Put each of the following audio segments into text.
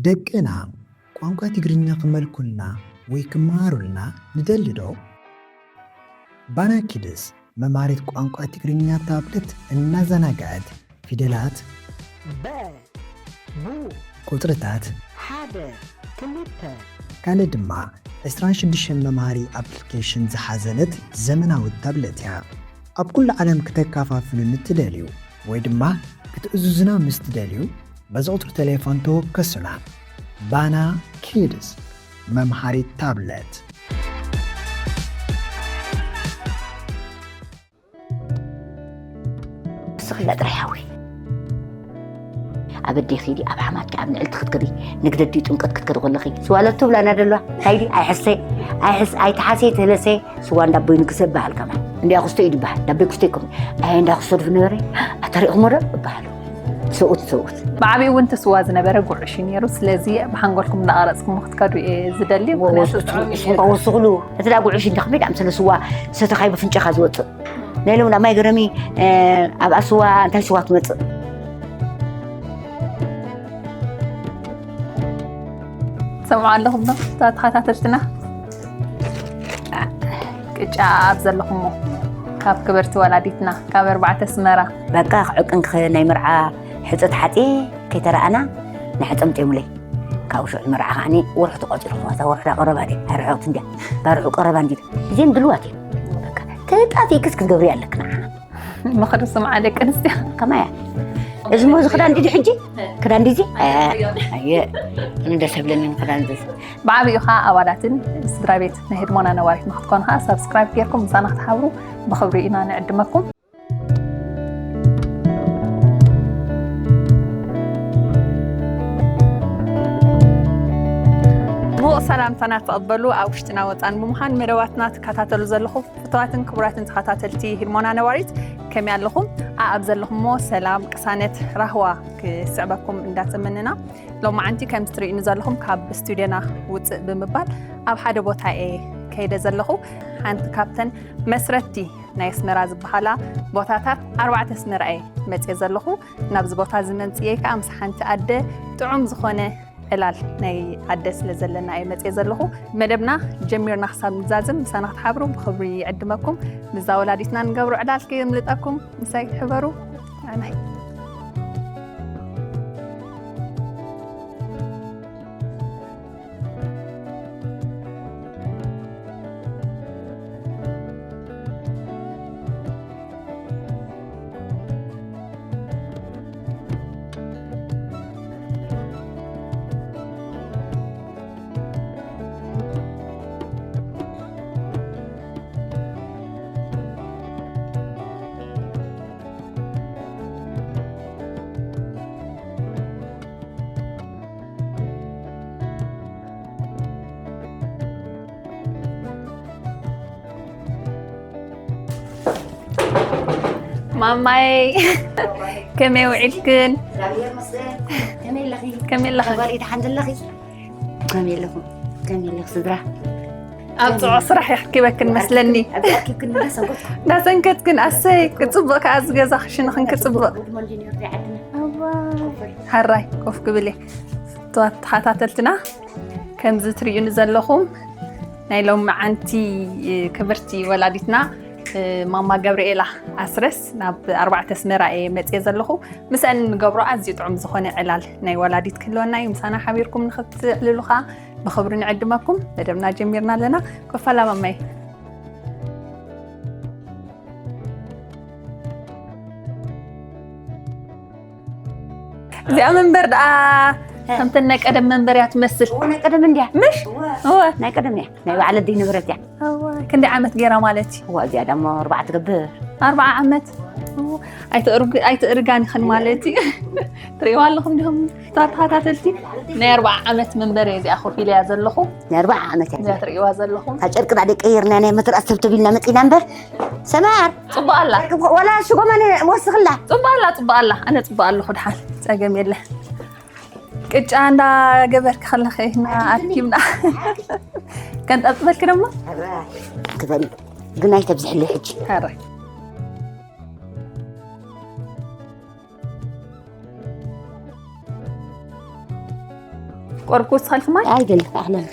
ደቅና ቋንቋ ትግርኛ ክመልኩልና ወይ ክመሃሩልና ንደሊ ዶ? ባና ኪድስ መማሪት ቋንቋ ትግርኛ ታብለት እናዘናግዐት ፊደላት፣ በ፣ ቡ፣ ቁፅርታት፣ ሓደ፣ ክልተ፣ ካልእ ድማ ዕስራን ሽዱሽተን መምሃሪ ኣፕሊኬሽን ዝሓዘለት ዘመናዊት ታብለት እያ። ኣብ ኩሉ ዓለም ክተከፋፍሉ ንትደልዩ ወይ ድማ ክትእዝዙና ምስ ትደልዩ በዚ ቁፅሪ ቴሌፎን ተወከሱና። ባና ኪድስ መምሃሪት ታብለት። ንስኺ ኢላ ጥራይ ሓወይ። ኣብ ኣደይ ኺዲ፣ ኣብ ሓማትኪ፣ ኣብ ንዕልቲ ክትከዲ፣ ንግደዲ ጥምቀት ክትከዲ ከለኺ፣ ስዋ ለቱ ብላና ደሏ። እንታይ ዲ? ኣይሕሰይ፣ ኣይሕስ-፣ ኣይተሓሰይ፣ ተለሰይ፣ ስዋ እንዳቦይ ንግሰ እበሃል ከማን። እንዲያ ክስቶ እዩ ዝበሃል። እንዳቦይ ክስቶ ይኮም። ኣይ፣ እንዳ ክስቶ ድፍ ነበረ፣ ኣተሪእኹሞ ዶ? እበሃሉ። ሰብኡት፣ ሰብኡት። ብዓቢኡ እውን እቲ ስዋ ዝነበረ ጉዕሽ እዩ ነይሩ። ስለዚ ብሓንጎልኩም እንዳቐረጽኩሞ ክትከዱ እየ ዝደሊ። ወ-፣ ምኽንያቱ ወስኹ-፣ ጥዑም እዩ ወስኹ-፣ ነይሩ። ወስኹሉ። እቲ ዳ ጉዕሽ እንዳ ከመይ ዳ ኣምሰለ ስዋ ሰተኻይ ብፍንጫኻ ዝወጽእ። ናይ ሎምዳ ማይ ገረሚ፣ እ፣ ኣብኣ ስዋ፣ እንታይ ስዋ ትመጽእ? ትሰምዑ ኣለኹም ዶ? እታ ተኸታተልትና ቅጫ ኣብ ዘለኹሞ ካብ ክብርቲ ወላዲትና ካብ ኣርባዕተ ኣስመራ። በቃ ክዕቅን ክኸ ናይ መርዓ ሕጸ ተሓጽየ ከይተረኣና ንሕጸ ምጤሙለይ። ካብ ሽዑ መርዓ ከዓኒ ወርሒ ተቋጺሩ፣ እታ ወርሒ ዳ ቀረባ ድያ? ኣይርሕቕትን ድያ? ዳ ርሑቕ ቀረባ እንዲ። እዚአን ድልዋት እየን። በቃ ተጣፊእክስ ክትገብሪ ኣለክ ንዓና። ምኽሪ ስምዓ ደቂ ኣንስትዮ። ከማያ። እዚ ሞ እዚ ክዳን ድዩ ሕጂ? ክዳን ድዩ እዚ? ኣየ፣ ኣየ፣ እንደ ሰብለኒ ክዳን እዚ። ብዓቢኡ ኸኣ ኣባላትን ስድራ ቤት ናይ ህድሞና ነባሪት ንክትኮኑ ኸኣ ሳብስክራይብ ጌርኩም ምሳና ክትሓብሩ ብኽብሪ ኢና ንዕድመኩም። ምዉቕ ሰላምታና ተቐበሉ። ኣብ ውሽጥና ወጻን ብምዃን መደባትና ትከታተሉ ዘለኹም ፍቱዋትን ክቡራትን ተኸታተልቲ ህድሞና ነባሪት፣ ከመይ ኣለኹም? ኣኣብ ዘለኹሞ ሰላም፣ ቅሳነት፣ ራህዋ ክስዕበኩም እንዳተመነና፣ ሎማዓንቲ ከምዚ ትርእዩኒ ዘለኹም ካብ ስቱድዮና ውጽእ ብምባል ኣብ ሓደ ቦታ እየ ከይደ ዘለኹ። ሓንቲ ካብተን መስረቲ ናይ ኣስመራ ዝበሃላ ቦታታት ኣርባዕተ ኣስመራ እየ መጽየ ዘለኹ። ናብዚ ቦታ እዚ መምጽኤ ከኣ ምስ ሓንቲ ኣደ ጥዑም ዝኾነ ዕላል ናይ ኣደ ስለ ዘለና እየ መጽየ ዘለኹ። መደብና ጀሚርና ክሳብ ንዛዝም ምሳና ክትሓብሩ ብኽብሪ ይዕድመኩም። ምስዛ ወላዲትና ንገብሮ ዕላል ከየምልጠኩም፣ ምሳይ ሕበሩ። ኣናይ። ማማይ፣ ከመይ ውዒልክን? ከመይ ኣለኺ? ከመይ ኣለኺ? ተባሪኺ ደሓን ዘለኺ? ከመይ ኣለኹም? ከመይ ኣለኽ ስድራ? ኣብ ጽዑቕ ስራሕ የርኪበክን መስለኒ። ኣብዚ ኣርኪብክን እንዳሰንከትኩ። እንዳሰንከትክን፣ ኣሰይ፣ ክጽብቕ ከኣ እዚ ገዛ ክሽንኽን ክጽብቕ። ጉድ ሞርኒንግ፣ ዮርዲ ዓድና። እዋ። ኮፈል። ሓራይ፣ ኮፍ ክብል እየ። ተኸታተልትና፣ ከምዚ ትርእዩኒ ዘለኹም፣ ናይ ሎማዓንቲ ክብርቲ ወላዲትና ማማ ገብርኤላ ኣስረስ ናብ ኣርባዕተ ኣስመራ እየ መጽየ ዘለኹ። ምስአን ንገብሮ ኣዝዩ ጥዑም ዝኾነ ዕላል ናይ ወላዲት ክህልወና እዩ። ምሳና ሓቢርኩም ንኽትዕልሉ ኸኣ ብኽብሪ ንዕድመኩም። መደብና ጀሚርና ኣለና። ኮፈላ ማማይ። እዚኣ መንበር ደኣ እ። ከምተን ናይ ቀደም መንበር እያ ትመስል። እወ፣ ናይ ቀደም እንድያ። ምሽ? እወ። እወ። ናይ ቀደም እያ። ናይ በዓል ኣደይ ንብረት እያ። እወ። ክንደይ ዓመት ገይራ ማለት እዩ? እወ፣ እዚኣ ደሞ ኣርባዓ ትገብር። ኣርባዓ ዓመት? እወ። ኣይተእርግ-፣ ኣይተእርጋን ይኽን ማለት እዩ። ትርእይዋ ኣለኹም ዲኹም? ተኸታተልቲ ናይ ኣርባዓ ዓመት መንበር እየ እዚኣ ኮፍ ኢለያ ዘለኹ። ናይ ኣርባዓ ዓመት እያ። እዚኣ ትርእይዋ ዘለኹም። ካብ ጨርቂ ዳ ደቀይርና ናይ መትርኣስ ተብተብ ኢልና መጺና እምበር። ሰማር። ጽቡቕ ኣላ። ወላ ሽጎማ ንወስኽላ። ጽቡቕ ኣላ፣ ጽቡቕ ኣላ። ኣነ ጽቡቕ ኣለኹ ድሓን። ጸገም የለ። ቅጫ እንዳገበርክ ከለኸ ኢና ኣርኪብና። ከንጠብጥበልክ ደሞ? ክበል። ግን ኣይተብዝሕለይ ሕጂ። ኧረ። ቆርኩ ስኸልክማ ኣይደል ኣሕለን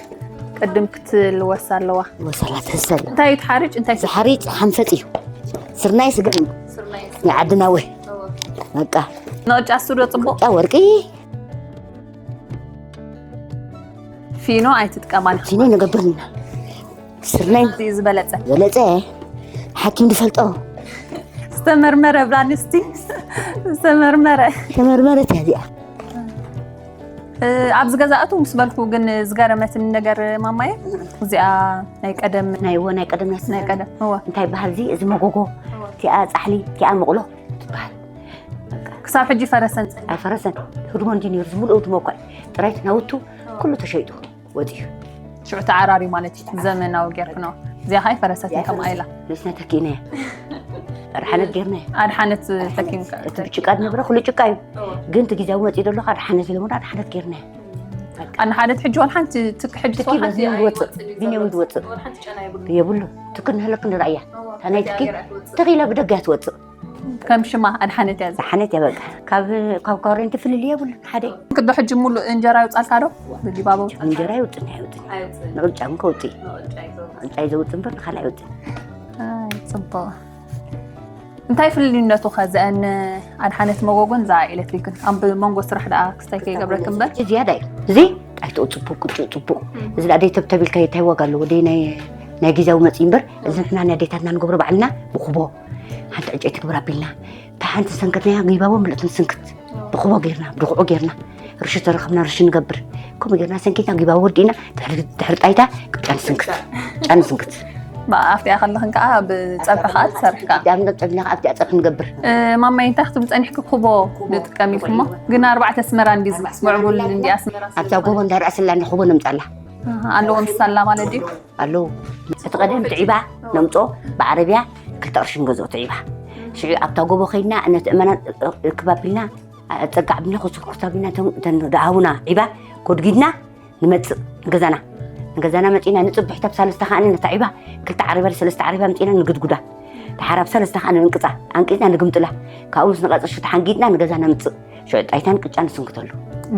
ቅድም ክትልወስ ኣለዋ። ወሰላ ተሰለ እንታይ እዩ እቲ ሓሪጭ? እንታይ እዩ? ዝሓሪጭ ሓንፈጥ እዩ። ስርናይ ስገም ናይ ዓድና ወይ በቃ ንቕጫ እሱ ዶ ጽቡቕ? ጫ ወርቂ ፊኖ ኣይትጥቀማል። ፊኖ ንገብርና ስርናይ እዩ ዝበለጸ። ዝበለጸ ሓኪም ዝፈልጦ ዝተመርመረ ብላንስቲ ዝተመርመረ ተመርመረት እያ እዚኣ። እ፣ ኣብዚ ገዛእቱ ምስ በልኩ ግን ዝገረመትኒ ነገር ማማየ እዚኣ ናይ ቀደም ናይ እዎ ናይ ቀደም ናይ ናይ ቀደም እወ እንታይ በሃል እዚ እዚ መጎጎ እቲኣ ፃሕሊ እቲኣ መቕሎ ትበሃል። ክሳብ ሕጂ ፈረሰን ኣይፈረሰን። ህድሞ እንዲ ነሩ ዝምልኦ ህድሞ እኳ ጥራይ ናውቱ ኩሉ ተሸይጡ ወፂኡ። ሽዑ ተዓራሪ ማለት እዩ። ዘመናዊ ጌርክኖ እዚኣ ካይ ፈረሰት ከምኣ ኢላ ንስና ተኪእናያ ኣድሓነት ጌርናያ። ኣድሓነት ተኪንካ እቲ ብጭቃ ዝነበረ ኩሉ ጭቃ እዩ። ግን እቲ ግዜያዊ መፂኡ ዘሎ ኣድሓነት ኢሎምና ኣድሓነት ጌርናያ። ኣነ ሓደት ሕጂ ዋላ ሓንቲ ትክ ሕጂ ትኪ በዚ ዝወፅእ ቢንዮም ዝወፅእ የብሉ። ትክ ንህለክ ንርኣያ ታናይ ትኪ ተኺላ ብደጋ ትወፅእ። ከም ሽማ ኣድሓነት እያ። ሓነት እያ በቃ ካብ ካብ ኮረንቲ ፍልል የብሉ ሓደ ክዶ ሕጂ ሙሉእ እንጀራ ይውፃልካ ዶ? ብጊባቦ እንጀራ ይውጥን ኣይውጥን ንቅጫ እውን ከውፅእ ቅጫ እዩ ዘውፅእ እምበር ንካልእ ኣይውጥን። ኣይ፣ ፅቡቅ። እንታይ ፍልልነቱ ከ ዘአን ኣድሓነት መጎጎን እዛ ኤሌክትሪክን ኣብ መንጎ ስራሕ ደኣ ክስታይ ከይገብረክ እምበር? ዝያዳ እዩ እዚ ጣይቶ ፅቡቅ ቅጭ ፅቡቅ እዚ ደኣ ደይተብተቢልካ እንታይ ዋጋ ኣለዎ ደይ ናይ ናይ ግዜያዊ መፅእ እምበር እዚ ንሕና ናይ ኣዴታትና ንገብሮ ባዕልና ብኩቦ ሓንቲ ዕጨይቲ ግብር ኣቢልና እታ ሓንቲ ሰንከትናያ ጊባቦ ምልእቲ ንስንክት ብኩቦ ጌርና ብድኩዑ ጌርና ርሺ ተረኽብና ርሺ ንገብር ከምኡ ጌርና ሰንኪትና ጊባቦ ወዲእና ድሕሪ ድሕሪ ጣይታ ቅጫ ንስንክት ቅጫ ንስንክት ኣብቲኣ ከለኽን ከዓ ብፀብሒ ከዓ ትሰርሕ ከዓ ዳም ጸብና ኣብቲ ኣጸፍ ንገብር ማማይ እንታይ ክትብል ፀኒሕኪ ኩቦ ንጥቀም ኢልኩሞ ግን ኣርባዕተ ኣስመራ እንዲ ምዕቡል እንዲ ኣስመራ ኣብታ ጎቦ እንዳርኣስላ ንኩቦ ነምጻላ ኣለዎ ምሳላ ማለት ድዩ ኣለዉ እቲ ቀደም ትዒባ ነምጾ ብዓረብያ ክልተ ቅርሺ ንገዝኦ ትዒባ ሽዑ ኣብታ ጎቦ ከይድና ነቲ እመና ክባቢልና ጸጋዕ ብና ክስኩርታ ብና ደሃቡና ዒባ ጎድጊድና ንመጽእ ንገዛና ንገዛና መጺና ንጽብሕ ታብ ሳለስተ ከዓኒ ነታ ዒባ ክልተ ዓረብያ ሰለስተ ዓረብያ ምጺና ንግድጉዳ ድሓር ኣብ ሳለስተ ከዓኒ ንቅጻ ኣንቂጽና ንግምጥላ ካብኡ ምስ ንቐጽ ሽታ ሓንጊጥና ንገዛና ምጽእ ሽዑ ጣይታን ቅጫን ዝስንክተሉ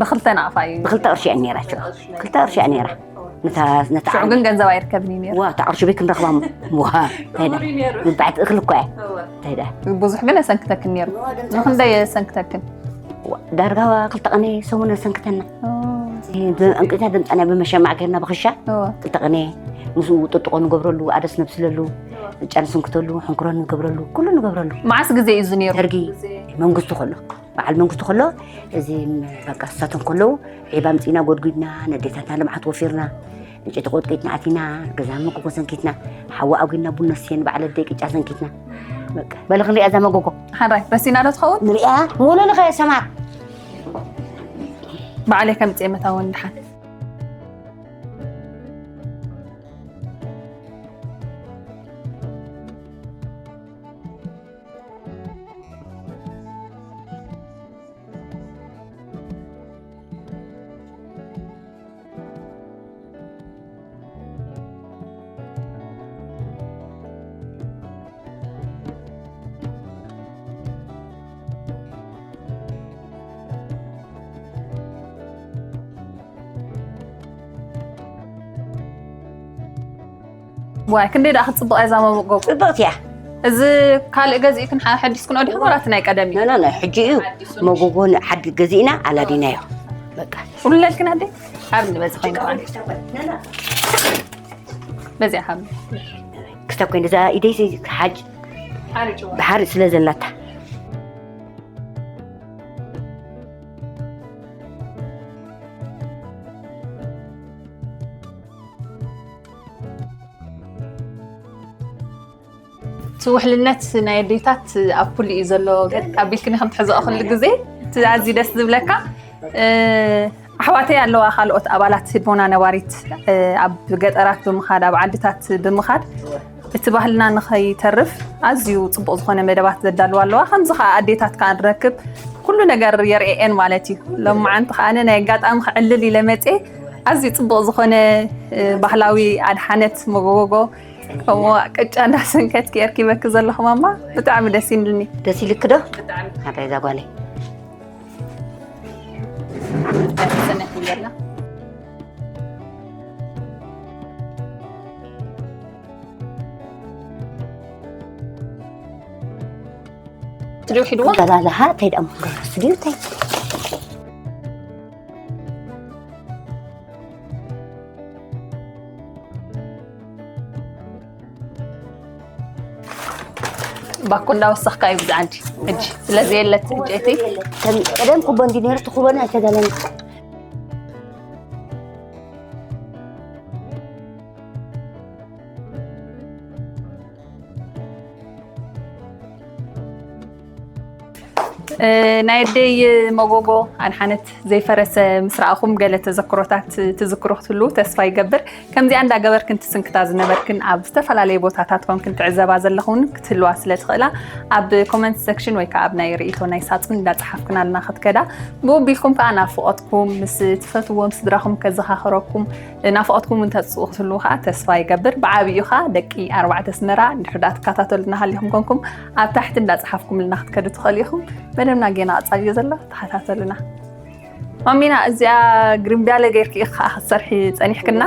ብክልተ ናቕፋ እዩ ብክልተ ቅርሺ እያ ነራ ሽዑ ክልተ ቅርሺ እያ ነራ ነታ ነታ ሽዑ ግን ገንዘብ ኣይርከብን እዩ ነይሩ ዋ እታ ቅርሺ ቤት ክንረኽባ ዋ እንታይ ዳ ምባዕቲ እኽሊ እኮ እያ እንታይ ዳ ብዙሕ ግን የሰንክተክን ነይሩ ንክንደይ የሰንክተክን ዳርጋ ክልተ ቀነ ሰሙን የሰንክተና እንቅታ ድምፃና ብመሸማዕ ገርና ብክሻ ክልተ ቀነ ምስኡ ጥጥቆ ንገብረሉ ኣደስ ነብስለሉ ጫ ንስንክተሉ ሕንክሮ ንገብረሉ ኩሉ ንገብረሉ መዓስ ግዜ እዩ እዚ ነይሩ ደርጊ መንግስቱ ከሎ በዓል መንግስቱ ከሎ እዚ በቃ እሳቶም ከለዉ ዒባ ምፅና ጎድጒድና ነዴታትና ልምዓት ወፊርና ዕንጨይቲ ቆጥቂጥና ኣቲና ገዛ መጎጎ ሰንኪትና ሓዊ ኣጒና ቡና ስየ ንባዕለ ደይ ቅጫ ሰንኪትና በቃ በለ ክንሪኣ እዛ መጎጎ ሓራይ ረሲና ዶ ትኸውን ንሪኣ ሙሉ ንኸ ሰማር ባዕለይ ከምፅየ መታወን ድሓን ዋይ ክንደይ ደኣ ክትፅብቕ እያ እዛ መጎጎ ፅብቕቲ እያ እዚ ካልእ ገዚእክን ሓዲስክን ዲኹም ወላ እቲ ናይ ቀደም እዩ ኖ ናይ ሕጂ እዩ መጎጎ ሓዲ ገዚእና ኣላዲናዮ በቃ ቁልለልክን ኣደ ሓር ንበዚ ኮይኑ በዚኣ ሓር ክስታ ኮይን እዛ ኢደይ ሓጅ ብሓር ስለ ዘላታ እቲ ውሕልነት ናይ ኣዴታት ኣብ ኩሉ እዩ ዘሎ ኣቢልክኒ ከም ትሕዝኦ ኩሉ ግዜ እቲ ኣዝዩ ደስ ዝብለካ ኣሕዋተይ ኣለዋ ካልኦት ኣባላት ህድሞና ነባሪት ኣብ ገጠራት ብምኻድ ኣብ ዓድታት ብምኻድ እቲ ባህልና ንኸይተርፍ ኣዝዩ ፅቡቕ ዝኾነ መደባት ዘዳልዋ ኣለዋ ከምዚ ከዓ ኣዴታት ከዓ ንረክብ ኩሉ ነገር የርእየን ማለት እዩ ሎማዓንቲ ከዓ ናይ ኣጋጣሚ ክዕልል ኢለ መፅየ ኣዝዩ ፅቡቕ ዝኾነ ባህላዊ ኣድሓነት መጎጎ ከምኡ ቅጫ እንዳሰንከትኪ የርኪበኪ ዘለኹ ማማ ብጣዕሚ ደስ ይብልኒ ደስ ይልክ ዶ ሓዳይ እዛ ጓለይ ሰነት ይበላ ስቱዲዮ ሒድዋ? በላልሃ እንታይ ደኣ ምኽንጋር ስቱዲዮ እንታይ? ባኮ እንዳወሰኽካ እዩ ብዛዕንቲ ሕጂ ስለዚ የለት ዕንጨይቲ። ከም ቀደም ኩቦ እንዲ ነይሩ ትኹቦና ኣይተጋለን። ናይ ኣደይ መጎጎ ኣድሓነት ዘይፈረሰ ምስ ረኣኹም ገለ ተዘክሮታት ትዝክሩ ክትህልዉ ተስፋ ይገብር። ከምዚኣ እንዳገበርክን ትስንክታ ዝነበርክን ኣብ ዝተፈላለየ ቦታታት ኮንክን ትዕዘባ ዘለኹን ክትህልዋ ስለ ትኽእላ ኣብ ኮመንት ሰክሽን ወይ ከዓ ኣብ ናይ ርእይቶ ናይ ሳጹን እንዳጸሓፍክናልና ክትከዳ ብኡ ቢልኩም ከዓ ናፍቖትኩም ምስ ትፈትዎም ስድራኹም ከዘኻኸረኩም ናፍቖትኩም እውን ተጽኡ ክትህልዉ ከዓ ተስፋ ይገብር። ብዓብዩ ከዓ ደቂ ኣርባዕተ ኣስመራ እንድሕር ደኣ ትከታተሉና ሃሊኹም ኮንኩም ኣብ ታሕቲ እንዳጸሓፍኩምልና ክትከዱ ትኽእሉ ኢኹም። መደብና ጌና ቀጻሊ እዩ ዘሎ፣ ተኸታተሉና። ማሚና እዚኣ ግርምብያለ ጌርኪ ኢኻ ክትሰርሒ ጸኒሕክና።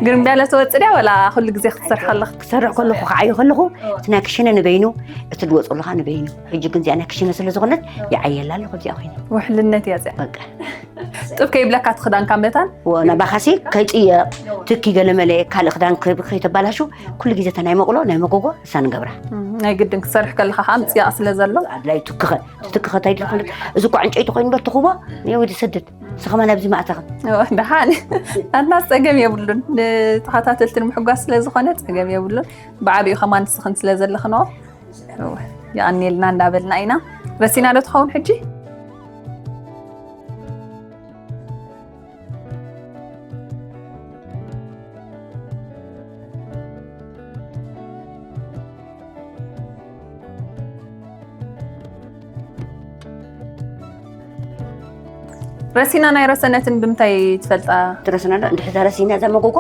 ግርምብያለ ትወጽእ ድያ ወላ ኩሉ ግዜ ክትሰርሒ ኣለኺ? ክሰርሕ ከለኹ ክዓዩ ከለኹ እቲ ናይ ክሽነ ንበይኑ እቲ ዝወጽኡ ኣለኻ ንበይኑ። ሕጂ ግን እዚኣ ናይ ክሽነ ስለ ዝኾነት ይዓየላ ኣለኹ እዚኣ ኮይኑ። ውሕልነት እያ እዚኣ። በቃ። ጥብ ከይብለካ እቲ ክዳንካ መታን? ወ ናባኻሲ ከይጽየቕ ትኪ ገለመለ ካልእ ክዳን ከይብ- ከይተባላሹ ኩሉ ግዜ እታ ናይ መቕሎ ናይ መጎጎ እሳ ንገብራ። እም፣ ናይ ግድን ክትሰርሕ ከለኻ ከዓ ምጽያቕ ስለ ዘሎ። ኣድላይ ትክኸ ትክኸ እንታይ ድኾነ እዚ እኮ ዕንጨይቲ ኮይኑ በር ትኹቦ ወይ ዝሰድድ ንስኻ ማን ኣብዚ ማእታኻ? እወ፣ ደሓን። ኣትና ጸገም የብሉን። ንተኸታተልቲ ንምሕጓስ ስለ ዝኾነ ጸገም የብሉን። ብዓቢኡ ከማን ንስኽን ስለ ዘለኽንኦ። እወ፣ የቐንየልና እንዳበልና ኢና። ረሲና ዶ ትኸውን ሕጂ? ረሲና ናይ ረሰነትን ብምንታይ ትፈልጣ? ትረስና ዶ እንድሕር ተረሲና እዛ መጎጓ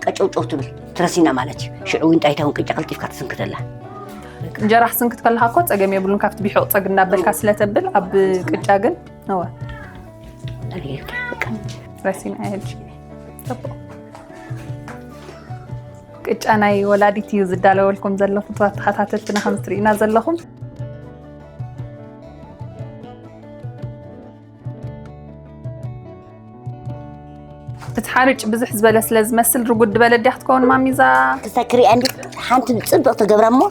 ቀጨውጨው ትብል ትረሲና ማለት እዩ። ሽዑ እውን ጣይታውን ቅጫ ቀልጢፍካ ትስንክተላ። እንጀራ ክትስንክት ከለኻ እኮ ጸገም የብሉን፣ ካብቲ ቢሑቕ ጸግ እናበልካ ስለ ተብል፣ ኣብ ቅጫ ግን እወ። ረሲና እየ ሕጂ። ጽቡቕ። ቅጫ ናይ ወላዲት እዩ ዝዳለወልኩም ዘሎ ፍቱዋት ተኸታተልትና ከም ትርእዩና ዘለኹም። እቲ ሓርጭ ብዝሕ ዝበለ ስለ ዝመስል ርጉድ ዝበለ ድያ ክትከውን ማሚዛ? ክሳብ ክሪኣ እንዲ ሓንቲ ጽብቕ ትገብራ እሞ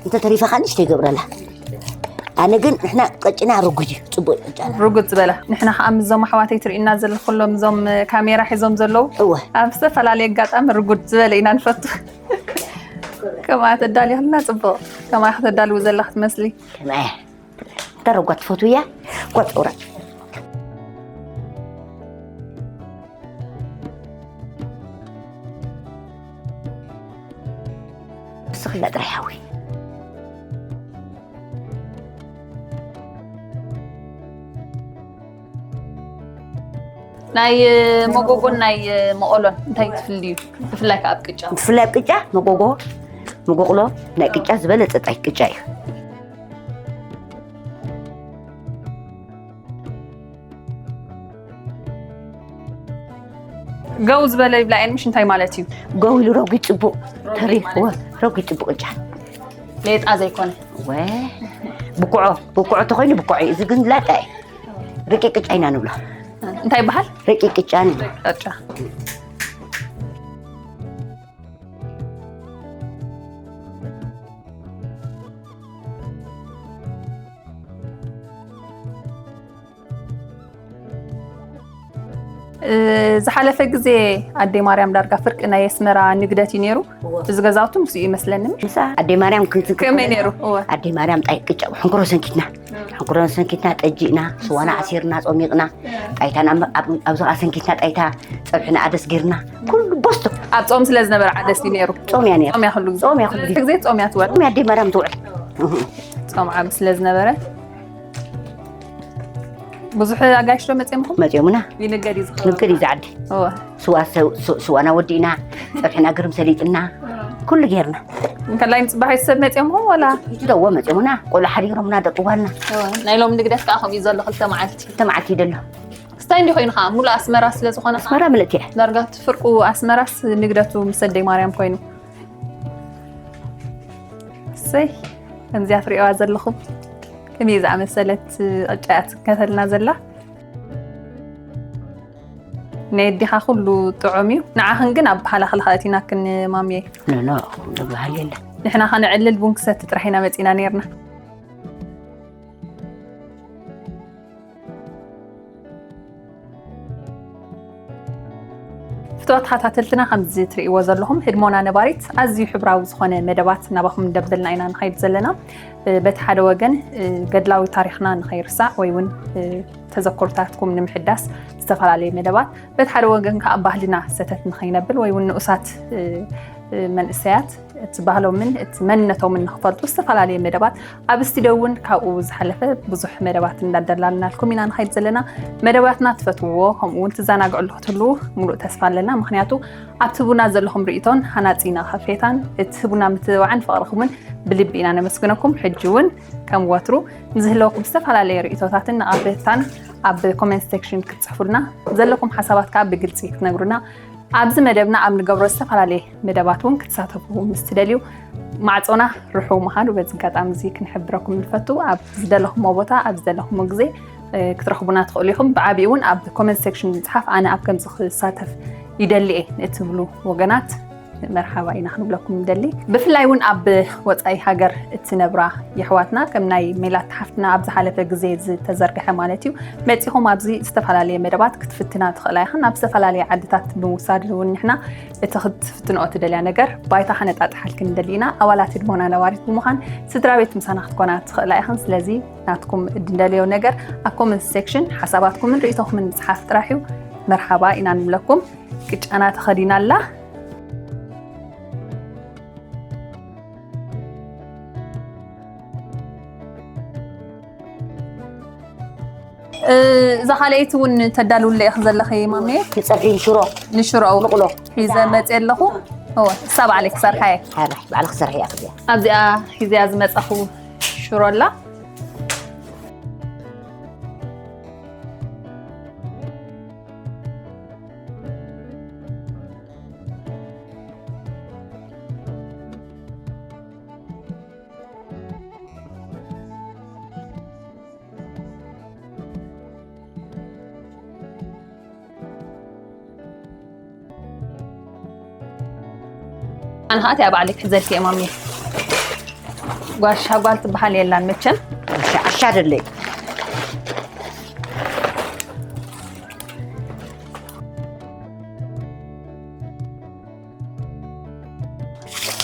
እንተ ተሪፋ ከዓ ንእሽተይ ይገብረላ። ኣነ ግን ንሕና ቅጭና ርጉድ እዩ፣ ጽቡቕ እዩ ቅጫና። ርጉድ ዝበለ። ንሕና ከዓ ምስዞም ኣሕዋተይ ትርእዩና ዘለኹ ኩሎም እዞም ካሜራ ሒዞም ዘለዉ እወ። ኣብ ዝተፈላለየ ኣጋጣሚ ርጉድ ዝበለ ኢና ንፈቱ። ከምኣ ተዳሊኽልና ጽቡቕ። ከምኣ ከተዳልዊ ዘለኻ ትመስሊ። ከመይ? ተረጓ ትፈትውያ? ቆጽውራ። ንስኺ ጥራይ ሓዊ። ናይ መጎጎን ናይ መቐሎን እንታይ ትፍልዩ? ብፍላይ ከኣ ኣብ ቅጫ። ብፍላይ ኣብ ቅጫ መጎጎ፣ መጎቕሎ ናይ ቅጫ ዝበለጸ ጣይ ቅጫ እዩ። ገው ዝበለ ይብላ እየን፣ ምሽ እንታይ ማለት እዩ? ገው ኢሉ ረጒድ ጽቡቕ ተሪፍ፣ ወ-፣ ረጒድ ጽቡቕ ቅጫ። ሌጣ ዘይኮነ። ወ-፣ ብኩዖ፣ ብኩዖ ተኾይኑ ብኩዖ እዩ። እዚ ግን ላጣ እዩ። ረቂቅ ቅጫ ኢና ንብሎ። እንታይ ይበሃል? ረቂቅ ቅጫ ንብሎ። ቅጫ። እ፣ ዝሓለፈ ግዜ ኣደይ ማርያም ዳርጋ ፍርቂ ናይ ኣስመራ ንግደት እዩ ነይሩ። እወ። እዚ ገዛውቲ ምስኡ ይመስለኒ። ምሳ ኣደይ ማርያም ክንት-፣ ከመይ ነይሩ? እወ። ኣደይ ማርያም ጣይ ቅጫ ሕንኩሮ ሰንኪትና። ሕንኩሮ ሰንኪትና፣ ጠጂእና፣ ስዋና ዓሲርና፣ ጾሚቕና፣ ጣይታና ኣብ፣ ኣብ፣ ኣብዚ ኸዓ ሰንኪትና ጣይታ፣ ጸብሕና ዓደስ ጌርና፣ ኩሉ ቦስቶ። ኣብ ጾም ስለ ዝነበረ ዓደስ እዩ ነይሩ? ጾም እያ ነይራ። ጾም እያ ኩሉ ግዜ? ጾም እያ ኩሉ ግዜ። ግዜ ጾም እያ ትውዕል? ጾም እያ ኣደይ ማርያም ትውዕል። ጾም ዓም ስለ ዝነበረ። ብዙሕ ኣጋይሽ ዶ መጺኦምኹም? መጺኦምና። ይንገድ እዩ ዝኸውን። ንግድ እዩ ዝዓዲ። እወ። ስዋ ሰው-፣ ስ-፣ ስዋና ወዲእና፣ ጸብሕና ግርም ሰሊጥና፣ ኩሉ ጌርና። እንከላይ ምጽባሕ ሰብ መጺኦምኹም ዋላ? ይትደዎ መጺኦምና፣ ቆልዑ ሓዲሮምና፣ ደቂ ጓልና። እወ። ናይ ሎም ንግደት ከኣ ከምኡ እዩ ዘሎ፣ ክልተ መዓልቲ። ክልተ መዓልቲ እዩ ዘሎ። ስታይ እንዲ ኮይኑ ከኣ፣ ሙሉእ ኣስመራ ስለ ዝኾነ ከኣ፣ ኣስመራ ምልእቲ እያ። ዳርጋ እቲ ፍርቁ ኣስመራስ ንግደቱ ምስ ኣደይ ማርያም ኮይኑ። እሰይ፣ ከምዚኣ ትርእይዋ ዘለኹም። ከመይ ዝኣመሰለት ቅጫ እያ ትከተልና ዘላ። ናይ ኣዴኻ ኩሉ ጥዑም እዩ። ንዓኽን ግን ኣብ በሃላኽልኻ ኣእቲናክን ማምየ። ኖ፣ ኖ፣ ዝበሃል የለን። ንሕና ኸነዕልል ቡን ክሰቲ ጥራሕ ኢና መጺና ነይርና። ፍትዋት ተኸታተልትና፣ ከምዚ ትርእይዎ ዘለኹም ህድሞና ነባሪት ኣዝዩ ሕብራዊ ዝኾነ መደባት ናባኹም እንደብልና ኢና ንኸይድ ዘለና። በቲ ሓደ ወገን ገድላዊ ታሪኽና ንኸይርሳዕ ወይ እውን ተዘክሮታትኩም ንምሕዳስ ዝተፈላለየ መደባት፣ በቲ ሓደ ወገን ከዓ ባህልና ሰተት ንኸይነብል ወይ እውን ንኡሳት መንእሰያት እቲ ባህሎምን እቲ መንነቶምን ንኽፈልጡ ዝተፈላለየ መደባት ኣብ ስቱድዮ እውን ካብኡ ዝሓለፈ ብዙሕ መደባት እንዳደላልናልኩም ኢና ንኸይድ ዘለና። መደባትና ትፈትውዎ ከምኡ እውን ትዘናግዕሉ ክትህልዉ ሙሉእ ተስፋ ኣለና። ምኽንያቱ ኣብቲ ህቡና ዘለኹም ርእይቶን ሃናጺ ነቐፌታን እቲ ህቡና ምትብባዕን ፍቕርኹምን ብልቢ ኢና ነመስግነኩም። ሕጂ እውን ከም ወትሩ ንዝህለወኩም ዝተፈላለየ ርእይቶታትን ነቐፌታን ኣብ ኮመንት ሴክሽን ክትጽሕፉልና፣ ዘለኩም ሓሳባት ከዓ ብግልጺ ክትነግሩና፣ ኣብዚ መደብና ኣብ ንገብሮ ዝተፈላለየ መደባት እውን ክትሳተፉ ምስ ትደልዩ ማዕጾና ርሑው ምዃኑ በዚ ኣጋጣሚ እዚ ክንሕብረኩም ንፈቱ። ኣብ ዝደለኹሞ ቦታ ኣብ ዝደለኹሞ ግዜ ክትረኽቡና ትኽእሉ ኢኹም። ብዓቢኡ እውን ኣብ ኮመንት ሴክሽን ምጽሓፍ ኣነ ኣብ ከምዚ ክሳተፍ ይደሊ እየ ንእትብሉ ወገናት መርሓባ ኢና ክንብለኩም ንደሊ። ብፍላይ እውን ኣብ ወጻኢ ሃገር እትነብራ የሕዋትና ከም ናይ ሜላት ሓፍትና ኣብ ዝሓለፈ ግዜ ዝተዘርግሐ ማለት እዩ መጺኹም ኣብዚ ዝተፈላለየ መደባት ክትፍትና ትኽእላ ኢኽን። ኣብ ዝተፈላለየ ዓድታት ብምውሳድ እውን ንሕና እቲ ክትፍትንኦ ትደልያ ነገር ባይታ ከነጣጥሓልክን ንደሊ ኢና። ኣባላት ህድሞና ነባሪት ብምዃን ስድራ ቤት ምሳና ክትኮና ትኽእላ ኢኽን። ስለዚ ናትኩም እድንደልዮ ነገር ኣብ ኮመንት ሴክሽን ሓሳባትኩምን ርእይቶኹምን ምጽሓፍ ጥራሕ እዩ። መርሓባ ኢና ንብለኩም። ቅጫና ተኸዲና ኣላ። እዛ ካልኣይቲ እውን ተዳልውለ ኢኺ ዘለኺ ማሜ? ንጸብሒ ንሽሮ። ንሽሮ ንቕሎ። ሒዘ መፅየ ኣለኹ። እወ፣ እሳ ባዕለይ ክሰርሓ እየ። ሓራይ፣ ባዕልኺ ክሰርሒ እያ ክብያ። ኣብዚኣ ሒዘያ ዝመፃኹ ሽሮ ኣላ። ኣነ ኸዓ እቲኣ ባዕለይ ክሕዘልኪ እየ ማሚ። ጓሻ ጓል ትበሃል የላን መቸም። ዓሻ፣ ዓሻ ደለይ።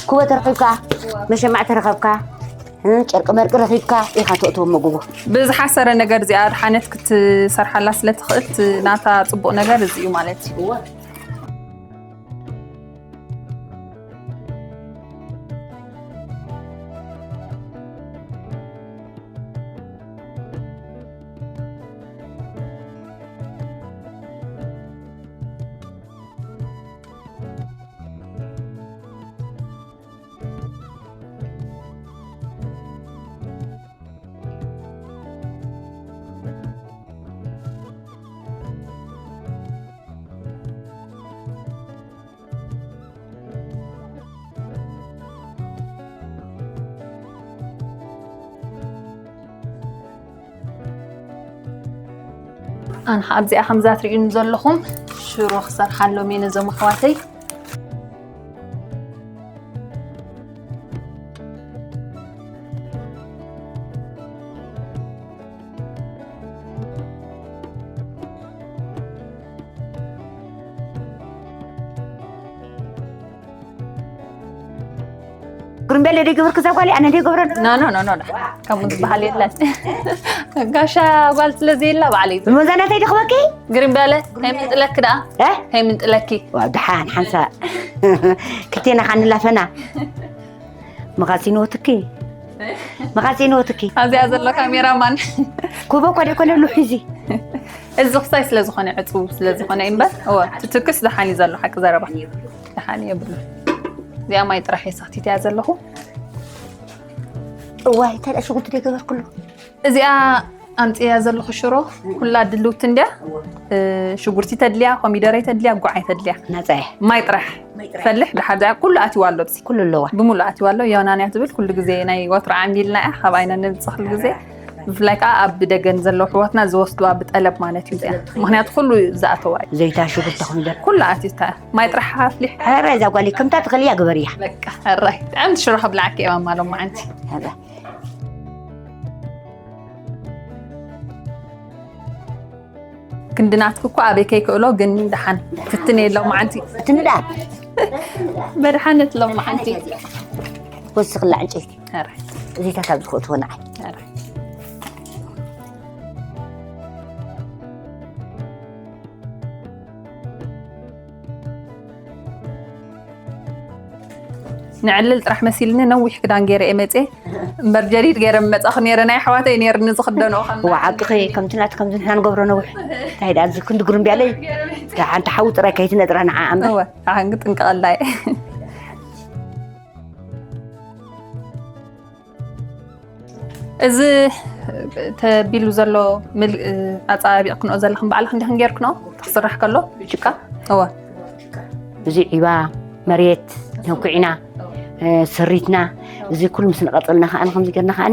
ኩቦ ተረኺብካ፣ መሸማዕ ተረኸብካ፣ እ፣ ጨርቂ መርቂ ረኺብካ ኢኻ ተእትዎ መጎጎ። ብዝሓሰረ ነገር እዚኣ ድሓነት ክትሰርሓላ ስለ ትኽእል፣ እቲ ናታ ጽቡቕ ነገር እዚ እዩ ማለት እዩ። ኣነ ኸዓ ኣብዚኣ ከምዛ ትርእዩኒ ዘለኹም ሽሮ ክሰርሓሎም እየ ነዞም ኣሕዋተይ። ግሪን ቤለ ደይ ገበርክ እዛ ጓል ኣነ ደይ ገብረ። ኖ፣ ኖ፣ ኖ፣ ኖ፣ ዳ። ከምኡ ዝበሃል የለን። ጋሻ ጓል ስለ ዘየላ ባዕለይ። መዛናተይ ደኽበኪ? ግሪን ቤለ፣ ከይምንጥለኪ ደኣ። እ? ከይምንጥለኪ። ዋ፣ ደሓን ሓንሳ። ክልቴና ኻንላፈና። መኻሲኖትኪ። መኻሲኖትኪ። ኣብዚኣ ዘሎ ካሜራማን። ኩቦ እኳ ደይኮነ ሉሕ እዚ። እዚ ክሳይ ስለ ዝኾነ፣ ዕጹው ስለ ዝኾነ እዩ እምበር። እወ፣ ትትክስ ደሓን እዩ ዘሎ፣ ሓቂ ዘረባ። ደሓን የብሉን። እዚኣ ማይ ጥራሕ እየ ሰኽቲተያ ዘለኹ። እዋይ፣ እንታይ ደኣ ሽጉርቲ ደይገበርክሉ? እዚኣ ኣምፅያ ዘለኹ ሽሮ ኩላ ድልውቲ እንድያ። እ፣ ሽጉርቲ ተድልያ፣ ኮሚደረ ተድልያ፣ ጉዓይ ተድልያ። ናፃ እያ። ማይ ጥራሕ። ማይ ጥራሕ። ፈልሕ፣ ድሓር እዚኣ ኩሉ ኣትይዋ ኣሎ ኣብዚ። ኩሉ ኣለዋ። ብምሉእ ኣትይዋ ኣሎ። ዮናን እያ ትብል፣ ኩሉ ግዜ ናይ ወትሩ ዓሚልና እያ፣ ካብ ኣይና ነምፅእ ኩሉ ግዜ። ብፍላይ ከዓ ኣብ ደገን ዘለዉ ኣሕዋትና ዝወስድዋ ብጠለብ ማለት እዩ እዚኣ። ምኽንያቱ ኩሉ ዝኣተዋ እዩ። ዘይታ ሽጉርቲ ኮሚደረ። ኩሉ ኣትዩታ። ማይ ጥራሕ ኣፍሊሕ። ኧረ እዛ ጓለይ ከምታ ትኽእልያ ግበርያ። በቃ ሕራይ። ጥዕምቲ ሽሮ ከብልዓኪ እየ ማማ ሎማዓንቲ። ኧረ። ክንዲ ናትኪ እኮ ኣበይ ከይክእሎ ግን ደሓን ፍትነ የሎ መዓንቲ። ፍትኒ ደኣ። መድሓነት ሎ መዓንቲ። ወስኽላ ዕንጨይቲ። ኧረ። እዚታት ኣብዚ ክእትዎ ንዓይ። ኧረ። ንዕልል ጥራሕ መሲልኒ ነዊሕ ክዳን ገይረ እየ መፅየ። እምበር ጀዲድ ገይረ መፃኹ ነይረ፣ ናይ ኣሕዋተይ ነይርኒ ዝኽደንኦ። ከም ዋ፣ ሓቂ ኸ ከምቲ ናት ከምዚ ንሕና ንገብሮ ነዊሕ። እንታይ ደኣ፣ እዚ ክንዲ ግሩምብያለይ። እታ ሓንቲ ሓዊ ጥራይ ከይትነጥራ ንዓ እምበር። እወ፣ ኣነ ግን ጥንቀቐላ እየ። እዚ ተቢሉ ዘሎ ምል-፣ ኣጸባቢቕክንኦ ዘለኽን ባዕልኽን ዲኽን ጌርክንኦ? ክስራሕ ከሎ? ጭቃ? እወ። እዚ ዒባ፣ መሬት፣ ነኩዒና፣ እ፣ ሰሪትና፣ እዚ ኩሉ ምስ ነቐጸልና ከኣ፣ ከምዚ ጌርና ከኣ፣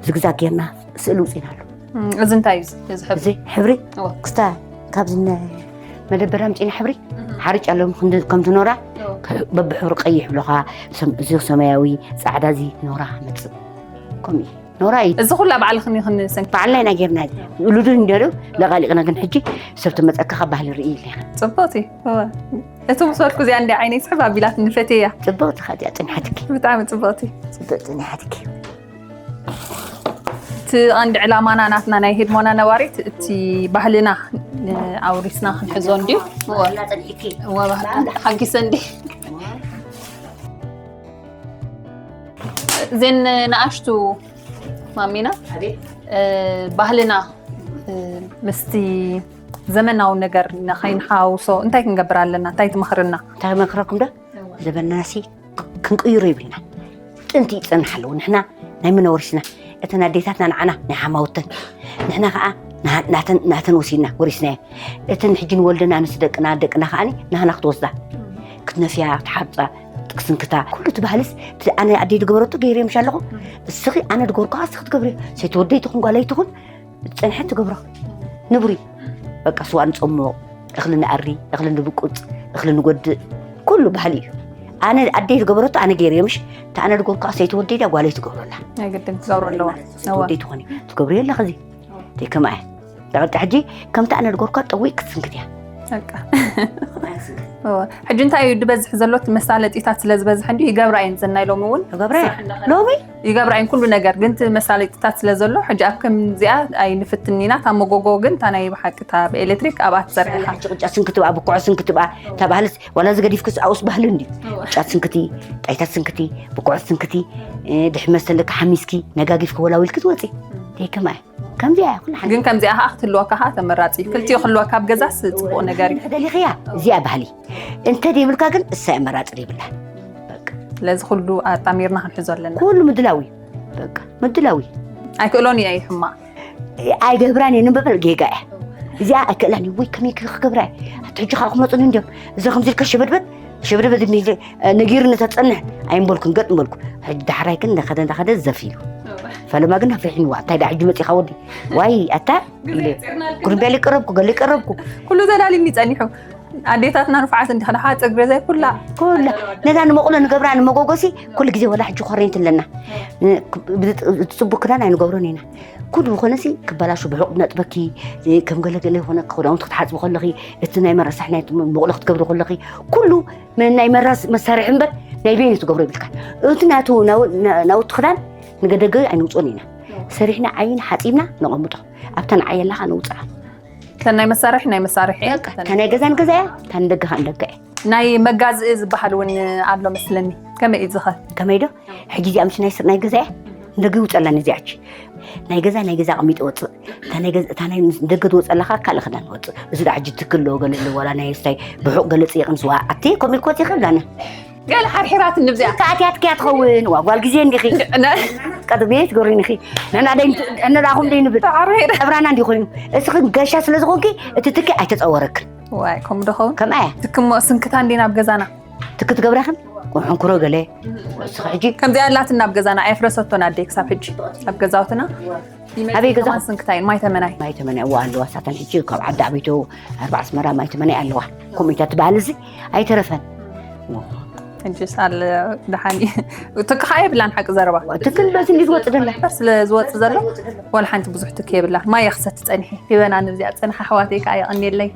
ዝግዛግ ጌርና ስእሊ ውጺእና ኣሎ። እም፣ እዚ እንታይ እዩ እዚ? እዚ ሕብሪ? እዚ ሕብሪ? እወ። ክስታ ካብዚ ነ-፣ መደበር ኣምጺእና ሕብሪ? እም። ሓርጭ ኣለዎም፣ ክንዲ-፣ ከምቲ ኖራ፣ እወ። ከ-፣ በብሕብሩ ቀይሕ ብሎኻ፣ ሰም-፣ እዚ ሰማያዊ፣ ጻዕዳ፣ እዚ ኖራ መጽእ። ከምኡ እዩ። ኖራ እዩ። እዚ ኩላ ባዕልኽን ኢኽን ሰንኪ? ባዕልና ኢና ጌርና። ውሉዱ እንጀሩ ለቓሊቕና ግን ሕጂ ሰብ ተመጸካ ካብ ባህሊ ርኢ ኢልና። ጽቡቕቲ። እወ። እቲ ምስ በልኩ እዚኣ እንደ ዓይነይ ስሕብ ኣቢላትኒ ፈትየያ። ጽቡቕቲ ከዚኣ ጽንሓትኪ። ብጣዕሚ ጽቡቕቲ። ጽቡቕ ጽንሓትኪ። እቲ ቀንዲ ዕላማና ናትና ናይ ህድሞና ነባሪት እቲ ባህልና፣ እ፣ ኣውሪስና ክንሕዞ እንድዩ። እወ። ባህልና ጸኒሕኪ። እወ፣ ባህልና ተሓጊሰ እንድዩ። እዘን ንኣሽቱ ማሚና፣ ኣቤት። እ፣ ባህልና፣ እ፣ ምስቲ ዘመናዊ ነገር ንኸይንሓዋውሶ እንታይ ክንገብር ኣለና? እንታይ ትመኽርና? እንታይ መኽረኩም ዶ? እወ። ዘበንናሲ ክንቅይሮ ይብልና። ጥንቲ ይጸንሕ ኣለዎ። ንሕና ናይ መን ወሪስና? እተን ኣዴታትና ንዓና ናይ ሓማውተን። ንሕና ከኣ ንሃ-፣ ናተን፣ ናተን ወሲድና፣ ወሪስናዮ። እተን ሕጂ ንወልደና ኣንስቲ ደቅና፣ ደቅና ከኣ ንህና ክትወስዳ። ክትነፍያ፣ ክትሓርጻ፣ ክትስንክታ። ኩሉ እቲ ባህልስ፣ እቲ ኣነ ኣደይ ዝገበረቶ ገይረ ምሽ ኣለኹ። እስኺ ኣነ ዝገበርኩ ከኣ እስኺ ትገብርዮ። ሰይቲ ወደይ ትኹን ጓለይ ትኹን፣ ዝጸንሐት ትገብሮ። ንቡሪ። በቃ ስዋ ንጸምቕ፣ እኽሊ ንኣሪ፣ እኽሊ ንብቁጽ፣ እኽሊ ንጎድእ። ኩሉ ባህሊ እዩ። ኣነ ኣደይ ዝገበረቶ ኣነ ገይረ ምሽ፣ እቲ ኣነ ዝገበርኩ ከኣ ሰይቲ ወደይ ድያ ጓለይ ትገብረላ። ናይ ግድን ክትገብሮ ኣለዋ። ሰይቲ እወ። ወደይ ትኾኒ። ትገብርዮ ኣለኺ እዚ። ደይ ከምኣ እያ። ዳቕልቲ ሕጂ ከምቲ ኣነ ዝገበርኩ ጠዊቕ ክትስንክት እያ። በቃ። እወ። ሕጂ እንታይ እዩ ዝበዝሕ ዘሎ? እቲ መሳለጢታት ስለ ዝበዝሕ እንድዩ ይገብራ እየን ዘናይ ሎሚ እውን። ይገብራ እየን። ስራሕ እንዳኸዳ ሎሚ? ይገብራ እየን ኩሉ ነገር፣ ግን እቲ መሳለጢታት ስለ ዘሎ ሕጂ ኣብ ከምዚኣ ኣይንፍትን ኢና። እታ መጎጎ ግን እታ ናይ ብሓቂ እታ ብኤሌክትሪክ ኣብኣ ትሰርሕ እያ። ሕጂ ቅጫ ስንክትብኣ፣ ብኩዖ ስንክትብኣ፣ እታ ባህልስ ዋላ እዚ ገዲፍክስ ኣብኡስ ባህሊ እንድዩ። እወ። ቅጫ ስንክቲ፣ ጣይታት ስንክቲ፣ ብኩዖ ስንክቲ፣ እ፣ ድሕሪ መስተለካ ሓሚስኪ፣ ነጋጊፍኪ ወላ ውልኪ ትወፂ። እም። ደይ ከምኣ እያ። ከምዚኣ እያ ኩሉ ሓንቲ። ግን ከምዚኣ ኸዓ ክትህልወካ ኸዓ ተመራፂ እዩ። ክልቲኡ ክህልወካ ኣብ ገዛስ ፅቡቕ ነገር እዩ። እንተ ደሊኽያ፣ እዚኣ ባህሊ። እንተ ደይብልካ ግን እሳ እያ መራፂ ደይብላ። በቃ። ስለዚ ኩሉ ኣጣሚርና ክንሕዞ ኣለና። ኩሉ ምድላው እዩ። በቃ፣ ምድላው እዩ። ኣይክእሎን እየ ሕማቕ። ኣይገብራን እየ ንምበል ጌጋ እያ። እዚኣ ኣይክእላን እየ። ወይ ከመይ ክገብራ እየ? ኣቲ ሕጂ ኸዓ ክመፁኒ እንድዮም። እዚ ከምዚ ኢልካ ሸበድበድ፣ ሸበድበድ እንዲ-፣ ነጊሩኒ ተፀንሕ ኣይምበልኩን፣ ገጥ ምበልኩ። ሕጂ ዳሕራይ ግን እንዳኸደ እንዳኸደ ዘፍ ኢሉ። ፈለማ ግን ኣፍሪሕንዋ። እንታይ ደኣ ሕጂ መፂኻ ወዲ? ዋይ፣ ኣታ፣ ግዜ ኢለ። ይፅርናልኪ። ጉርምብያ ልቀረብኩ፣ ገለ ይቀረብኩ። ኩሉ ዘላሊኒ ጸኒሑ። ኣዴታትና ንፉዓት እንዲኽን፣ ሓፂር ግዜ ኩላ። ኩላ። ነዛ ንመቑሎ ንገብራ ንመጎጎሲ፣ ኩሉ ግዜ ወላ ሕጂ ኮሬንት ኣለና። እ፣ ብ-፣ ብዝጥ-፣ ዝጽቡቕ ክዳን ኣይንገብሮን ኢና። ኩሉ ዝኾነሲ ክበላሹ ብሑቕ ነጥበኪ፣ እ፣ ከም ገለ ገለ ይኾነ ክዳውንቲ ክትሓጽቢ ከለኺ፣ እቲ ናይ መረሳሕ ናይ መቑሎ ክትገብሪ ከለኺ፣ ኩሉ ም-፣ ናይ መራስ መሳርሒ እምበር ናይ በይኑ ትገብሮ ይብልካ። እቲ ናቱ ናው-፣ ና-፣ ናውቲ ክዳን ንገደገ ኣይንውፅኦን ኢና። ሰሪሕና ዓይን ሓፂብና ነቐምጦ። ኣብታ ንዓይ ኣላኻ ነውፅኣ። እተን ናይ መሳርሒ፣ ናይ መሳርሒ እየን። በቃ፣ እተን እታ ናይ ገዛ ንገዛ እያ፣ እታ ንደገ ኸዓ ንደገ እያ። ናይ መጋዝኢ ዝበሃል እውን ኣሎ መስለኒ። ከመይ እዩ ዝኸ? ከመይ ዶ? ሕጂ እዚኣ ምስ ናይ ስር ናይ ገዛ እያ፣ ንደገ ይውፀላ ነዚኣ ሕጂ። ናይ ገዛ፣ ናይ ገዛ ኣቐሚጠ ወፅእ። እታ ናይ ገዛ፣ እታ ናይ ምስ ደገ ትወፀላ ኸዓ ካልእ ክዳን ወፅእ። እዚ ደኣ ሕጂ ትክል ኣለዎ፣ ገለ ኣለዎ፣ ዋላ ናይ ስታይ ብሑቕ ገለ ፅይቕን ስዋ። ኣቲ፣ ከምኡ ኢልኮ ትኽብላና። ገለ ሓርሒራትኒ ብዚኣ። ከኣትያትክያ ትኸውን፣ ዋ፣ ጓል ግዜ እንዲኺ። ነ- ቀጥቤ ትገሪኒኺ። ንሕና ደይ-፣ ንሕና ደኣኹም ደይንብል። ተሓርሒረ። ጠብራና እንዲ ኮይኑ። እስኺ ገሻ ስለ ዝኾንኪ፣ እቲ ትኪ ኣይተጸወረክን። ዋይ፣ ከምኡ ዶ ኸውን? ከምኣ እያ። ትክሞ ስንክታ እንዲ ናብ ገዛና። ትኪ ትገብራኽን? ሕንኩሮ ገለ። እስኺ ሕጂ ከምዚኣ ኣላትና ኣብ ገዛና፣ ኣየፍረሰቶን ኣደይ ክሳብ ሕጂ ኣብ ገዛውትና። ኣበይ ገዛ? ከማን ስንክታይን ማይ ተመናይ። ማይ ተመናይ እዋ ኣለዋ። ሳተን ሕጂ ካብ ዓዲ ዓቢቶ ኣርባ ኣስመራ ማይ ተመናይ ኣለዋ። ከምኡ ኢታ ትበሃል፣ እዚ ኣይተረፈን። ሕጂ ሳል ደሓን እዩ። ትክኻ የብላን ሓቂ ዘረባ። ትክል በዚ እንዲ ዝወጽእ ደላ። ስለ ዝወጽእ ዘሎ፣ ወላ ሓንቲ ብዙሕ ትክ የብላን። ማይ የኽሰት ጸኒሐ። ሂበና ንብዚኣ ጸንሓ ኣሕዋተይ ከኣ የቐንየለይ።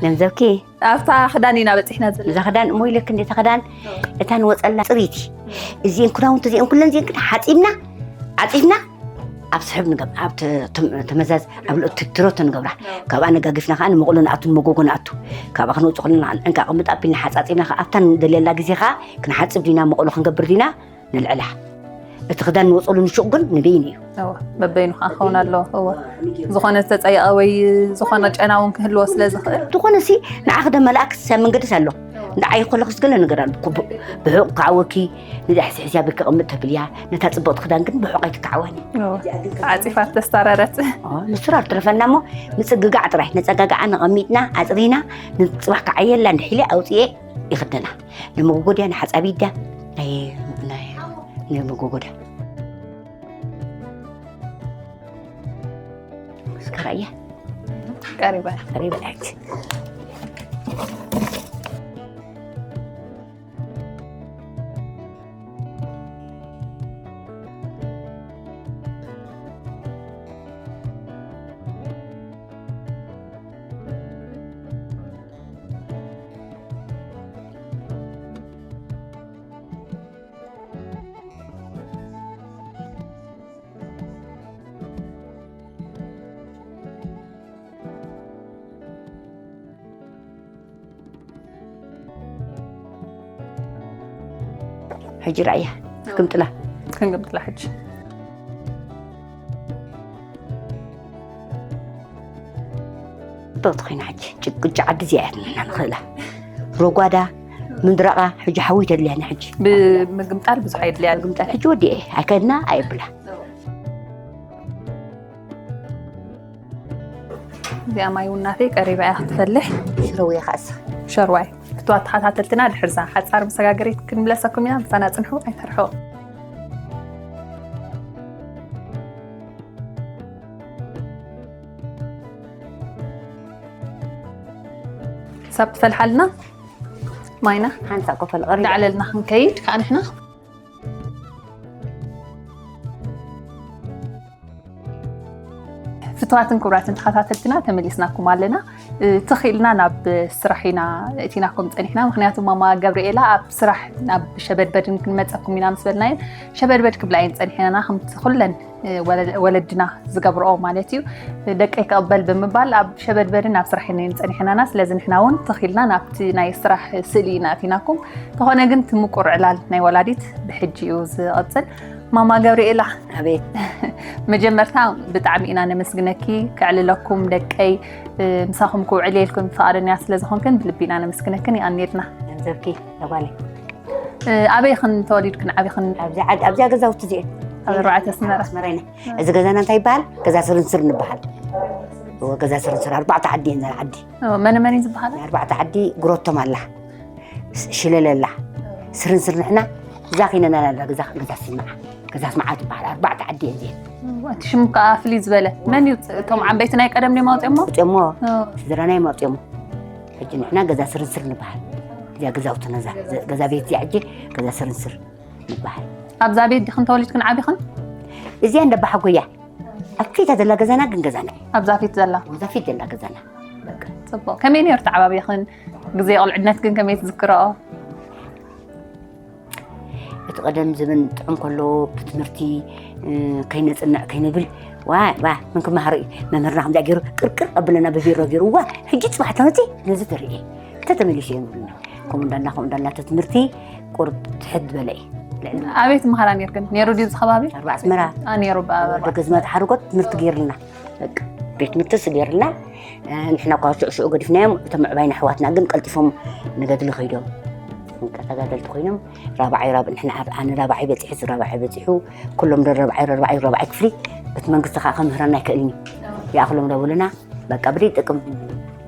ገንዘብኪ ኣብታ ክዳን ኢና በጺሕና ዘለና። እዛ ክዳን እሞ ኢለክ እንዴ፣ እታ ክዳን እታ ንወጸላ ጽሪቲ። እዚአን ክዳውንቲ እዚአን ኩለን እዚአን ግን ሓጺብና፣ ዓጺፍና ኣብ ስሕብ ንገብ-፣ ኣብ ተ-፣ ተም-፣ ተመዛዝ ኣብ ልእቲ ትሮቶ ንገብራ። ካብኣ ነጋጊፍና ከኣ ንመቕሎ ንኣቱ፣ ንመጎጎ ንኣቱ። ካብኣ ክንወጽእ ከለና ዕንካ ቅምጥ ኣቢልና ሓጻጺብና ከኣ ኣብታ ንደልየላ ግዜ ከኣ ክንሓጽብ ዲና፣ መቕሎ ክንገብር ዲና፣ ንልዕላ። እቲ ክዳን ንወጸሉ ንሹቕ ግን ንበይኑ እዩ። እወ፣ በበይኑ ከኣ ክኸውን ኣለዎ። እወ። ዝኾነ ዝተጸየቐ ወይ ዝኾነ ጨና እውን ክህልዎ ስለ ዝኽእል። ዝኾነ ሲ ንዓኺ ደመላእክ ሰብ መንገድስ ኣሎ። ንዓይ ከለኹስ ገለ ነገር ኣሎ። ኩቡ-፣ ብሑቕ ክዓወኪ፣ ንዳሕስሕስያ ብክ ቅምጥ ተብልያ፣ ነታ ጽብቕቲ ክዳን ግን ብሑቕ ኣይትከዓወኒ። እወ። ተዓጺፋ ተስታረረት። ኦ፣ ንስራር ትረፈና እሞ፣ ምጽግጋዕ ጥራይ፣ ነጸጋግዓ፣ ነቐሚጥና፣ ኣጽሪና፣ ንጽባሕ ክዓየላ፣ ንሒለ ኣውጽኤ ይኽደና። ንመጎጎድያ፣ ንሓጻቢት ድያ? ናይ፣ ናይ፣ ናይ መጎጎድያ። እስከ ራእያ። ቀሪባ። ቀሪባ ሕጂ። ሕጂ ራእያ፣ ክንግምጥላ። ክንግምጥላ ሕጂ። ጽብቕቲ ኮይና ሕጂ። ጭ-፣ ቅጫ ዓዲ እዚኣ እያ ንሕና ንኽእላ። ሮጓዳ፣ ምንድራቓ፣ ሕጂ ሓዊ ተድልያኒ ሕጂ። ብምግምጣል ብዙሕ ኣየድልያን። ምግምጣል ሕጂ ወዲኤ፣ ኣይከድና፣ ኣየብላ። እዚኣ ማይ እውን ናተይ ቀሪባ እያ ክትፈልሕ። ሽረውየ ከኣስ። ሸርዋይ። ፍትዋት ተኸታተልትና ድሕርዛ ሓጻር መሰጋገሪት ክንምለሰኩም ኢና። ምሳና ጽንሑ፣ ኣይተርሑ። ሳብ ትፈልሓልና ማይና ሓንሳ ኮፈል ቀሪባ። ዳዕለልና ክንከይድ ከኣ ንሕና። ፍትዋትን ክቡራትን ተኸታተልትና ተመሊስናኩም ኣለና። እ፣ ትኽ ኢልና ናብ ስራሕ ኢና እቲናኩም ጸኒሕና። ምኽንያቱ ማማ ገብርኤላ ኣብ ስራሕ ናብ ሸበድበድን ክንመጸኩም ኢና ምስ በልናየን ሸበድበድ ክብላ እየን ጸኒሐናና። ከምቲ ኩለን፣ እ፣ ወለ-፣ ወለድና ዝገብርኦ ማለት እዩ። ደቀይ ክቕበል ብምባል ኣብ ሸበድበድን ኣብ ስራሕ እየን ጸኒሐናና። ስለዚ ንሕና እውን ትኽ ኢልና ናብቲ ናይ ስራሕ ስእሊ ኢና እቲናኩም። ተኾነ ግን እቲ ምቁር ዕላል ናይ ወላዲት ብሕጂ እዩ ዝቕጽል። ማማ ገብርኤላ፣ ኣቤት። መጀመርታ ብጣዕሚ ኢና ነመስግነኪ። ከዕልለኩም ደቀይ፣ እ፣ ምሳኹም ክውዕል ኢልኩም ፍቓደኛ ስለ ዝኾንክን ብልቢ ኢና ነመስግነክን። የቐንየልና። ገንዘብኪ ተጓለ። እ፣ ኣበይ ኽን ተወሊድክን ዓቢኽን? ኣብዚ ዓድ-፣ ኣብዚኣ ገዛውቲ እዚኤን። ኣብ ኣርባዕተ ኣስመራ። ኣስመራ ኢና። እዚ ገዛና እንታይ ይበሃል? ገዛ ስርንስር ንበሃል። እወ፣ ገዛ ስርንስር ኣርባዕተ ዓዲ እየን እዘን ዓዲ። እወ፣ መን መን እዩ ዝበሃል? ናይ ኣርባዕተ ዓዲ ግሮቶም ኣላ። ስ-፣ ሽለለ ኣላ። ስርንስር ንሕና እዛ ኺነና ኣላ ገዛ፣ ገዛ ስምዓ። ገዛ ስምዓ ትበሃል። ኣርባዕተ ዓዲ እየን እዚኤን። እወ፣ እቲ ሽም ከኣ ፍልይ ዝበለ። መን እዩ? እቶም ዓበይቲ ናይ ቀደም ድዮም ኣውፅኦሞ? ኣውፅኦሞ። እወ። ስድራና እዮም ኣውፅኦሞ። ሕጂ ንሕና ገዛ ስርንስር ንበሃል። እዚኣ ገዛውትና እዛ፣ ዘ-፣ ገዛ ቤት እዚኣ ሕጂ ገዛ ስርንስር ንበሃል። ኣብዛ ቤት ዲኽን ተወሊድክን ዓቢኽን? እዚኣ እንዳ ኣባሓጎያ። ኣብ ፊታ ዘላ ገዛና ግን ገዛና እዩ። ኣብዛ ፊት ዘላ? ኣብዛ ፊት ዘላ ገዛና። በቃ። ጽቡቕ። ከመይ ነይሩ ተዓባቢኽን? ግዜ ቁልዕነት ግን ከመይ ትዝክርኦ? እቲ ቀደም ዘበን ጥዑም ከሎ ብትምህርቲ፣ እ፣ ከይነጽንዕ ከይንብል፣ ዋ፣ ዋ፣ ምን ክመሃሮ እዩ? መምህርና ከምዚኣ ገይሩ ቅርቅር ኣብለና ብቢሮ ገይሩ፣ ዋ፣ ሕጂ ጽባሕ ትምህርቲ ነዚ ትርኢ። እንተ ተመሊሱ እዮም ይብሉና። ከምኡ እንዳልና፣ ከምኡ እንዳልና እቲ ትምህርቲ ቁሩብ ትሕት ዝበለ እዩ። ልዕሊ ኣበይ ትመሃራ ነይርክን? ነይሩ ድዩ ኣብዚ ከባቢ? ኣርባ ኣስመራ። ኣ፣ ነይሩ ብኣበባ። ወደ ገዝማት ሓርጎት ትምህርቲ ገይርልና። በቃ፣ ቤት ትምህርትስ ገይርልና። እ፣ ንሕና እኳ ሽዑ ሽዑ ገዲፍናዮም፣ እቶም ምዕባይና ኣሕዋትና ግን ቀልጢፎም ንገድሊ ከይዶም። ተጋደልቲ ኮይኖም፣ ራብዓይ፣ ራብ-፣ ንሕና ኣብ-፣ ኣነ ራብዓይ በጺሑ፣ እዚ ራብዓይ በጺሑ፣ ኩሎም ዶ ራብዓይ፣ ራብዓይ፣ ራብዓይ ክፍሊ፣ እቲ መንግስቲ ከኣ ከምህረና ኣይክእልን እዩ። ይኣኽሎም ዶ በሉና፣ በቃ፣ ብደይ ጥቅም፣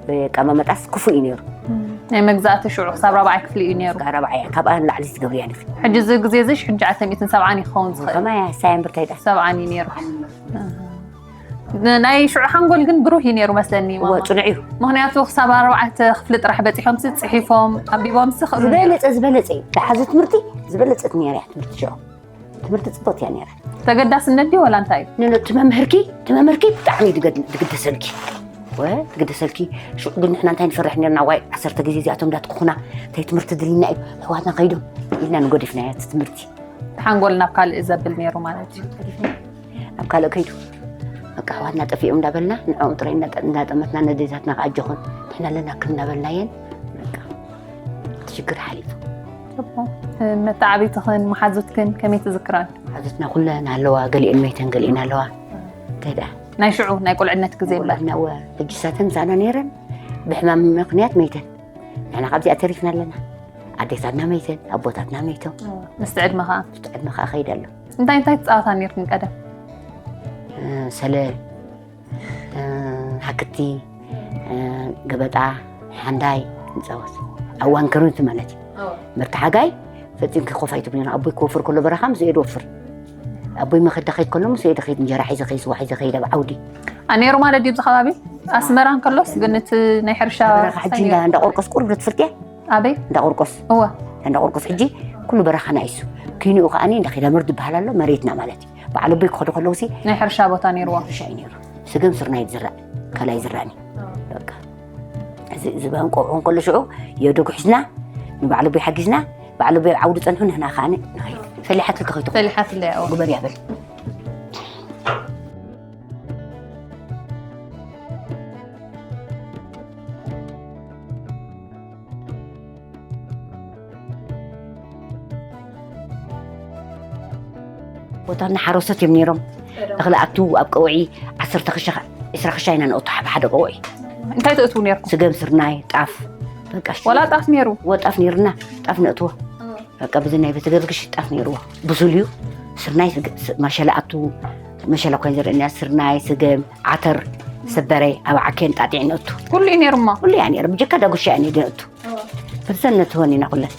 በቃ፣ መመጣስ ክፉእ እዩ ነይሩ። እም። ናይ መግዛእቲ ሽዑ ክሳብ ራብዓይ ክፍሊ እዩ ነይሩ። ካብ ራብዓይ፣ ካብኣ ንላዕሊ ትገብርያ ንኽእል። ሕጂ እዚ ግዜ እዚ ሽሕን ትሽዓተ ሚእትን ሰብዓን ይኸውን ዝኽእል። ከማይ ሳያን ብርታይ ዳ? ሰብዓን እዩ ነይሩ። ናይ ሽዑ ሓንጎል ግን ብሩህ እዩ ነይሩ መስለኒ፣ እወ፣ ማማ። ጽኑዕ እዩ። ምኽንያቱ ክሳብ ኣርባዕተ ክፍሊ ጥራሕ በጺሖምሲ፣ ጽሒፎም፣ ኣንቢቦምሲ ክእሉ ነይሩ። ዝበለጸ፣ ዝበለጸ እዩ። ደሓዚ ትምህርቲ ዝበለጸት ነይራ እያ ትምህርቲ ሽዑ። ትምህርቲ ጽቡቅ እያ ነይራ። ተገዳስነት ድዩ ወላ እንታይ እዩ? ንነቲ መምህርኪ፣ እቲ መምህርኪ ብጣዕሚ እዩ ዝገድ-፣ ዝግደሰልኪ። ወ-፣ ዝግደሰልኪ። ሽዑ ግን ንሕና እንታይ ንፈርሕ ነርና? ዋይ፣ ዓሰርተ ግዜ እዚኣቶም እንዳትኩኹና፣ እንታይ ትምህርቲ ድልና እዩ? ኣሕዋትና ከይዶም ኢልና ንገዲፍናዮ እቲ ትምህርቲ። ሓንጎል ናብ ካልእ ዘብል ነይሩ ማለት እዩ። ኣብ ካልእ ከይዱ። በቃ ኣሕዋትና ጠፊኦም እንዳበልና፣ ንዕኦም ጥራይ እንዳጠ-፣ እንዳጠመትና፣ ነዴታትና ከኣጆኹን፣ ንሕና ኣለናክን እንዳበልናየን፣ በቃ፣ እቲ ሽግር ሓሊፉ። ጽቡቕ። መተዓቢትኽን መሓዙትክን ከመይ ትዝክራን? መሓዙትና ኩለን ኣለዋ፣ ገሊኤን መይተን፣ ገሊኤን ኣለዋ። እንታይ ደኣ? ናይ ሽዑ፣ ናይ ቁልዕነት ግዜ እምበር። ቁልዕና፣ እወ፣ ሕጂ ሳተን ምሳና ነይረን፣ ብሕማም ምኽንያት መይተን። ንሕና ካብዚኣ ተሪፍና ኣለና። ኣዴታትና መይተን፣ ኣቦታትና መይቶም። ምስቲ ዕድመ ኸኣ? ምስቲ ዕድመ ኸኣ ከይደ ኣሎ። እንታይ እንታይ ትጻወታ ነይርክን ቀደም? እ፣ ሰለል፣ እ፣ ሃክቲ፣ እ፣ ገበጣ፣ ሓንዳይ ንጻወት። ኣብ እዋን ክረምቲ ማለት እዩ። እምበር እቲ ሓጋይ ፈጺምኪ ኮፍ ኣይትብልን። ኣቦይ ክወፍር ከሎ በረኻ ምስ እየ ድወፍር። ኣቦይ መኸዳ ከይድ ከሎ ምስ እየ ድኸይድ፣ እንጀራ ሒዘ ከይድ፣ ስዋ ሒዘ ከይድ ኣብ ዓውዲ። ኣ፣ ነይሩ ማለት ድዩ ኣብዚ ከባቢ? ኣስመራ እንከሎስ ግን እቲ ናይ ሕርሻ በረኻ ሕጂ እንታይ እንዳ፣ ነይሩ? እንዳ ቆርቆስ ቁሩብ ዶ ትፈልጥያ? ኣበይ? እንዳ ቆርቆስ። እወ። እንዳ ቆርቆስ ሕጂ ኩሉ በረኻና እዩ እሱ። ኪንኡ ከኣኒ እንዳ ኪዳምር ዝበሃል ኣሎ፣ መሬትና ማለት እዩ። በዓል ኣቦይ ክኸዱ ከለውሲ ናይ ሕርሻ ቦታ ነይርዎ። ሕርሻ እዩ ነይሩ። ስገም ስርናይ ዝራእ፣ ካልኣይ ዝራእኒ። በቃ። እዚ፣ እዚ በንቆ እንከሎ ሽዑ የደጉ ሒዝና፣ ንበዓል ኣቦይ ሓጊዝና፣ በዓል ኣቦይ ኣብ ዓውዲ ጸንሑ፣ ንሕና ከኣ ንኸይድ። ፈሊሓትልኪ ከይትኹ። ፈሊሓትለይ፣ ኣዎ። ግበር እያ በል። ቦታና ሓረስቶት እዮም ነይሮም። እኽሊ ኣቱ ኣብ ቀውዒ ዓሰርተ ክሻ፣ ዕስራ ክሻ ኢና ነእቱ፣ ሓደ፣ ሓደ ቀውዒ። እንታይ ተእትዉ ነይርኩም? ስገም፣ ስርናይ፣ ጣፍ። በቃ፣ እሺ። ወላ ጣፍ ነይሩ? ወ፣ ጣፍ ነይሩና፣ ጣፍ ነእትዎ። በቃ፣ ብዚ ናይ ቤተ ገርግሽ ጣፍ ነይርዎ። ብሱል እዩ። ስርናይ፣ ስገ-፣ ስ-፣ መሸላ ኣቱ፣ መሸላ ኮይን ዘርእና፣ ስርናይ፣ ስገም፣ ዓተር፣ ሰበረ፣ ኣብ ዓኬን ጣጢዕ ነእቱ። ኩሉ እዩ ነይሩ እሞ? ኩሉ እያ ነይሩ። ብጀካ ዳጉሻ እያ ነይሩ ነእቱ። ብርሰን ነእትወን ኢና ኩለን።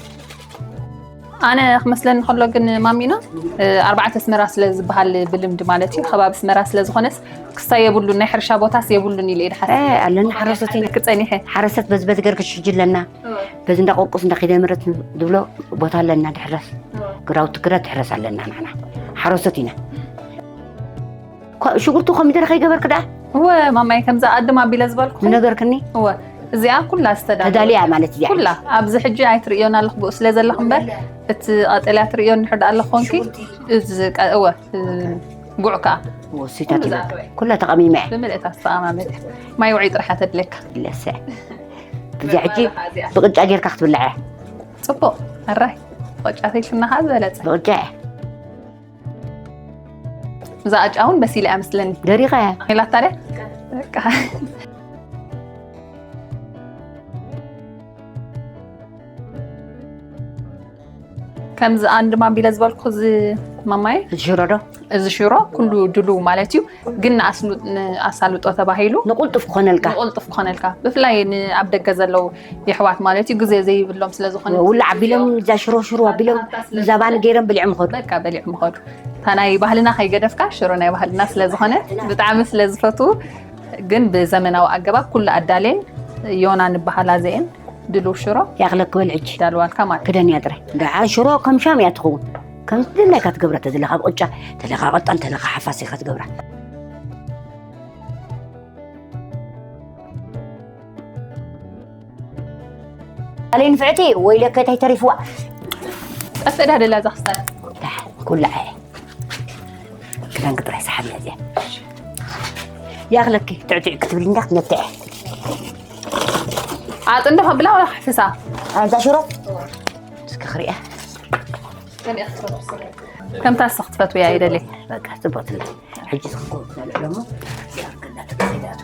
ኣነ ክመስለኒ ከሎ ግን ማሚና፣ እ፣ ኣርባዕተ ኣስመራ ስለ ዝበሃል ብልምዲ ማለት እዩ፣ ከባቢ ኣስመራ ስለ ዝኾነስ ክስታይ የብሉን፣ ናይ ሕርሻ ቦታስ የብሉን ኢለ እየ ድሓስብ። እ፣ ኣለና ሓረስቶት ኢና። ክጸኒሐ። ሓረስቶት በዚ በዚ ገርግሽ ሕጂ ኣለና። በዚ እንዳ ቆርቆስ እንዳ ኪዳነ ምሕረት ዝብሎ ቦታ ኣለና ድሕረስ። ግራውቲ ግራት ድሕረስ ኣለና ንሕና። ሓረስቶት ኢና። ኮ-፣ ሽጉርቲ ኮሚደረ ከይገበርክ ደኣ? እወ፣ ማማይ፣ ከምዛ ኣድም ኣቢለ ዝበልኩ። ዝነገርክኒ? እወ፣ እዚኣ ኩላ ዝተዳለወት። ተዳልያ ማለት እዚኣ ኩላ። ሕጂ። ኣብዚ ሕጂ ኣይትርእዮን ኣለኹ፣ ብኡ ስለ ዘለኹ እምበር፣ እቲ ቀጠልያ ትርእዮ እንድሕር ደኣ ኣለኹ ኮንኪ፣ ሽጉርቲ። እዚ ቀ-፣ እወ፣ እ፣ ጉዕ ከኣ። እወ፣ እሱይ ኩሉ ታቲበ። ዝኣተወ። ኩላ ተቐሚመ እየ። ብምልእታ ዝተቐማመጠ። ማይ ውዑይ ጥራሕ እያ ተድልየካ። ለሰ። እዚኣ ሕጂ እዚኣ። ብቅጫ ጌርካ ክትብላዕ እያ። ጽቡቕ። ኣራይ። ብቅጫ ተይልክና ከኣ ዝበለጸ። ብቅጫ እያ። እዛ ቅጫ እውን በሲላ እያ መስለኒ። ደሪቓ እያ። ኢላታ ድያ? በቃ። ከምዚ ኣንድም ኣቢለ ዝበልኩ እዚ ማማይ። እዚ ሽሮ ዶ? እዚ ሽሮ ኩሉ ድሉው ማለት እዩ። ግን ንኣስሉ-፣ ንኣሳልጦ ተባሂሉ ንቁልጡፍ ክኾነልካ። ንቁልጡፍ ክኾነልካ። ብፍላይ ን-፣ ኣብ ደገ ዘለዉ የሕዋት ማለት እዩ። ግዜ ዘይብሎም ስለ ዝኾነ ውላዕ ኣቢሎም እዛ ሽሮ ሽሮ ኣቢሎም እዛ ባኒ ገይሮም በሊዖም ይኸዱ። በቃ በሊዖም ይኸዱ። እታ ናይ ባህልና ከይገደፍካ ሽሮ ናይ ባህልና ስለ ዝኾነ ብጣዕሚ ስለ ዝፈትዉ ግን ብዘመናዊ ኣገባብ ኩሉ ኣዳልየን ዮና ንበሃላ ዘኤን ድሉው ሽሮ ያኽለክ በል ሕጂ። ዳልዋልካ ማለት። ክደንያ ጥራይ። ደሓር ሽሮ ከም ሻም እያ ትኸውን። ከም ትድለካ ትገብራ ተዘለኻ ብቅጫ፣ ተለኻ ቅጫ፣ ተለኻ ሓፋስ ኢኻ ትገብራ። ኣሌ ንፍዕቲ ወይለከ እንታይ ተሪፍዋ? ጠፍእ ዳ ደላ እዛ ክስታን? ደሓር ኩላ እየ። ክዳንኪ ጥራይ ሰሓቢ እያ እዚኣ። ያኽለኪ ትዕትዕ ክትብሊ እንዳ ክትነትዐ። ኣጥንዶ ከብላ ወላ ክሕፍሳ? ኣንታ ሽሮ? እስኪ ክሪኣ። ከምታ ንስኺ ትፈትውያ ይደሊ። በቃ፣ ጽቡቕ ትብሊ። ሕጂ ዝኽኮን ትበልዕ ደሞ፣ ያርክላ ትከይዳቱ።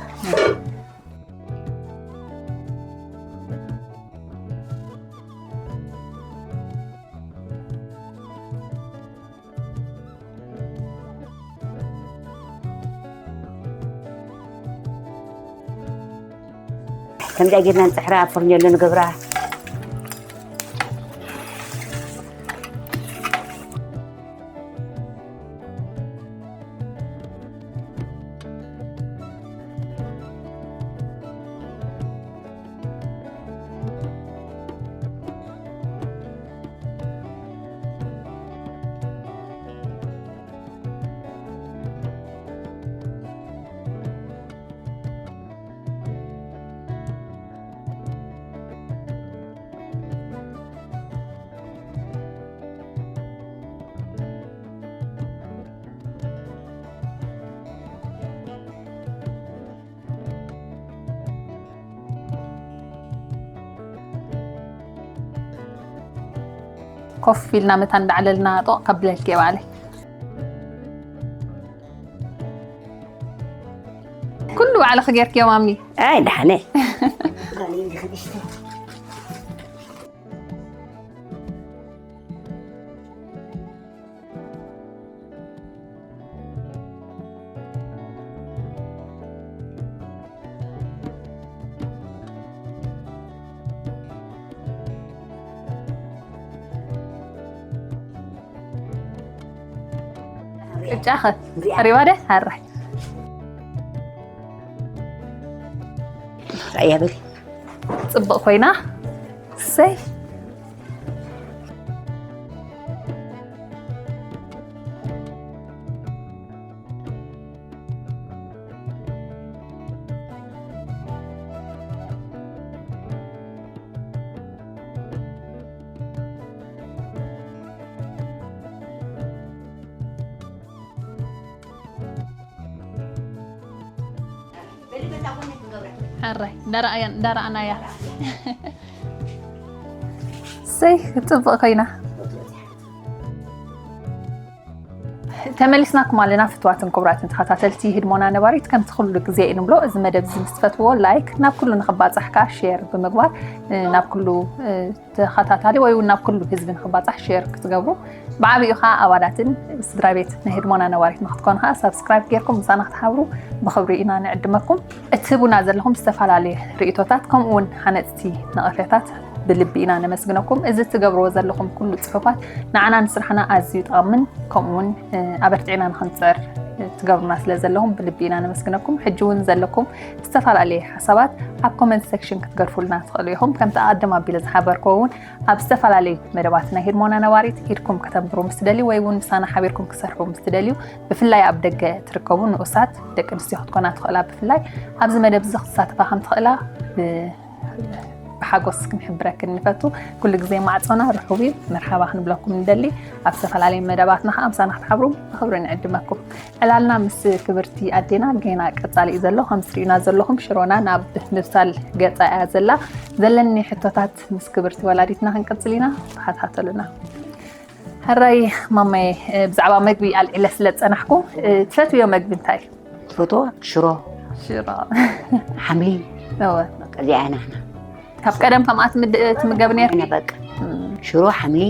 ከምዚኣ ጌርና ንጽሕራ፣ ኣብ ፈርኔሎ ንገብራ። ኮፍ ኢልና መታን እንዳዕለልና ጦቕ ከብለልኪ እየ ባዕለይ። ኩሉ ባዕልኺ ጌርክዮ ማሚ። ኣይ፣ ደሓነ። ቅጫኸ? ሪኣ። ቀሪባ ደ? ኣራይ። ራእያ በል። ጽብቕ ኮይና። እሰይ። ሕራይ፣ እንዳረኣያ-፣ እንዳረኣናያ። እሰይ፣ ጽብቕ ኮይና። ተመሊስናኩም ኣለና ፍትዋትን ክቡራትን ተኸታተልቲ ህድሞና ነባሪት፣ ከምቲ ኩሉ ግዜ እንብሎ፣ እዚ መደብ እዚ ምስ ትፈትዎ ላይክ፣ ናብ ኩሉ ንኽባጻሕ ከኣ ሼር ብምግባር፣ እ፣ ናብ ኩሉ፣ እ፣ ተኸታታሊ ወይ እውን ናብ ኩሉ ህዝቢ ንኽባጻሕ ሼር ክትገብሩ፣ ብዓቢኡ ከኣ ኣባላትን ስድራ ቤት ናይ ህድሞና ነባሪት ንኽትኮኑ ከኣ ሳብስክራይብ ጌርኩም ምሳና ክትሓብሩ ብኽብሪ ኢና ንዕድመኩም። እትህቡና ዘለኹም ዝተፈላለዩ ርእይቶታት ከምኡ እውን ሃነጽቲ ነቐፌታት ብልቢ ኢና ነመስግነኩም። እዚ እትገብርዎ ዘለኹም ኩሉ ጽሑፋት ንዓና ንስራሕና ኣዝዩ ጠቓምን ከምኡ እውን፣ እ፣ ኣበርቲዕና ንኽንጽዕር፣ እ፣ ትገብሩና ስለ ዘለኹም ብልቢ ኢና ነመስግነኩም። ሕጂ እውን ዘለኩም ዝተፈላለየ ሓሳባት ኣብ ኮመንት ሴክሽን ክትገድፉልና ትኽእሉ ኢኹም። ከምቲ ኣቐድም ኣቢለ ዝሓበርክዎ እውን ኣብ ዝተፈላለዩ መደባት ናይ ህድሞና ነባሪት ኢድኩም ከተንብሩ ምስ ትደልዩ ወይ እውን ምሳና ሓቢርኩም ክትሰርሑ ምስ ትደልዩ፣ ብፍላይ ኣብ ደገ ትርከቡ ንኡሳት ደቂ ኣንስትዮ ክትኮና ትኽእላ፣ ብፍላይ ኣብዚ መደብ እዚ ክትሳተፋ ከም ትኽእላ ብ-፣ ብሓጎስ ክንሕብረክን ንፈቱ። ኩሉ ግዜ ማዕጾና ርሑብ እዩ። መርሓባ ክንብለኩም ንደሊ። ኣብ ዝተፈላለዩ መደባትና ከኣ ምሳና ክትሓብሩ ብኽብሪ ንዕድመኩም። ዕላልና ምስ ክብርቲ ኣዴና ገና ቀጻሊ እዩ ዘሎ። ከም ትርእዩና ዘለኹም ሽሮና ናብ ምብሳል ገጻ እያ ዘላ። ዘለኒ ሕቶታት ምስ ክብርቲ ወላዲትና ክንቅጽል ኢና። ተኸታተሉና። ሕራይ ማማየ፣ ብዛዕባ መግቢ ኣልዒለ ስለ ዝጸናሕኩ፣ ትፈትውዮ መግቢ እንታይ እዩ? ትፈትዎ? ሽሮ። ሽሮ። ሓምሊ። እወ። በቃ እዚኣ ኢና ንሕና። ካብ ቀደም ከምኣ ትምድ-፣ ትምገብ ነይርኪ? ኣነ በቃ። እም። ሽሮ፣ ሓምሊ፣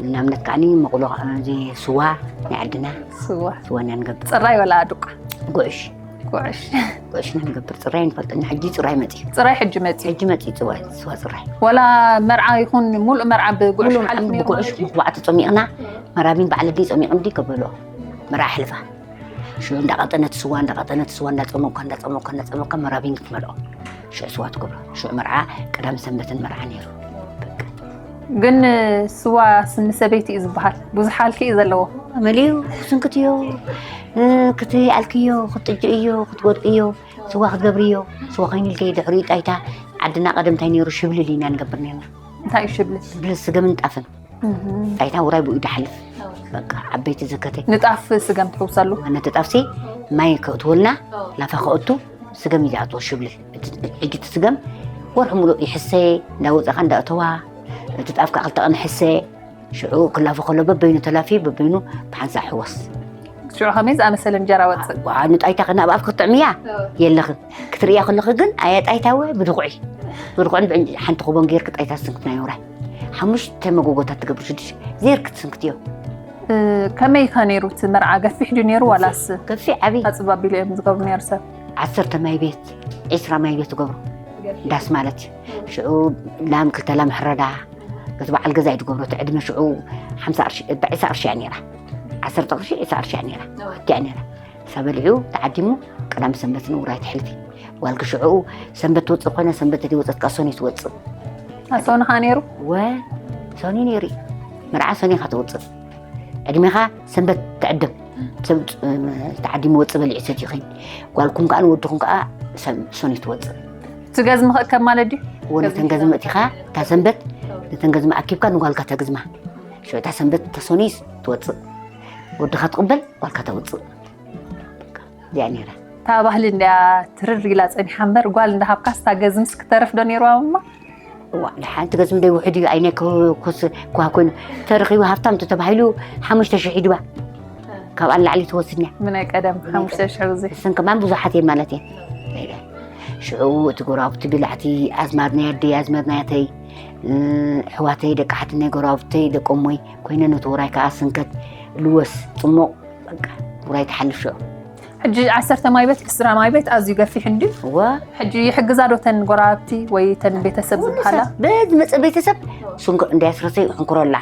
ንኣብነት ከዓኒ መቑሎ፣ እዚ ስዋ ናይ ዓድና። ስዋ። ስዋ ኢና ንገብር። ጽራይ ወላ ዱቃ? ጉዕሽ። ጉዕሽ። ጉዕሽ ኢና ንገብር። ጽራይ ንፈልጠና። ሕጂ ጽራይ መጺኡ። ጽራይ ሕጂ መጺኡ። ሕጂ መጺኡ ጽዋ-፣ ስዋ ጽራይ። ወላ መርዓ ይኹን፣ ሙሉእ መርዓ ብጉዕሽ ሙሉእ መርዓ ይሓልፍ ነይሩ ብጉዕሽ ማለት እዩ? ብኹባዕ ተጸሚቕና፣ መራቢን በዓል ኣደይ ጸሚቕን ድዩ ከበልኦ? መርዓ ኣሕልፋ። ሽዑ እንዳቐጠነት ስዋ፣ እንዳቐጠነት ስዋ፣ እንዳጸመኳ፣ እንዳጸመኳ፣ እንዳጸመኳ መራቢን ክትመልኦ። ሽዑ ስዋ ትገብሮ። ሽዑ መርዓ ቀዳም ሰንበትን መርዓ ነይሩ። በቃ። ግን ስዋ ስሚ ሰበይቲ እዩ ዝበሃል። ብዙሕ ሃልኪ እዩ ዘለዎ። መሊኡ ስንክትዮ፣ እ፣ ክትኣልክዮ፣ ክትጥጅእዮ፣ ክትጎድእዮ፣ ስዋ ክትገብርዮ። ስዋ ኮይኑ ኢልከ ድሕሪኡ ጣይታ ዓድና ቀደም እንታይ ነይሩ? ሽብልል ኢና ንገብር ነርና። እንታይ እዩ ሽብልል? ሽብልል ስገምን ጣፍን። እህ። ጣይታ ውራይ ብኡ ይድሓልፍ። በቃ ዓበይቲ ዝከተ። ንጣፍ ስገም ትሕውሰሉ? ነቲ ጣፍሲ ማይ ከእትወልና፣ ላፋ ከእቱ፣ ስገም እዩ ዝኣትዎ ሽብልል። እቲ፣ ሕጂ እቲ ስገም ወርሒ ሙሉእ ይሕሰ፣ እንዳወፀኻ እንዳእተዋ፣ እቲ ጣፍ ከዓ ክልተ ቀን ይሕሰ። ሽዑ ክላፎ ከሎ በበይኑ ተላፊ፣ በበይኑ ብሓንሳእ ሕወስ። ሽዑ ከመይ ዝኣመሰለ እንጀራ ወፅእ? ዋ፣ ንጣይታ ከ ናብ ኣፍ ክትጥዕምያ? የለኽን። ክትርእያ ከለኺ ግን ኣያ ጣይታ ወ ብድኹዒ። ብድኹዕን ብዕን-፣ ሓንቲ ኩቦን ጌርኪ ጣይታ ዝትንክት ናይ ውራይ። ሓሙሽተ መጎጎታት ትገብሪ ሽዱሽተ ዜር ክትስንክትዮ። እ፣ ከመይ ከ ነይሩ እቲ መርዓ? ገፊሕ ድዩ ነይሩ ዋላስ? ገፊሕ ዓብዪ። ኣጽባብ ኢሉ እዮም ዝገብሩ ነይሩ ሰብ? ዓሰርተ ማይ ቤት፣ ዒስራ ማይ ቤት ትገብሩ። ዳስ ማለት እዩ። ሽዑ ላም፣ ክልተ ላም ሕረዳ። በቲ በዓል ገዛ እዩ ዝገብሮ። እቲ ዕድመ ሽዑ ሓምሳ ቅርሺ፣ ዕስራ ቅርሺ እያ ነይራ። ዓሰርተ ቅርሺ፣ ዕስራ ቅርሺ እያ ነይራ። እዋ። እቲኣ ነይራ። ሳበልዑ ተዓዲሙ ቀዳም ሰንበት ንውራይ ትሕልፊ። ጓልኪ ሽዑ ሰንበት ትወፅእ ኮይና፣ ሰንበት ተደይወፀት ከኣ ሰኑይ ትወፅእ። ኣሰኑ ኸኣ ነይሩ? ወ፣ ሰኑይ ነይሩ እዩ። መርዓ ሰኑይ ኢኻ ትወፅእ። ዕድሜኻ ሰንበት ትዕድም። ሰብ፣ ተዓዲሙ ወፅእ በሊዑ ሰትዩ ኸይድ። ጓልኩም ከኣ ንወድኹም ከኣ ሰም-፣ ሰኑይ ትወፅእ። ትገዝሚ ኸ-፣ ከም ማለት ድዩ? ወ፣ ነተን ገዝሚ እቲኻ፣ እታ ሰንበት፣ ነተን ገዝሚ ኣኪብካ ንጓልካ ተግዝማ። ሽዑ እታ ሰንበት ተሰኑይ ትወፅእ። ወድኻ ትቕበል፣ ጓልካ ተውፅእ። እዚኣ ነይራ። እታ ባህሊ እንድያ ትርር ኢላ ጸኒሓ እምበር፣ ጓል እንዳሃብካስ እታ ገዝምስ ክትተርፍ ዶ ነይርዋ እማ? እዋ፣ ንሓንቲ ገዝም ደይ ውሕድ እዩ፣ ኣይነ ክስ ኳ ኮይኑ ተረኺቡ ሃብታም ተተባሂሉ ሓሙሽተ ሽሕ ይድባ። ካብኣ ንላዕሊ ትወስድና። ምናይ ቀደም ሓሙሽተ ሽሕ ግዜ። እሰን ከማን ብዙሓት እየን ማለት እየን። ሽዑ እቲ ጎራብቲ ብላዕቲ ኣዝማድናይ ኣደይ ኣዝማድናያተይ፣ እ፣ ኣሕዋተይ፣ ደቂ ሓትነይ፣ ጎራብተይ፣ ደቆሞይ ኮይነ ነቲ ውራይ ከዓ ስንከት ልወስ ጽሞቕ፣ በቃ፣ ውራይ ትሓልፍ ሽዑ። ሕጂ ዓሰርተ ማይ ቤት፣ ዕስራ ማይ ቤት ኣዝዩ ገፊሕ እንድዩ። እዋ። ሕጂ ይሕግዛ ዶ ተን ጎራብቲ ወይ ተን ቤተሰብ ኩሉ ዝበሃላ? ሰብ፣ በዚ መጸ ቤተሰብ ስንኮ እንዳያስረሰ ይሕንኩረላ፣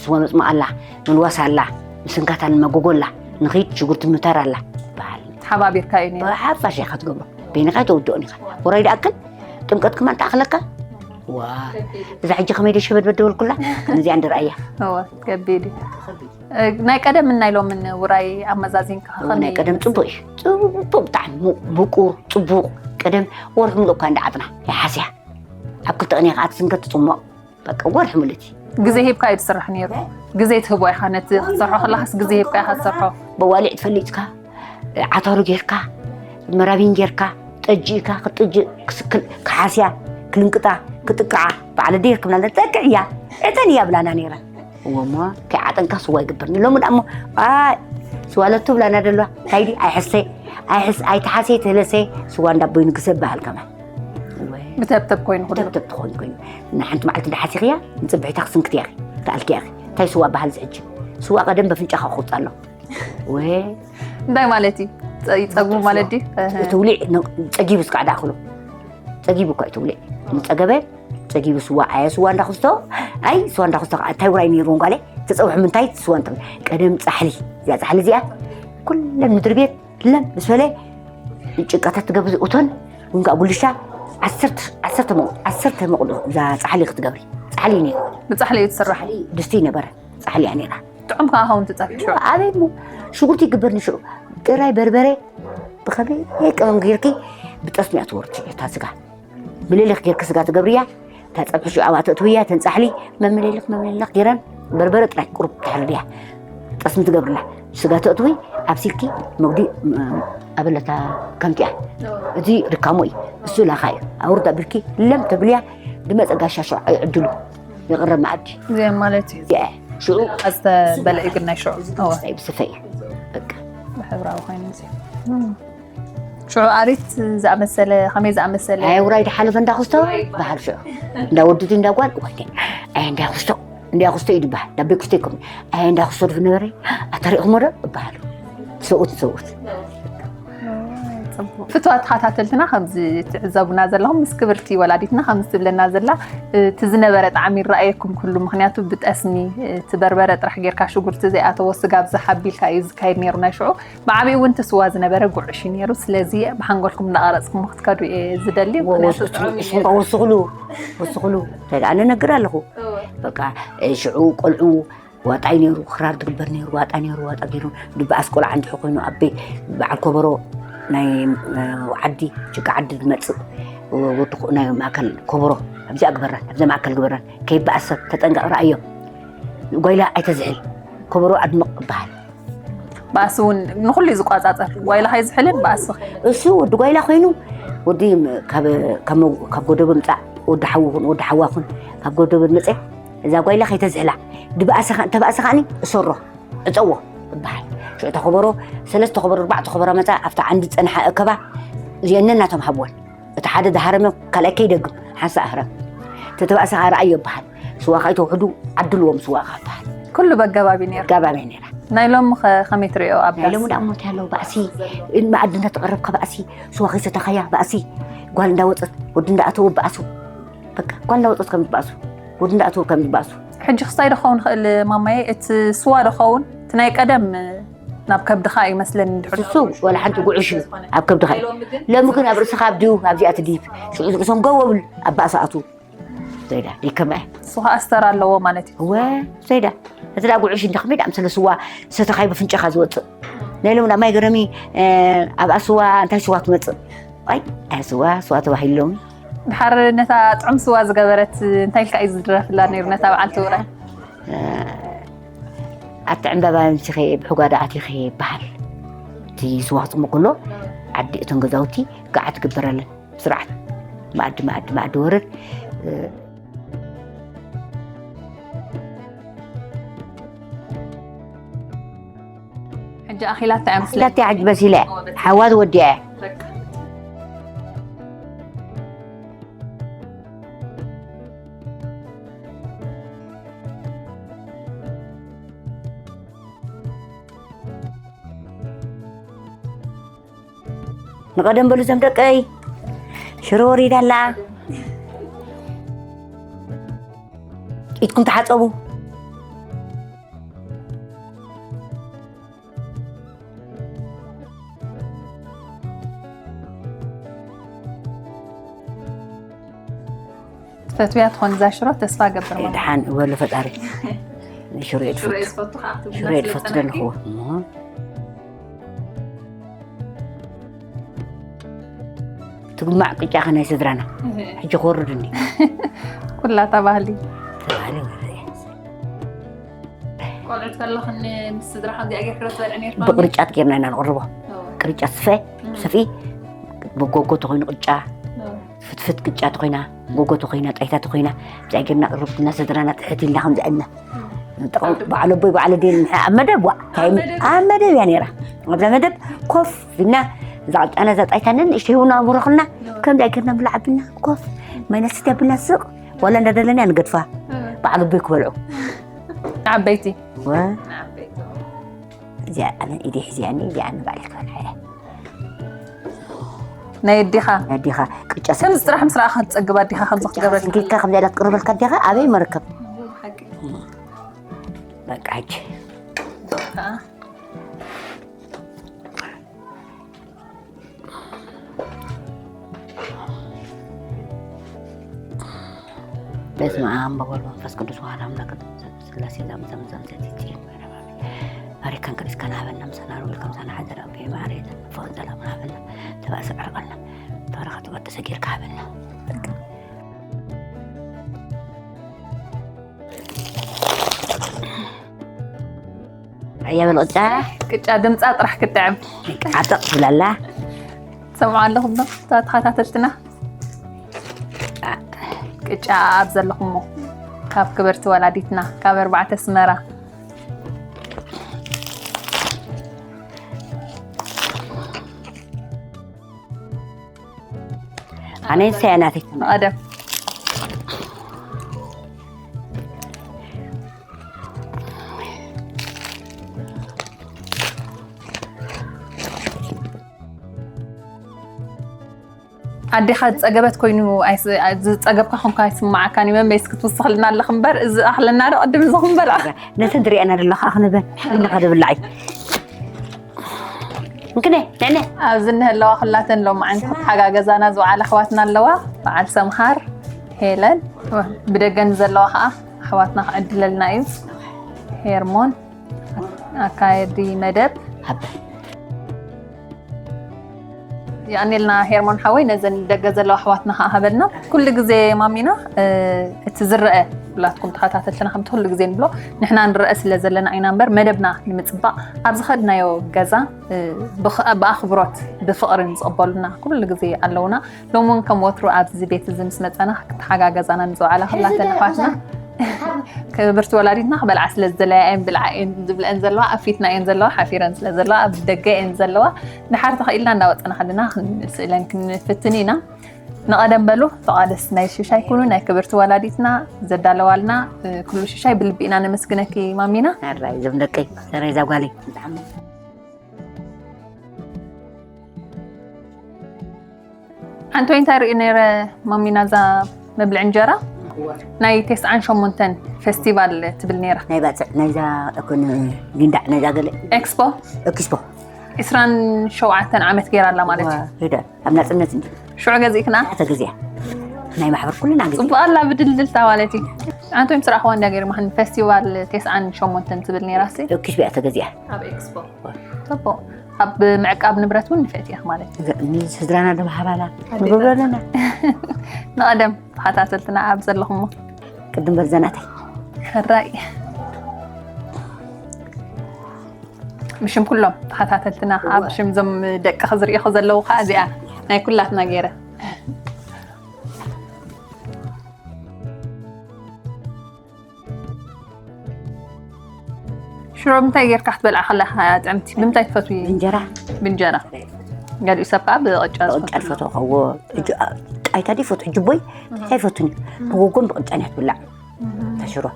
ስዋ መጽማኣላ፣ ምልዋስ ኣላ፣ ምስንካታ ንመጎጎላ፣ ንኺድ ሽጉርቲ ምተር ኣላ። በዓል። ተሓባቢርካ እዩ ነይሩ። ብሓፋሽ ኢኻ ትገብሮ። በይንኻ ኣይተውድኦን ኢኻ። ወራይ ደኣክል ጥምቀት ከማን ተኣኽለካ። ዋ። እዛ ሕጂ ከመይ ደ ሸበድ በደበልኩላ? ነዚኣ እንድርኣያ። እዋ፣ ከቢድ እዩ። እ፣ ናይ ቀደምን ናይ ሎምን ውራይ ኣመዛዚንካ እዋ፣ ከመይ ናይ ቀደም ይመስል? ጽቡቕ እዩ። ጽቡቕ ብጣዕሚ ሙ-፣ ብቁር፣ ጽቡቕ። ቀደም ወርሒ ምሉእ እኳ እንዳዓጽና፣ ይሓስያ። ኣብ ክልተ ቅንያ ከዓ ትስንከት ትጽሞቕ። በቃ ወርሒ ምሉእ እቲ። ግዜ ሂብካ እዩ ትስራሕ ነይሩ። ግዜ ትህቦ ኢኻ ነቲ ክትሰርሖ ከለኻስ ግዜ ሂብካ ኢኻ ትሰርሖ። በዋሊዕ ትፈልጥካ፣ ዓተሩ ጌርካ፣ መራቢን ጌርካ፣ ጠጅእካ፣ ክትጥጅእ፣ ክስክል፣ ክሓስያ፣ ክልንቅጣ፣ ክጥቅዓ፣ በዓል ኣደይ ይርከብና፣ ጠቅዕያ፣ እተን እያ ብላና ነይረን። እወ እሞ፣ ከይዓጠንካ ስዋ ይግበርኒ። ሎሚ ደኣ እሞ፣ ኣይ፣ ስዋ ለቱ ብላና ደለዋ። እንታይ ድዩ? ኣይሕሰ፣ ኣይሕስ-፣ ኣይትሓሰ፣ ትህለሰ፣ ስዋ እንዳቦይ ንግሰ በሃል ከማን። እወ። ብተብተብ ኮይኑ ኩሉ። ብተብተብ ትኾን ኮይኑ። ንሓንቲ መዓልቲ እንዳሓሲኽያ፣ ንጽብሒታ ክስንክትያ ኢኺ፣ ተኣልክያ ኢኺ። እንታይ ስዋ በሃል እዚ ሕጂ? ስዋ ቀደም በፍንጫኻ ክወጽእ ኣሎ። እወ። እንታይ ማለት እዩ? ጸ-፣ ይጸግቡ ማለት ድዩ? እህ። እቲ ውሊዕ ን-፣ ጸጊቡ እስካዕ ደኣ ክሉ። ጸጊቡ እኮ እዩ እቲ ውሊዕ። ንጸገበ፣ ጸጊቡ ስዋ፣ ኣየ ስዋ እንዳኽስቶ፣ ኣይ ስዋ እንዳኽስቶ ከዓ እንታይ ውራይ ነይርዎም ጓለይ? ተጸውሑ ምንታይ ስዋ እንተ-፣ ቀደም ጻሕሊ፣ እዚኣ ጻሕሊ እዚኣ፣ ኩለን ምድሪ ቤት ለም ምስ በለ ጭቃታት ትገብሪ እቶን፣ ውንጋ ጉልሻ፣ ዓሰርተ፣ ዓሰርተ መቑ-፣ ዓሰርተ መቑሎ እዛ ጻሕሊ ክትገብሪ። ጻሕሊ እዩ ነይሩ። ብጻሕሊ እዩ ትስራሕ። ጻሕሊ ድስቲ ይነበረ። ጻሕሊ እያ ነይራ። ጥዑም ከዓ ኸውን ትጸብሒ ሽዑ። ኣበይ እሞ ሽጉርቲ ይግበር ንሽዑ። ጥራይ በርበረ ብኸመይ ቀመም ጌርኪ ብጠስሚ እያ ትወርድ እታ ስጋ። ምልልኽ ጌርኪ ስጋ ትገብርያ። እታ ጸብሒ ሽዑ ኣብኣ ተእትውያ፣ ተን ጻሕሊ መምለልኽ መምለልኽ ጌረን በርበረ ጥራይ ቁሩብ ተሕርድያ። ጠስሚ ትገብርላ። ስጋ ተእትዊ ኣብሲልኪ መጉዲ፣ ም-፣ ኣበለታ ከምቲኣ። እዚ ድካሞ እዩ። እሱ ላኻ እዩ። ኣውርድ ኣቢልኪ ለም ተብልያ ድመጸ ጋሻ ሽዑ ኣይዕድሉ። ይቕረብ መኣዲ። እዚኣ ማለት እዩ። እዚኣ ሽዑ ዝተበልዐ እዩ ግን ናይ ሽዑ። እዎ። ስታይ ብስፈ እዩ። በቃ። ብሕብራዊ ኮይኑ እዚ። እም። ሽዑ ኣሪት ዝኣመሰለ፣ ከመይ ዝኣመሰለ? ኣይ ውራይ ድሓለፈ እንዳኽስቶ በሃል ሽዑ። እንዳ ወዲ ድዩ እንዳ ጓል? እዋይ፣ ኣይ እንዳ ክስቶ፣ እንዳ ክስቶ እዩ ድበሃል። እንዳ ቤት ክስቶ ይኮን። ኣይ እንዳ ክስቶ ድፍ ነበረ? ኣተሪእኹሞ ዶ? እበሃሉ። ሰብኡት፣ ሰብኡት። ጽቡቕ። ፍትዋት ተኸታተልትና ከምዚ ትዕዘቡና ዘለኹም፣ ምስ ክብርቲ ወላዲትና ከምዚ ትብለና ዘላ፣ እቲ ዝነበረ ጣዕሚ ይረኣየኩም ኩሉ፣ ምኽንያቱ ብጠስሚ፣ እቲ በርበረ ጥራሕ ጌርካ ሽጉርቲ ዘይኣተዎ ስጋ ብዝሕ ኣቢልካ እዩ ዝካየድ ነይሩ ናይ ሽዑ። ብዓቢኡ እውን እቲ ስዋ ዝነበረ ጉዕሽ እዩ ነይሩ። ስለዚ ብሓንጎልኩም እናቐረጽኩም ክትከዱ እየ ዝደሊ፣ ምኽንያቱ ጥዑም እዩ ነይሩ። ወስኹሉ፣ ወስኹሉ። እንታይ ደኣ ንነግር ኣለኹ። እወ። በቃ፣ እ፣ ሽዑ ቆልዑ ዋጣ እዩ ነይሩ፣ ክራር ትግበር ነይሩ፣ ዋጣ ነይሩ፣ ዋጣ ገይሩ፣ ድበኣስ ቆልዓ እንድሕር ኮይኑ፣ ኣቤ በዓል ኮበሮ ናይ፣ እ፣ ዓዲ፣ ጭቃ ዓዲ ዝመጽእ፣ ወ-፣ ወዲ ኮ-፣ ናይ ማእከል ኮበሮ፣ ኣብዚኣ ግበረን፣ ኣብዛ ማእከል ግበረን፣ ከይበኣስ ሰብ ተጠንቀቕ፣ ረኣዮም። ጓይላ ኣይተዝሕል፣ ኮበሮ ኣድምቕ ይበሃል። ባእሲ እውን ንኹሉ እዩ ዝቋጻጸር፣ ጓይላ ከይዝሕልን ባእሲ። እሱ ወዲ ጓይላ ኮይኑ፣ ወዲ ም-፣ ካብ፣ ካብ መው-፣ ካብ ጎደቦ ምጻእ፣ ወዲ ሓዉ ኹን፣ ወዲ ሓዋ ኹን፣ ካብ ጎደቦ መጸ፣ እዛ ጓይላ ከይተዝሕላ፣ ድበኣሰ ኸ-፣ እንተበኣሰ ከኣኒ እሰሮ፣ ዕጸዎ ይበሃል። ሽዑ እታ ኮበሮ፣ ሰለስተ ኮበሮ፣ ኣርባዕተ ኮበሮ መጻ፣ ኣብታ ዓንዲ ዝጸንሓ እከባ፣ እዚአን ነናቶም ሃብወን። እቲ ሓደ ዝሃረመ ካልኣይ ከይደግም፣ ሓንሳእ ህረም። ተተባእሰ ኸኣ ረኣዮ ይበሃል። ስዋ ከይተውሕዱ ዓድልዎም ስዋ ኸኣ ይበሃል። ኩሉ በገባብ እዩ ነይሩ። በገባብ እዩ ነይራ። ናይ ሎሚ ኸ ከመይ ትሪኦ ኣብ ናይ ዳስ? ሎሚ ደኣ እሞ እንታይ ኣለዎ? ባእሲ፣ መኣዲ እንዳተቐረብካ ባእሲ፣ ስዋ ከይሰተኻያ ባእሲ፣ ጓል እንዳወጸት ወዲ እንዳኣተወ ባእሱ። በቃ፣ ጓል እንዳወጸት ከም ዝበኣሱ፣ ወዲ እንዳኣተወ ከም ዝበኣሱ። ሕጂ ክስታይ ዶ ክኸውን ይኽእል ማማየ? እቲ ስዋ ዶ ክኸውን? እቲ ናይ ቀደም ናብ ከብድኻ እዩ መስለኒ ድሕሪ እሱ ወላ ሓንቲ ጉዕሽ እዩ ኣብ ከብድኻ እዩ። ሎሚ ግን ኣብ ርእስኻ ኣብድዩ ኣብዚኣ ትድይብ። ሽዑ ዝርእሶም ገው ብል ኣብ ባእሲ ኣትዉ። ዘይዳ፣ ደይከምዐ። እሱ ኸዓ ኣስተር ኣለዎ ማለት እዩ። እወ፣ ዘይዳ። እቲ ደኣ ጉዕሽ እንዳ ከመይ ደኣ ምሰለ ስዋ ሰተኻይ ብፍንጫኻ ዝወጽእ። ናይ ሎሚ ደኣ ማይ ገረሚ፣ እ፣ ኣብኣ ስዋ እንታይ ስዋ ትመጽእ? ኣይ፣ ኣይ ስዋ፣ ስዋ ተባሂሉ ሎሚ። ድሓር ነታ ጥዑም ስዋ ዝገበረት እንታይ ኢልካ እዩ ዝድረፍላ ነይሩ ነታ በዓልቲ ውራይ? እ፣ ኣቲ ዕምባባ ኣምሲኸ ብሕጓ ደኣ ኣቲኸ ይበሃል። እቲ ስዋ ክጽሞ ከሎ ዓዲ እተን ገዛውቲ ገዓ ትግበረለን። ስርዓት መኣዲ፣ መኣዲ፣ መኣዲ ወረድ፣ እ፣ ኣኺላታ እያ መስለኒ። ኣኺላታ እያ ሕጂ በሲላ እያ። ሓዋ ዝወዲኣ እያ። በቃ። ንቐደም በሉ እዞም ደቀይ። ሽሮ ወሪዳ ኣላ። ኢድኩም ተሓጸቡ። ትፈትውያ ትኾን እዛ ሽሮ? ተስፋ ገብር ማለት። ደሓን በሉ ፈጣሪ። ሽሮ እየ ሽሮ ትፈቱ። እየ ዝፈቱ፣ ከዓ ክትብልና ሽሮ እየ ስለ ትፈቱ ዝጸናሕኪ። ዘለኹዎ። እሞ ትጉማዕ ቅጫ ከናይ ስድራና። ሕጂ ክወርድኒ። ኩላታ ባህሊ። ተባህለ ወረ። ቆልዑት ከለኽን ምስ ስድራ ከምዚኣ ጌርኪ ዶ ትበልዒ ነይርኪ? ብቅርጫት ጌርና ኢና ንቕርቦ። ኦ፣ ቅርጫት ስፈ፣ እም። ሰፊ፣ ብጎጎ ተኾይኑ ቅጫ፣ ኦ። ፍትፍት ቅጫ ተኾይና፣ ጎጎ ተኾይና፣ ጣይታ ተኾይና፣ ብዛ ጌርና ቅርብ ብልና ስድራና ትሕት ኢልና ከምዚ ኣልና። ጠቕም በዓል ኣቦይ በዓል ኣደይ ንሕና ኣብ መደብ ዋ፣ እንታይ ኣብ መደብ እያ ነይራ። ኣብዛ መደብ ኮፍ ኢልና እዛ ቅጫና እዛ ጣይታና ንእሽተይ ቡና ኣምረኽልና፣ ከምዚ ጌርና ብላዕ ኣቢልና ኮፍ፣ ማይ ነስተ ኣቢልና ስቕ፣ ዋላ እንዳደለና ንገድፋ። በዓል ኣቦይ ክበልዑ። ዓበይቲ። ወ- ዓበይቲ። እዚኣ ኣነ ኢደይ ሒዚኣኒ፣ እዚኣ ንባዕለይ ክበልዓ እየ። ናይ ኣዴኻ ኣዴኻ ቅጫ ከምዚ ጥራሕ ምስ ረኣኻ ትጸግብ ኣዴኻ ከምዚ ክትገብረልካ። ሰንኪትካ ከምዚ ኢላ ትቅርበልካ ኣዴኻ ኣበይ መርከብ? ሓቂ። በቃ ሕጂ ከዓ በስመ ኣብ ወወልድ ወመንፈስ ቅዱስ ዋህድ ኣምላክ ቅዱስ ስላሴ ዛም ዛም ዛም ዘቲቲ ባሪካን ቅዱስካን ሃበና ምሳና ርብል ከምሳና ሓዘር ኣብ ማዕረ ፍቅር ሰላም ሃበና ተባእስ ዕረቀልና ተባረኸ ተቀደሰ ጌርካ ሃበና። ኣያ በል ቅጫ ቅጫ ድምፃ ጥራሕ ክትዕም ዓጠቕ ትብላላ። ትሰምዑ ኣለኹም ዶ እታ ተኸታተልትና? ቅጫ ኣብ ዘለኹሞ ካብ ክብርቲ ወላዲትና ካብ ኣርባዕተ ኣስመራ ኣነ ንሳያ ናተይ ንቐደም ኣዴኻ ዝፀገበት ኮይኑ ኣይስ- ዝፀገብካ ኮንካ ኣይስማዓካን እዩ። መመይስ ክትውስኽልና ኣለኽ እምበር እዚ ኣኽለና ዶ ቅድም እዚ ክንበልዓ ነተን ዝሪኣና ዘለኻ ክንበል ኢልካ ድብላዕ እዩ። እንክነ ነነ ኣብዚ እንህለዋ ኩላተን ሎማዓንቲ ክትሓጋገዛና ዝወዓላ ኣሕዋትና ኣለዋ። በዓል ሰምሃር፣ ሄለን፣ ብደገን ዘለዋ ከዓ ኣሕዋትና ክዕድለልና እዩ። ሄርሞን ኣካየዲ መደብ ሃበ የቐኔልና ሄርሞን ሓወይ ነዘን ደገ ዘለዋ ኣሕዋትና ከዓ ሃበልና። ኩሉ ግዜ ማሚና እቲ ዝረአ ብላትኩም ተኸታተልትና ከምቲ ኩሉ ግዜ ንብሎ ንሕና ንረአ ስለ ዘለና ኢና እምበር መደብና ንምፅባቕ ኣብ ዝኸድናዮ ገዛ ብኣኽብሮት ብፍቕርን ዝቕበሉና ኩሉ ግዜ ኣለውና። ሎሚ እውን ከም ወትሩ ኣብዚ ቤት እዚ ምስ መፀና ክትሓጋገዛና ንዝወዓላ ኩላተን ኣሕዋትና ክብርቲ ወላዲትና ክበልዓ ስለ ዝደለያ እየን ብልዓ እየን ዝብለአን ዘለዋ ኣብ ፊትና እየን ዘለዋ ሓፊረን ስለ ዘለዋ ኣብ ደገ እየን ዘለዋ። ድሓር ተኽኢልና እናወፀና ከለና ክንስእለን ክንፍትን ኢና። ንቐደም በሉ ተቓደስ ናይ ሽሻይ ኩኑ ናይ ክብርቲ ወላዲትና ዘዳለዋልና ኩሉ ሽሻይ ብልቢ ኢና ነመስግነኪ ማሚና። ኣራይ ዞም ደቀይ ሰረይ ዛ ጓለይ ሓንቲ ወይ እንታይ ርኢ ነይረ ማሚና እዛ መብልዒ እንጀራ ናይ ተስዓን ሸሞንተን ፌስቲቫል ትብል ነይራ ናይ ባፅዕ ናይዛ እኮን ጊንዳዕ ናይዛ ገለ ኤክስፖ ኤክስፖ ዕስራን ሸውዓተን ዓመት ገይራ ኣላ ማለት እዩ ሄደ ኣብ ናፅነት እንዲ ሽዑ ገዚእክና ተገዚኣ ናይ ማሕበር ኩልና ገዚ ፅቡቅ ኣላ ብድልድልታ ማለት እዩ ኣንቶም ስራሕዋ እንዳ ገይሩ ማህን ፌስቲቫል ተስዓን ሸሞንተን ትብል ነይራ ሲ ኤክስፖ እያ ተገዚኣ ኣብ ኤክስፖ ፅቡቅ ኣብ ምዕቃብ ንብረት እውን ንፍዕቲ ኢኻ ማለት እዩ ንስድራና ድማ ሃባና ንገብሮ ኣለና ንቐደም ተኸታተልትና ኣብ ዘለኹሞ ቅድም በል ዘናተይ ሕራይ ብሽም ኩሎም ተኸታተልትና ኣብ ሽም ዞም ደቂ ክዝርእኹ ዘለዉ ከዓ እዚኣ ናይ ኩላትና ገይረ ሽሮ ብምንታይ ጌርካ ክትበልዓ ከለኻ ጥዕምቲ? ብምንታይ ትፈትዊ? እንጀራ ብእንጀራ። ገሊኡ ሰብ ከዓ ብቕጫ ብቅጫ ዝፈትዎ ከዎ። ጣይታ ዲ ይፈትሑ፣ ጅቦይ ጣይታ ይፈቱን እዩ። ብጎጎን ብቅጫን እያ ትብላዕ። ተሽሮ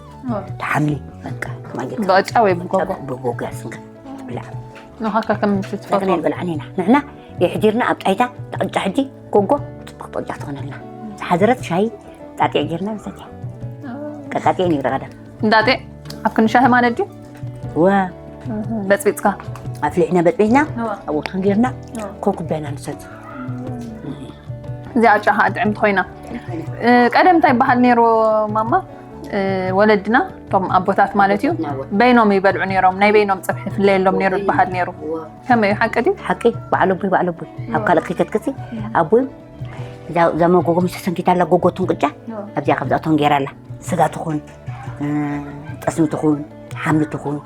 ተሓምሊ በቃ ማጌ ብቅጫ ወይ ብጎጎ? ብጎጎ ያስንካ ትብላዕ። ንኻካ ከም ትፈትዎ ንበልዓን ኢና ንሕና። የሕዲርና ኣብ ጣይታ ተቅጫ ሕጂ ጎጎ ፅቡቅ ተቅጫ ትኾነልና። ዝሓዘረት ሻሂ ጣጢዕ ጌርና ንሰትያ። ቀጣጢዕ ነይረ ቀደም። እንዳጤ ኣብ ክንሻሂ ማለት ድዩ? ወ በፅቢፅካ ኣፍሊሕና በፅቢፅና እዋ። ኣብኡ ክንጌርና እዋ። ኮኩበና ንሰት። እዚኣ ጫ ከዓ ጥዕምቲ ኮይና። እ፣ ቀደም እንታይ ይበሃል ነይሩ ማማ? እ፣ ወለድና እቶም ኣቦታት ማለት እዩ፣ በይኖም ይበልዑ ነይሮም። ናይ በይኖም ፀብሒ ይፍለየሎም ነይሩ ይበሃል ነይሩ። ከመይ እዩ? ሓቂ ድዩ? ሓቂ። ባዕለቦይ ባዕለቦይ ኣብ ካልእ ከይከትክሲ ኣቦይ እዛ እዛ መጎጎ ምስ ተሰንኪታ ኣላ ጎጎ ትንቅጫ ኣብዚኣ ካብዚኣ ቶንጌራ ኣላ። ስጋ ትኹን፣ እ፣ ጠስሚ ትኹን፣ ሓምሊ ትኹን፣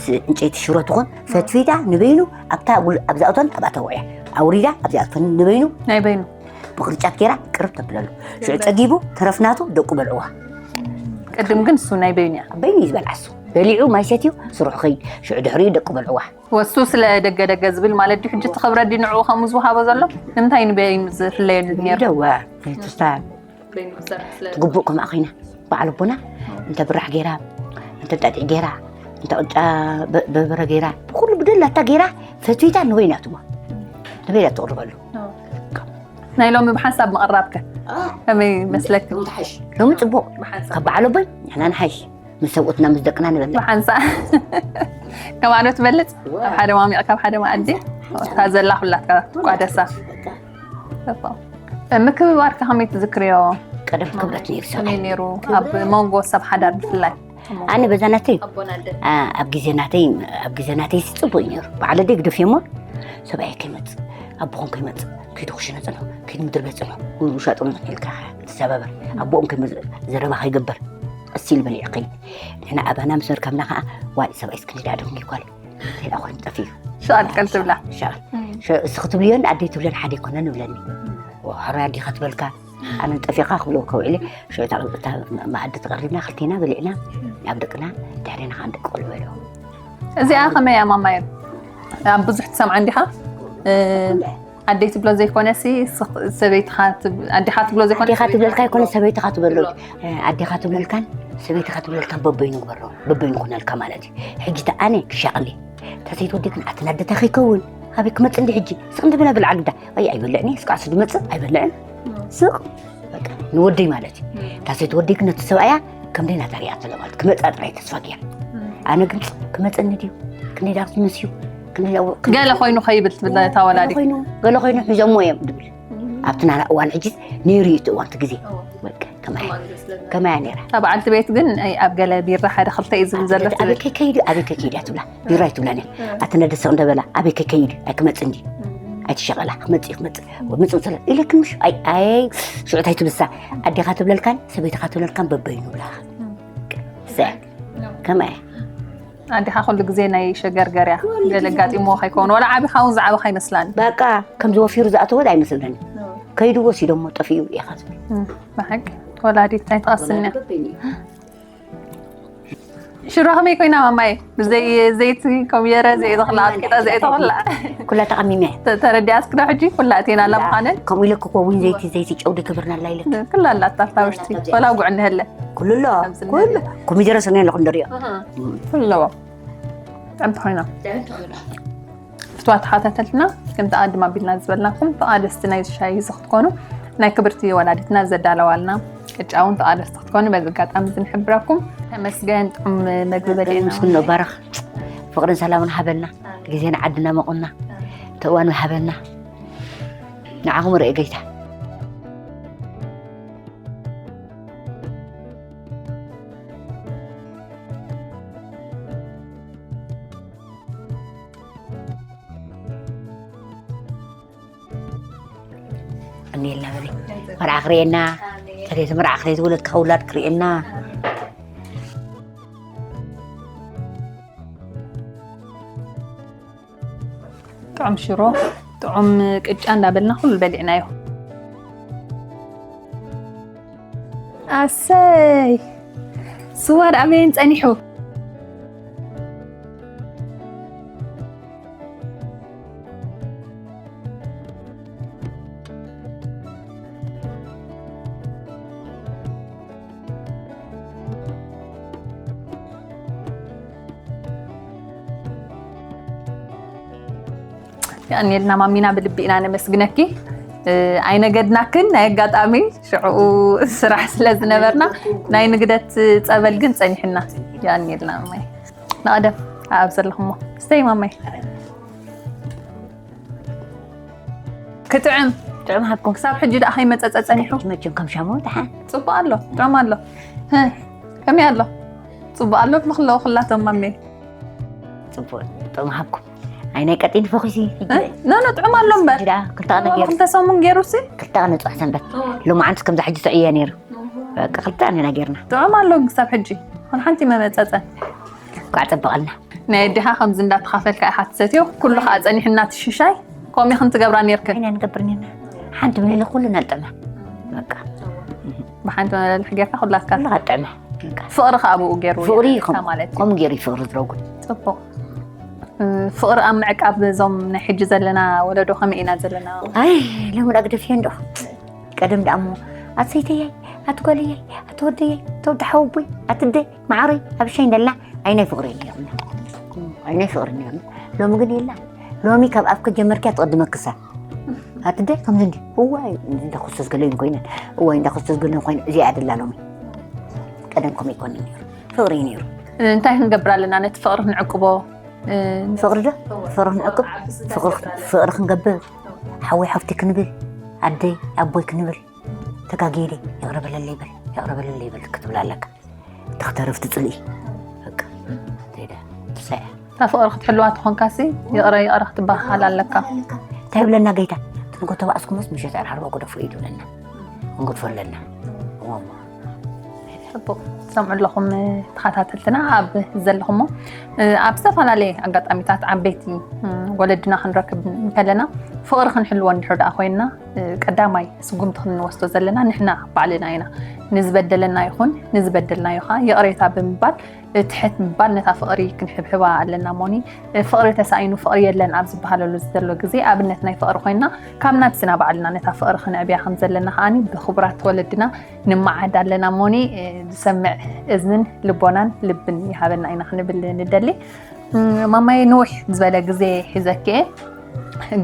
ስ- ዕንጨይቲ ሽሮ ትኹን፣ ፈትፊታ ንበይኑ ኣብታ ጉል- ኣብዚኣ እቶን ኣብኣ ተውዕያ ኣውሪዳ ኣብዚኣ እቶን ንበይኑ ናይ በይኑ ብቅርጫት ጌራ ቅርብ ተብለሉ። ሽዑ ፀጊቡ ተረፍናቱ ደቁ በልዕዋ። ቅድም ግን እሱ ናይ በይኑ እያ። በይኑ እዩ ዝበልዓሱ። በሊዑ ማይ ሰትዩ ስርሑ ኸይድ። ሽዑ ድሕሪኡ ደቁ በልዕዋ። ወሱ ስለ ደገ ደገ ዝብል ማለት ድዩ? ሕጂ እቲ ክብረት ድዩ ንዕኡ ከምኡ ዝወሃቦ ዘሎ? ንምንታይ ንበይኑ ዝፍለየሉ ነይሩ? ደዋ ትስታ ትግቡእ ከምኣ ኮይና በዓል ኣቦና እንተ ብራሕ ገይራ፣ እንተ ጣጢዕ ገይራ፣ እንተ ቅጫ በ- በርበረ ገይራ፣ ብኩሉ ብደላታ ገይራ ፈትዊታ ንበይና ትዋ ንበይና ትቕርበሉ። ናይ ሎሚ ብሓንሳብ ምቕራብከ ከመይ መስለክ? ሎሚ ፅቡቕ። ካብ በዓል ኣቦይ ንሕና ንሓይሽ ምስ ሰብኡትና ምስ ደቅና ንበልዕ። ብሓንሳ ከባዶ ትበልፅ ኣብ ሓደ ማሚቕ ካብ ሓደ ማኣዲ እታ ዘላ ኩላትካ ትቋደሳ። ምክብባርካ ከመይ ትዝክርዮ? ቀደም ክብረት ነይሩ ሰብ ከመይ ነይሩ ኣብ መንጎ ሰብ ሓዳር ብፍላይ? ኣነ በዛ ናተይ ኣቦን ኣደን። ኣ- ኣብ ግዜ ናተይ ኣብ ግዜ ናተይ ሲ ፅቡቅ እዩ ነይሩ። በዓል ኣደይ ግደፍዮ እሞ ሰብኣይ ከይመፅእ ኣቦኹም ከይመፅእ ከይዱ ክሽነ ፅንሑ ከይዱ ምድሪ ቤት ፅንሑ ውሻጦም ኢልካ ትሰባበር ኣቦኦም ከይመፅእ ዘረባ ከይግበር ቀስ ኢል በሊዕ ከይድ ንሕና ኣባና ምስ መርከብና ከዓ ዋይ ሰብኣይ ስክንዳ ደም ይኳል ሌላ ኮይኑ ጠፊኡ ሻል ቀል ትብላ። ሻል ሸ- እስኺ ትብልዮ ኣደይ ትብለን ሓደ ይኮነን ይብለኒ። ወሓራ ኣዴኻ ትበልካ ኣነ ጠፊኻ ክብሎ ከውዕለ ሽዑ እታ እታ መኣዲ ተቐሪብና ክልቴና በሊዕና ናብ ደቅና ድሕሬና ከዓ ደቂ ቆልዑ በልዑ። እዚኣ ከመይ እያ ማማየ? ኣብ ብዙሕ ትሰምዓ እንዲኻ? እ፣ ኣደይ ትብሎ ዘይኮነ ሲ ስኽ- ሰበይትኻ ትብ- ኣዴኻ ትብሎ ዘይኮነ ኣዴኻ ትብለልካ ይኮነ ሰበይትኻ ትበሎ። ኣዴኻ ትብለልካን ሰበይትኻ ትብለልካን በበይኑ ግበሮ በበይኑ ኩነልካ ማለት እዩ። ሕጂ ተኣነ ክሻቕሊ ተሰይት ወዲ ግን ኣተናደታ ከይከውን ኣበይ ክመፅ እንዲ ሕጂ ስቕ እንድበላ ብልዓል ግዳ ኣይ ኣይበልዕኒ እስካዕ ስድመፅእ ኣይበልዕን ስቕ በቃ ንወደይ ማለት እዩ። እታ ሰይቲ ወደይ ግን ነቲ ሰብኣያ ከም ደይ ናታ ሪኣ ተለ ማለት ክመፅኣ ጥራይ ተስፋ ገይራ ኣነ ግን ክመፀኒ ድዩ ክንደይ ዳስ መስዩ ክንደይ ዳው- ገለ ኮይኑ ከይብል ትብል እታ ወላዲ ኮይኑ ገለ ኮይኑ ሒዞሞ እዮም ድብል ኣብቲ ናና እዋን ሕጂ ነይሩ እዩ እቲ እዋን እቲ ግዜ በቃ ከማያ ከማያ ነይራ እታ በዓልቲ ቤት ግን ኣይ፣ ኣብ ገለ ቢራ ሓደ ክልተ እዩ ዝብል ዘሎ ኣበይ ከይከይዱ ኣበይ ከይከይዱ እያ ትብላ ቢራ ኣይትብላን እያ ኣቲ ነደሰቕ እንደበላ ኣበይ ከይከይዱ ኣይክመፅ እንዲ ኣይትሸቐላ ክመፅ እዩ ክመፅ ምፅ ስለ ኢለክን ምሽ ኣይ ኣይ ሽዑት ኣይትብሳ ኣዴኻ ትብለልካን ሰበይትኻ ትብለልካን በበይኑ ብላ ከማያ ኣዴኻ ኩሉ ግዜ ናይ ሸገርገር እያ ገለ ኣጋጢምዎ ከይከውን ወላ ዓቢኻ እውን ዝዓበኻ ይመስላኒ በቃ ከምዚ ወፊሩ ዝኣተወ ኣይመስለኒ ከይዱ ወሲዶሞ ጠፊኡ ኢኻ ትብል ብሓቂ ወላዲት ኣይትቐስን እያ ሽሮ ከመይ ኮይና ማማየ ብዘይ ዘይቲ ኮሚደረ ዘይ ተኽላ ኣጥቂጣ ዘይ ተኽላ ኩላ ተቐሚመ ተረዲኣትክ ዶ ሕጂ ኩላ እቴና ኣላ ምዃነን ከምኡ ኢለ ክኮ እውን ዘይቲ ዘይቲ ጨው ድግብርና ኣላ ኢለ ኩላ ኣላታ ኣብታ ውሽጢ ወላ ጉዕ እንሀለ ኩሉ ኣሎ ኩሉ ኮሚደረ ሰነ ኣለኹ እንደሪኦ ኩሉ ኣለዎ ጥዕምቲ ኮይና ፍትዋ ተኸታተልትና ከምቲ ኣድማ ኣቢልና ዝበልናኩም ተቓደስቲ ናይ ሻሂ እዚ ክትኮኑ ናይ ክብርቲ ወላዲትና ዘዳለዋልና ቅጫ እውን ተቓደስቲ ክትኮኑ በዚ ኣጋጣሚ እዚ ንሕብረኩም ተመስገን ጥዑም መግቢ በሊዕና ምስግን ባረኽ ፍቕርን ሰላምን ሃበልና ግዜና ዓድና መቑና ተእዋኑ ሃበልና ንዓኹም ርእ ጌታ እኔልና በለ መርዓ ክርእየና ተሬት መርዓ ክሬት ውለድ ከውላድ ክርእየና ጥዑም ሽሮ ጥዑም ቅጫ እንዳበልና ኩሉ በሊዕናዮ ኣሰይ ስዋ ደኣ በየን ጸኒሑ የቐንየልና ማሚና፣ ብልቢ ኢና ነመስግነኪ። እ፣ ኣይነገድናክን፣ ናይ ኣጋጣሚ ሽዕኡ ስራሕ ስለ ዝነበርና ናይ ንግደት ጸበል ግን ጸኒሕና። የቐንየልና ማማይ። ንቐደም ኣብ ዘለኹሞ። ስተይ ማማይ። ክጥዕም። ጥዑም ሃብኩም። ክሳብ ሕጂ ደኣ ከይመጸጸ ጸኒሑ። መቸም ከም ሻሙ ደሓን። ጽቡቕ ኣሎ፣ ጥዑም ኣሎ። ህ፣ ከመይ ኣሎ? ጽቡቕ ኣሎ ትብሉ ከለዉ ኩላቶም ማሜ። ጽቡቕ፣ ጥዑም ሃብኩም። ኣይ ናይ ቀጢን ፈኺሲ ሕጂ። እ? ኖ፣ ኖ፣ ጥዑም ኣሎ እምበር። ሕጂ ደኣ ክልተ ቀን ገይሩ። ክልተ ሰሙን ገይሩ ሲ? ክልተ ቀን ንጽባሕ ሰንበት። ሎማዓንትስ ከምዛ ሕጂ ጥዑይ እያ ነይሩ። በቃ ክልተ ቀን ኢና ገይርና። ጥዑም ኣሎ ግን ክሳብ ሕጂ። ኾነ ሓንቲ መመጸጸ። እኳ ጸበቐልና። ናይ ኣዴኻ ከምዚ እንዳተኻፈልካ ኢኻ ትሰትዮ፣ ኩሉ ኸኣ ጸኒሕና ትሽሻይ፣ ከምኡ ኢኽን ትገብራ ኔርክን። ኣይና ንገብር ኔርና። ሓንቲ ምኒልክ ኩሉ ነልጥማ። በቃ። ብሓንቲ መለልሕ ጌርካ ኩላትካ። ኩሉ ኸጥዕማ። በቃ። ፍቕሪ ኸኣ ብኡ ገይሩ ፍቕሪ ይቕርታ ከም-፣ ማለት እዩ። ከምኡ ገይሩ እዩ ፍቕሪ ዝረጉድ። ጽቡቕ። እ፣ ፍቕሪ ኣብ ምዕቃብ እዞም ናይ ሕጂ ዘለና ወለዶ ከመይ ኢና ዘለና? ኣይ፣ ሎሚ ዳ ግደፍዮ እንዶ። ቀደም ደኣ እሞ፣ ኣቲ ሰይተየይ፣ ኣቲ ጓለየይ፣ ኣቲ ወደየይ፣ ኣቲ ወዲ ሓወቦይ፣ ኣቲ ኣደይ፣ መዓረይ፣ ኣብ ሸይ እንደላ፣ ኣይ ናይ ፍቕሪ የለን። ኣይ ናይ ፍቕሪ የለን። ሎሚ ግን የላ። ሎሚ ካብ ኣፍኪ ጀመርኪያ ትቕድመኪ እሳ። ኣቲ ኣደይ ከምዚ እንዲ፣ እዋይ፣ እንዳ ኮስተስ ገለይን ኮይነን፣ እዋይ፣ እንዳ ኮስተስ ገለይን ኮይነን፣ እዚኣ ደላ ሎሚ። ቀደም ከምኡ ኣይኮነን ነይሩ። ፍቕሪ እዩ ነይሩ። እንታይ ክንገብር ኣለና ነቲ ፍቕሪ ክንዕቅቦ? እ፣ ፍቕሪ ዶ? ፍቕሪ ክንዕቅብ? ፍቕሪ፣ ፍቕሪ ክንገብር? ሓወይ ሓፍቲ ክንብል? ኣደይ ኣቦይ ክንብል? ተጋግየ ድየ? ይቕረ በለለይ በል፣ ይቕረ በለለይ በል ክትብል ኣለካ። ተኽተርፍ ትጽልኢ። በቃ። ትሄዳ። ትሳያ። እታ ፍቕሪ ክትሕልዋ ተኾንካሲ፣ ይቕረ ይቕረ ክትበሃሃል ኣለካ። እንታይ ይብለና ጌታ? ትንጎ ተባእስኩምስ ምሸት ዕራርባ ጎደፎ እዩ ትብለና። ክንጎድፎ ኣለና። እሞ። ጽቡቕ። ትሰምዑ ኣለኹም ተኸታተልትና ኣብ ዘለኹሞ፣ እ፣ ኣብ ዝተፈላለየ ኣጋጣሚታት ዓበይቲ፣ እ፣ ወለድና ክንረክብ እንከለና ፍቕሪ ክንሕልዎ እንድሕር ደኣ ኮይንና፣ እ፣ ቀዳማይ ስጉምቲ ክንወስዶ ዘለና ንሕና ባዕልና ኢና። ንዝበደለና ይኹን ንዝበደልናዮ ኸኣ ይቕሬታ ብምባል፣ እ፣ ትሕት ምባል ነታ ፍቕሪ ክንሕብሕባ ኣለና። ሞኒ፣ እ፣ ፍቕሪ ተሳኢኑ ፍቕሪ የለን ኣብ ዝበሃለሉ ዘሎ ግዜ ኣብነት ናይ ፍቕሪ ኮይንና ካብ ናብስና ባዕልና ነታ ፍቕሪ ክንዕብያ ከም ዘለና ከኣኒ ብኽቡራት ወለድና ንመዓድ ኣለና። ሞኒ፣ እ፣ ዝሰምዕ እዝንን ልቦናን ልብን ይሃበና ኢና ክንብል ንደሊ። እም፣ ማማየ ንውሕ ዝበለ ግዜ ሒዘኪ እየ።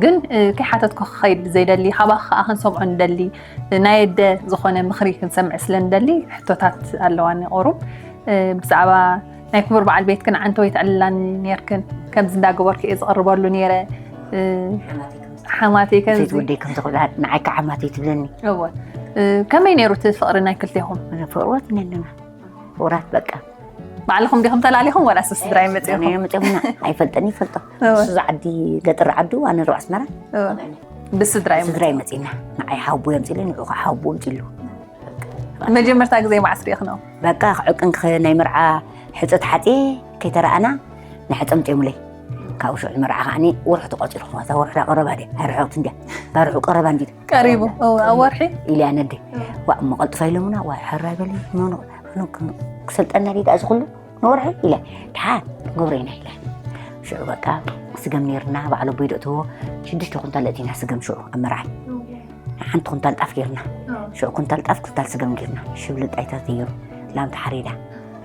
ግን፣ እ፣ ከይሓተትኩ ክኸይድ ዘይደሊ፣ ካባኺ ከኣ ክንሰምዖ ንደሊ፣ እ፣ ናይ ኣደ ዝኾነ ምኽሪ ክንሰምዕ ስለ ንደሊ፣ ሕቶታት ኣለዋኒ ቁሩብ። እ፣ ብዛዕባ ናይ ክቡር በዓል ቤትክን ዓንተወይ ተዕልላኒ ኔርክን፣ ከምዚ እንዳገበርኩ እየ ዝቕርበሉ ኔረ፣ እ፣ ሓማተይ ከምዚ። ሓማተይ ከምዚ። ሰይቲ ወደይ ከምዚ ክብላ፣ ንዓይ ከዓ ሓማተይ ትብለኒ። እወ። እ፣ ከመይ ኔሩ እቲ ፍቕሪ ናይ ክልቴኹም? ፍቕሪ ወት ነንና። ፍቑራት በቃ። ባዕልኹም ዲኹም ተላሊኹም ዋላስ ስድራ ይመጽእኹም? ነይ መጽኦምና፣ ኣይፈልጠን ይፈልጦ። እወ። እሱ ዝዓዲ ገጠር ዓዱ፣ ኣነ ሩባ ኣስመራ። እወ። ብስድራ እዩ ስድራ ይመጽእና። ንዓይ ሓቡ የምጽእሉ፣ ንዑ ከዓ ሓቡ የምጽእሉ። መጀመርታ ግዜ መዓስ ርኢኽኖ? በቃ ክዕቅን ክኸ-፣ ናይ መርዓ ሕጸት ሓጺ ከይተረኣና ንሕጸ ምጽኦምለይ። ካብኡ ሽዑ መርዓ ከዓኒ ወርሒ ተቆጺሩ፣ እታ ወርሒ ዳ ቀረባ ድያ? ኣይርሕቕትን ድያ? ዳ ርሑቕ ቀረባ እንዲ ቀሪቡ፣ እወ፣ ኣብ ወርሒ? ኢለ ኣነዲ። እወ። ዋ፣ እሞ ቀልጥፋ ኢሎምና፣ ዋ፣ ሕራይ በሊ፣ ኖ፣ ኖ፣ ኖ፣ ክሰልጠና ድዩ ደኣ እዚ ኩሉ? ንወርሒ ኢለ፣ ደሓን፣ ንገብሮ ኢና ኢለ። ሽዑ በቃ ስገም ኔርና፣ በዓል ኣቦይ ደእትዎ፣ ሽዱሽተ ኩንታል ኣእቲና ስገም ሽዑ ኣብ መርዓ። እወ። ሓንቲ ኩንታል ጣፍ ጌርና። እወ። ሽዑ ኩንታል ጣፍ፣ ኩንታል ስገም ጌርና። ሽብልጥ ኣይተተየሩ። ላም ተሓሪዳ።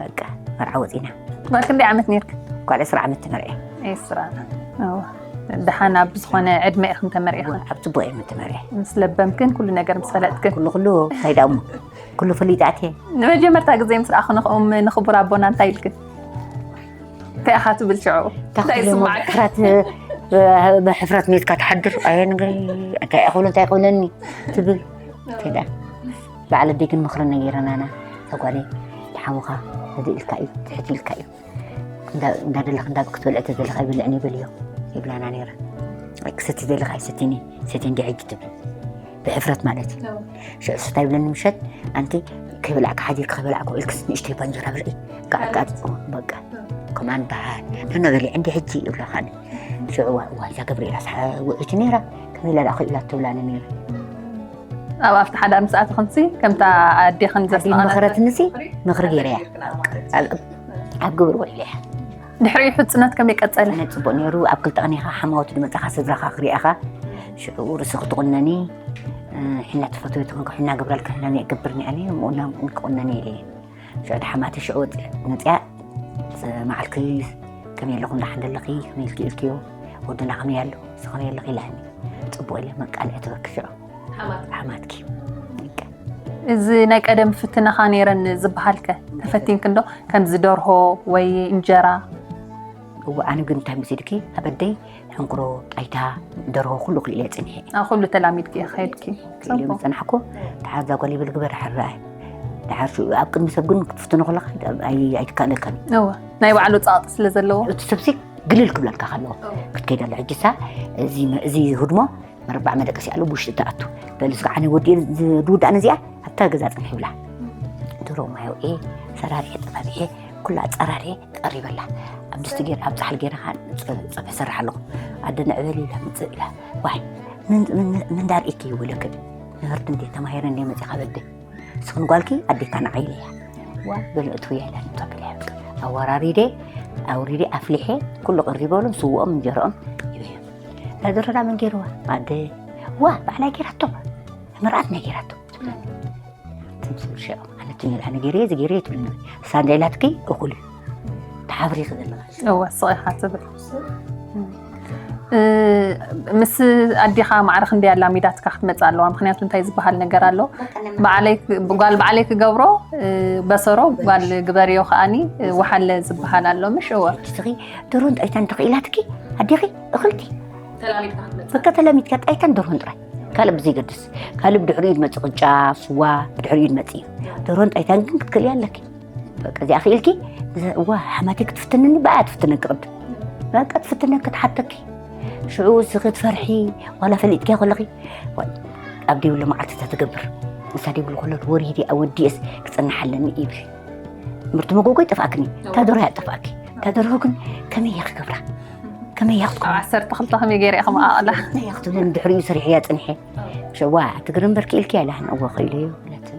በቃ መርዓ ወጺና። ጓል ክንደይ ዓመት ኔርክ? ጓል ዕስራ ዓመት ተመርዕየ። ዕስራ። እወ። ደሓን ኣብ ዝኾነ ዕድመ ኢኽን ተመርዒኽን? እወ፣ ኣብ ጽቡቕ ዕድመ ተመርዕየ። ምስ ለበምክን ኩሉ ነገር ምስ ፈለጥክን? ኩሉ፣ ኩሉ፣ እንታይ ደኣ እሞ? ኩሉ ፈሊጠ ኣትየ። ንመጀመርታ ግዜ ምስ ረኣኽንኹም ንኽቡር ኣቦና እንታይ ኢልክን? እንታይ ኢኻ ትብል ሽዑ? እንታይ እንታይ ክብለሞ ይስምዓካ? ብሕፍረት፣ ብ-፣ ብሕፍረት ሜትካ ትሓድር። ኣየ ንገሪ፣ እንታይ እያ ክብሎ፣ እንታይ ክብለኒ ትብል። እንታይ ደኣ? በዓል ኣደይ ግን ምኽሪ ነጊረናና። ተጓለይ፣ ተሓሙኻ፣ ህድእ ኢልካ እዩ፣ ትሕት ኢልካ እዩ። እንዳ-፣ እንዳደለኻ እንዳ ክትበልዕ ተደለኻ ኣይበልዕን እዩ በልዮ ይብላና ነይረ። ኣይ፣ ክሰቲ ደለኻ ኣይሰትኒ፣ ሰቲ እንዲ ሕጂ ትብል። ብሕፍረት ማለት እዩ። ሽዑ እንታይ ይብለኒ ምሸት፣ ኣንቲ ከይበላዕካ ሓዲርካ ከይበላዕካ ውዒልክስ ንእሽተይ ባንጀራ ብልዒ። ጋዕ ጋዕ፣ በቃ። ከማን በሃል። ነኖ በሊዐ እንዲ ሕጂ ይብሎ ኻኒ። ሽዑ ዋ-፣ ዋ፣ እዛ ገብርኤላ ሰሓ ውዒት ነይራ፣ ከመይ ኢላ ደኣ ክኢላ ትብላኒ ነይራ። ኣብ ኣብቲ ሓዳር ምስ ኣተኽንሲ፣ ከምታ ኣዴኽን ኣደይ ዘስጠቐና ምኽረትንሲ፣ ምኽሪ ገይረያ። ኣብ፣ ኣብ ግብሪ ውዒለያ። ድሕሪኡ ሕጽነት ከመይ ቀጸለ? ሕጽነት ጽቡቕ ነይሩ። ኣብ ክልተ ቀን ኢኻ ሓማውቲ ዝመጻኻ ስድራኻ ክሪኣኻ። ሽዑ ርእሲ ክትቑነኒ፣ እ፣ ሒና ትፈትዊ ተኾንካ ሒና ገብረልካ፣ ሒና እገብር እየ ኣነ፣ እሞ ክቑነኒ ኢለ። ሽዑ ሓማተይ ሽዑ ወጽ-፣ መጽያ፣ ስ-፣ መዓልኪ ከመይ ኣለኹም፣ ደሓን ደለኺ፣ ከመይ ኢልኪ ኢልክዮ? ወድና ከመይ ኣሎ፣ ንስኺ ከመይ ኣለኺ ኢላትኒ። ጽቡቕ ኢለ መቃልዕ ትበኪ ሽዑ። ሓማትኪ። እዚ ናይ ቀደም ፍትነኻ ነይረን ዝበሃልከ ተፈቲንክ እንዶ? ከምዚ ደርሆ ወይ እንጀራ? እወ፣ ኣነ ግን እንታይ መሲልኪ፣ ኣብ ኣደይ ሕንኩሮ፣ ጣይታ፣ ደርሆ ኩሉ ክልእለ ጽንሐ። ኣብ ኩሉ ተላሚድኪ ከይድኪ? ክልእለ ዝጸናሕኩ። ደሓር እዛ ጓል ይብል ግበር፣ ደሓር ረኣይ። ደሓር ሽዑ ኣብ ቅድሚ ሰብ ግን ክትፍትኖ ከለኻ ኣይ-፣ ኣይትካለካን። እወ፣ ናይ ባዕሉ ጸቕጢ ስለ ዘለዎ። እቲ ሰብሲ ግልል ክብለልካ ከለዎ ክትከይድ ኣሎ። ሕጂሳ እዚ መ-፣ እዚ ህድሞ መረባዕ መደቀሲ ኣሎ፣ ብውሽጢ ትኣቱ። በል እስከ ዓነ ወዲኤ ዝውዳእ ነዚኣ ኣብታ ገዛ ጽንሒ ይብላ። ድሮ ማይ ኣውዒ ሰራሪሐ ጠፋፊሐ ኩላ ኣጸራሪሐ ቀሪበላ። ኣብ ድስቲ ገይረ ኣብ ጻሕሊ ገይረ ከዓ ጸ-፣ ጸብሒ ሰራሕ ኣለኹ። ኣደ ንዕበል ኢላ ምጽእ ኢላ። ዋይ ምን ምን ምን ዳር ኢኪ ይውለክን ምህርቲ እንዴ ተማሂረ እንዴ መጽእ ካበደ ስኽን ጓልኪ ኣዴካ ንዓይ ኢለያ። ዋ በል እትውያ ኢላ ንታብል ያብቅ ኣወራሪደ ኣውሪደ ኣፍሊሐ ኩሉ ቀሪበሎም ስውኦም እንጀራኦም ይበዮም። ናድረዳ መን ገይርዋ ኣደ ዋ ባዕላይ ገይራቶ መርኣት ናይ ገይራቶ ትምስል ሸ ኣነ ትንል ኣነ ገይረ እዚ ገይረ ትብልኒ ሳንዳ ኢላትኪ እኩል እዩ ተሓብሪኺ ዘለኻ እወ ስቕ ኢኻ ትብል እ፣ ምስ ኣዴኻ ማዕረ ክንደይ ኣላሚዳትካ ክትመፅእ ኣለዋ ምክንያቱ እንታይ ዝበሃል ነገር ኣሎ በዓለይ ክ- ጓል በዓለይ ክገብሮ እ፣ በሰሮ ጓል ግበርዮ ከዓኒ እ፣ ወሓለ ዝበሃል ኣሎ ምሽ እወ እስኺ ድሮ እንታይ እንታይ ተኽኢላትኪ ኣዴኺ እኽልቲ ተላሚድካ ክትመፅእ በቃ ተላሚድካ ጣይታን ደርሆን ጥራይ ካልእ ብዘይገድስ ካልእ ብድሕሪኡ ዝመፅእ ቅጫ ስዋ ብድሕሪኡ ዝመፅእ እዩ ደርሆን ጣይታን ግን ክትክእልያ ኣለኪ በቃ እዚኣ ክኢልኪ እዋ ሓማተይ ክትፍትንኒ ብኣያ ትፍትነኪ ቅድም በቃ ትፍትነኪ ትሓተኪ ሽዑ እስኺ ትፈርሒ ዋላ ፈሊጥኪያ ከለኺ ዋይ ኣብ ደይብሉ መዓልትታት ትገብር ንሳ ደይብሉ ከሎ ወሪዲ ኣወዲእስ ክፅንሓለኒ ይብል ምርቲ መጎጎ ይጠፍኣክኒ እታ ደርሆ እያ ትጠፍኣኪ እታ ደርሆ ግን ከመይ እያ ክገብራ ከመይ እያ ክትኮን ኣብ ዓሰርተ ክልተ ከመይ ገይረ እየ ከማኣቕላ እንታይ እያ ክትብለኒ ድሕሪኡ ሰሪሐያ ፅንሐ ሸዋ ትግርም በርኪ ኢልኪ ኣላህን እወ ኸኢለዮ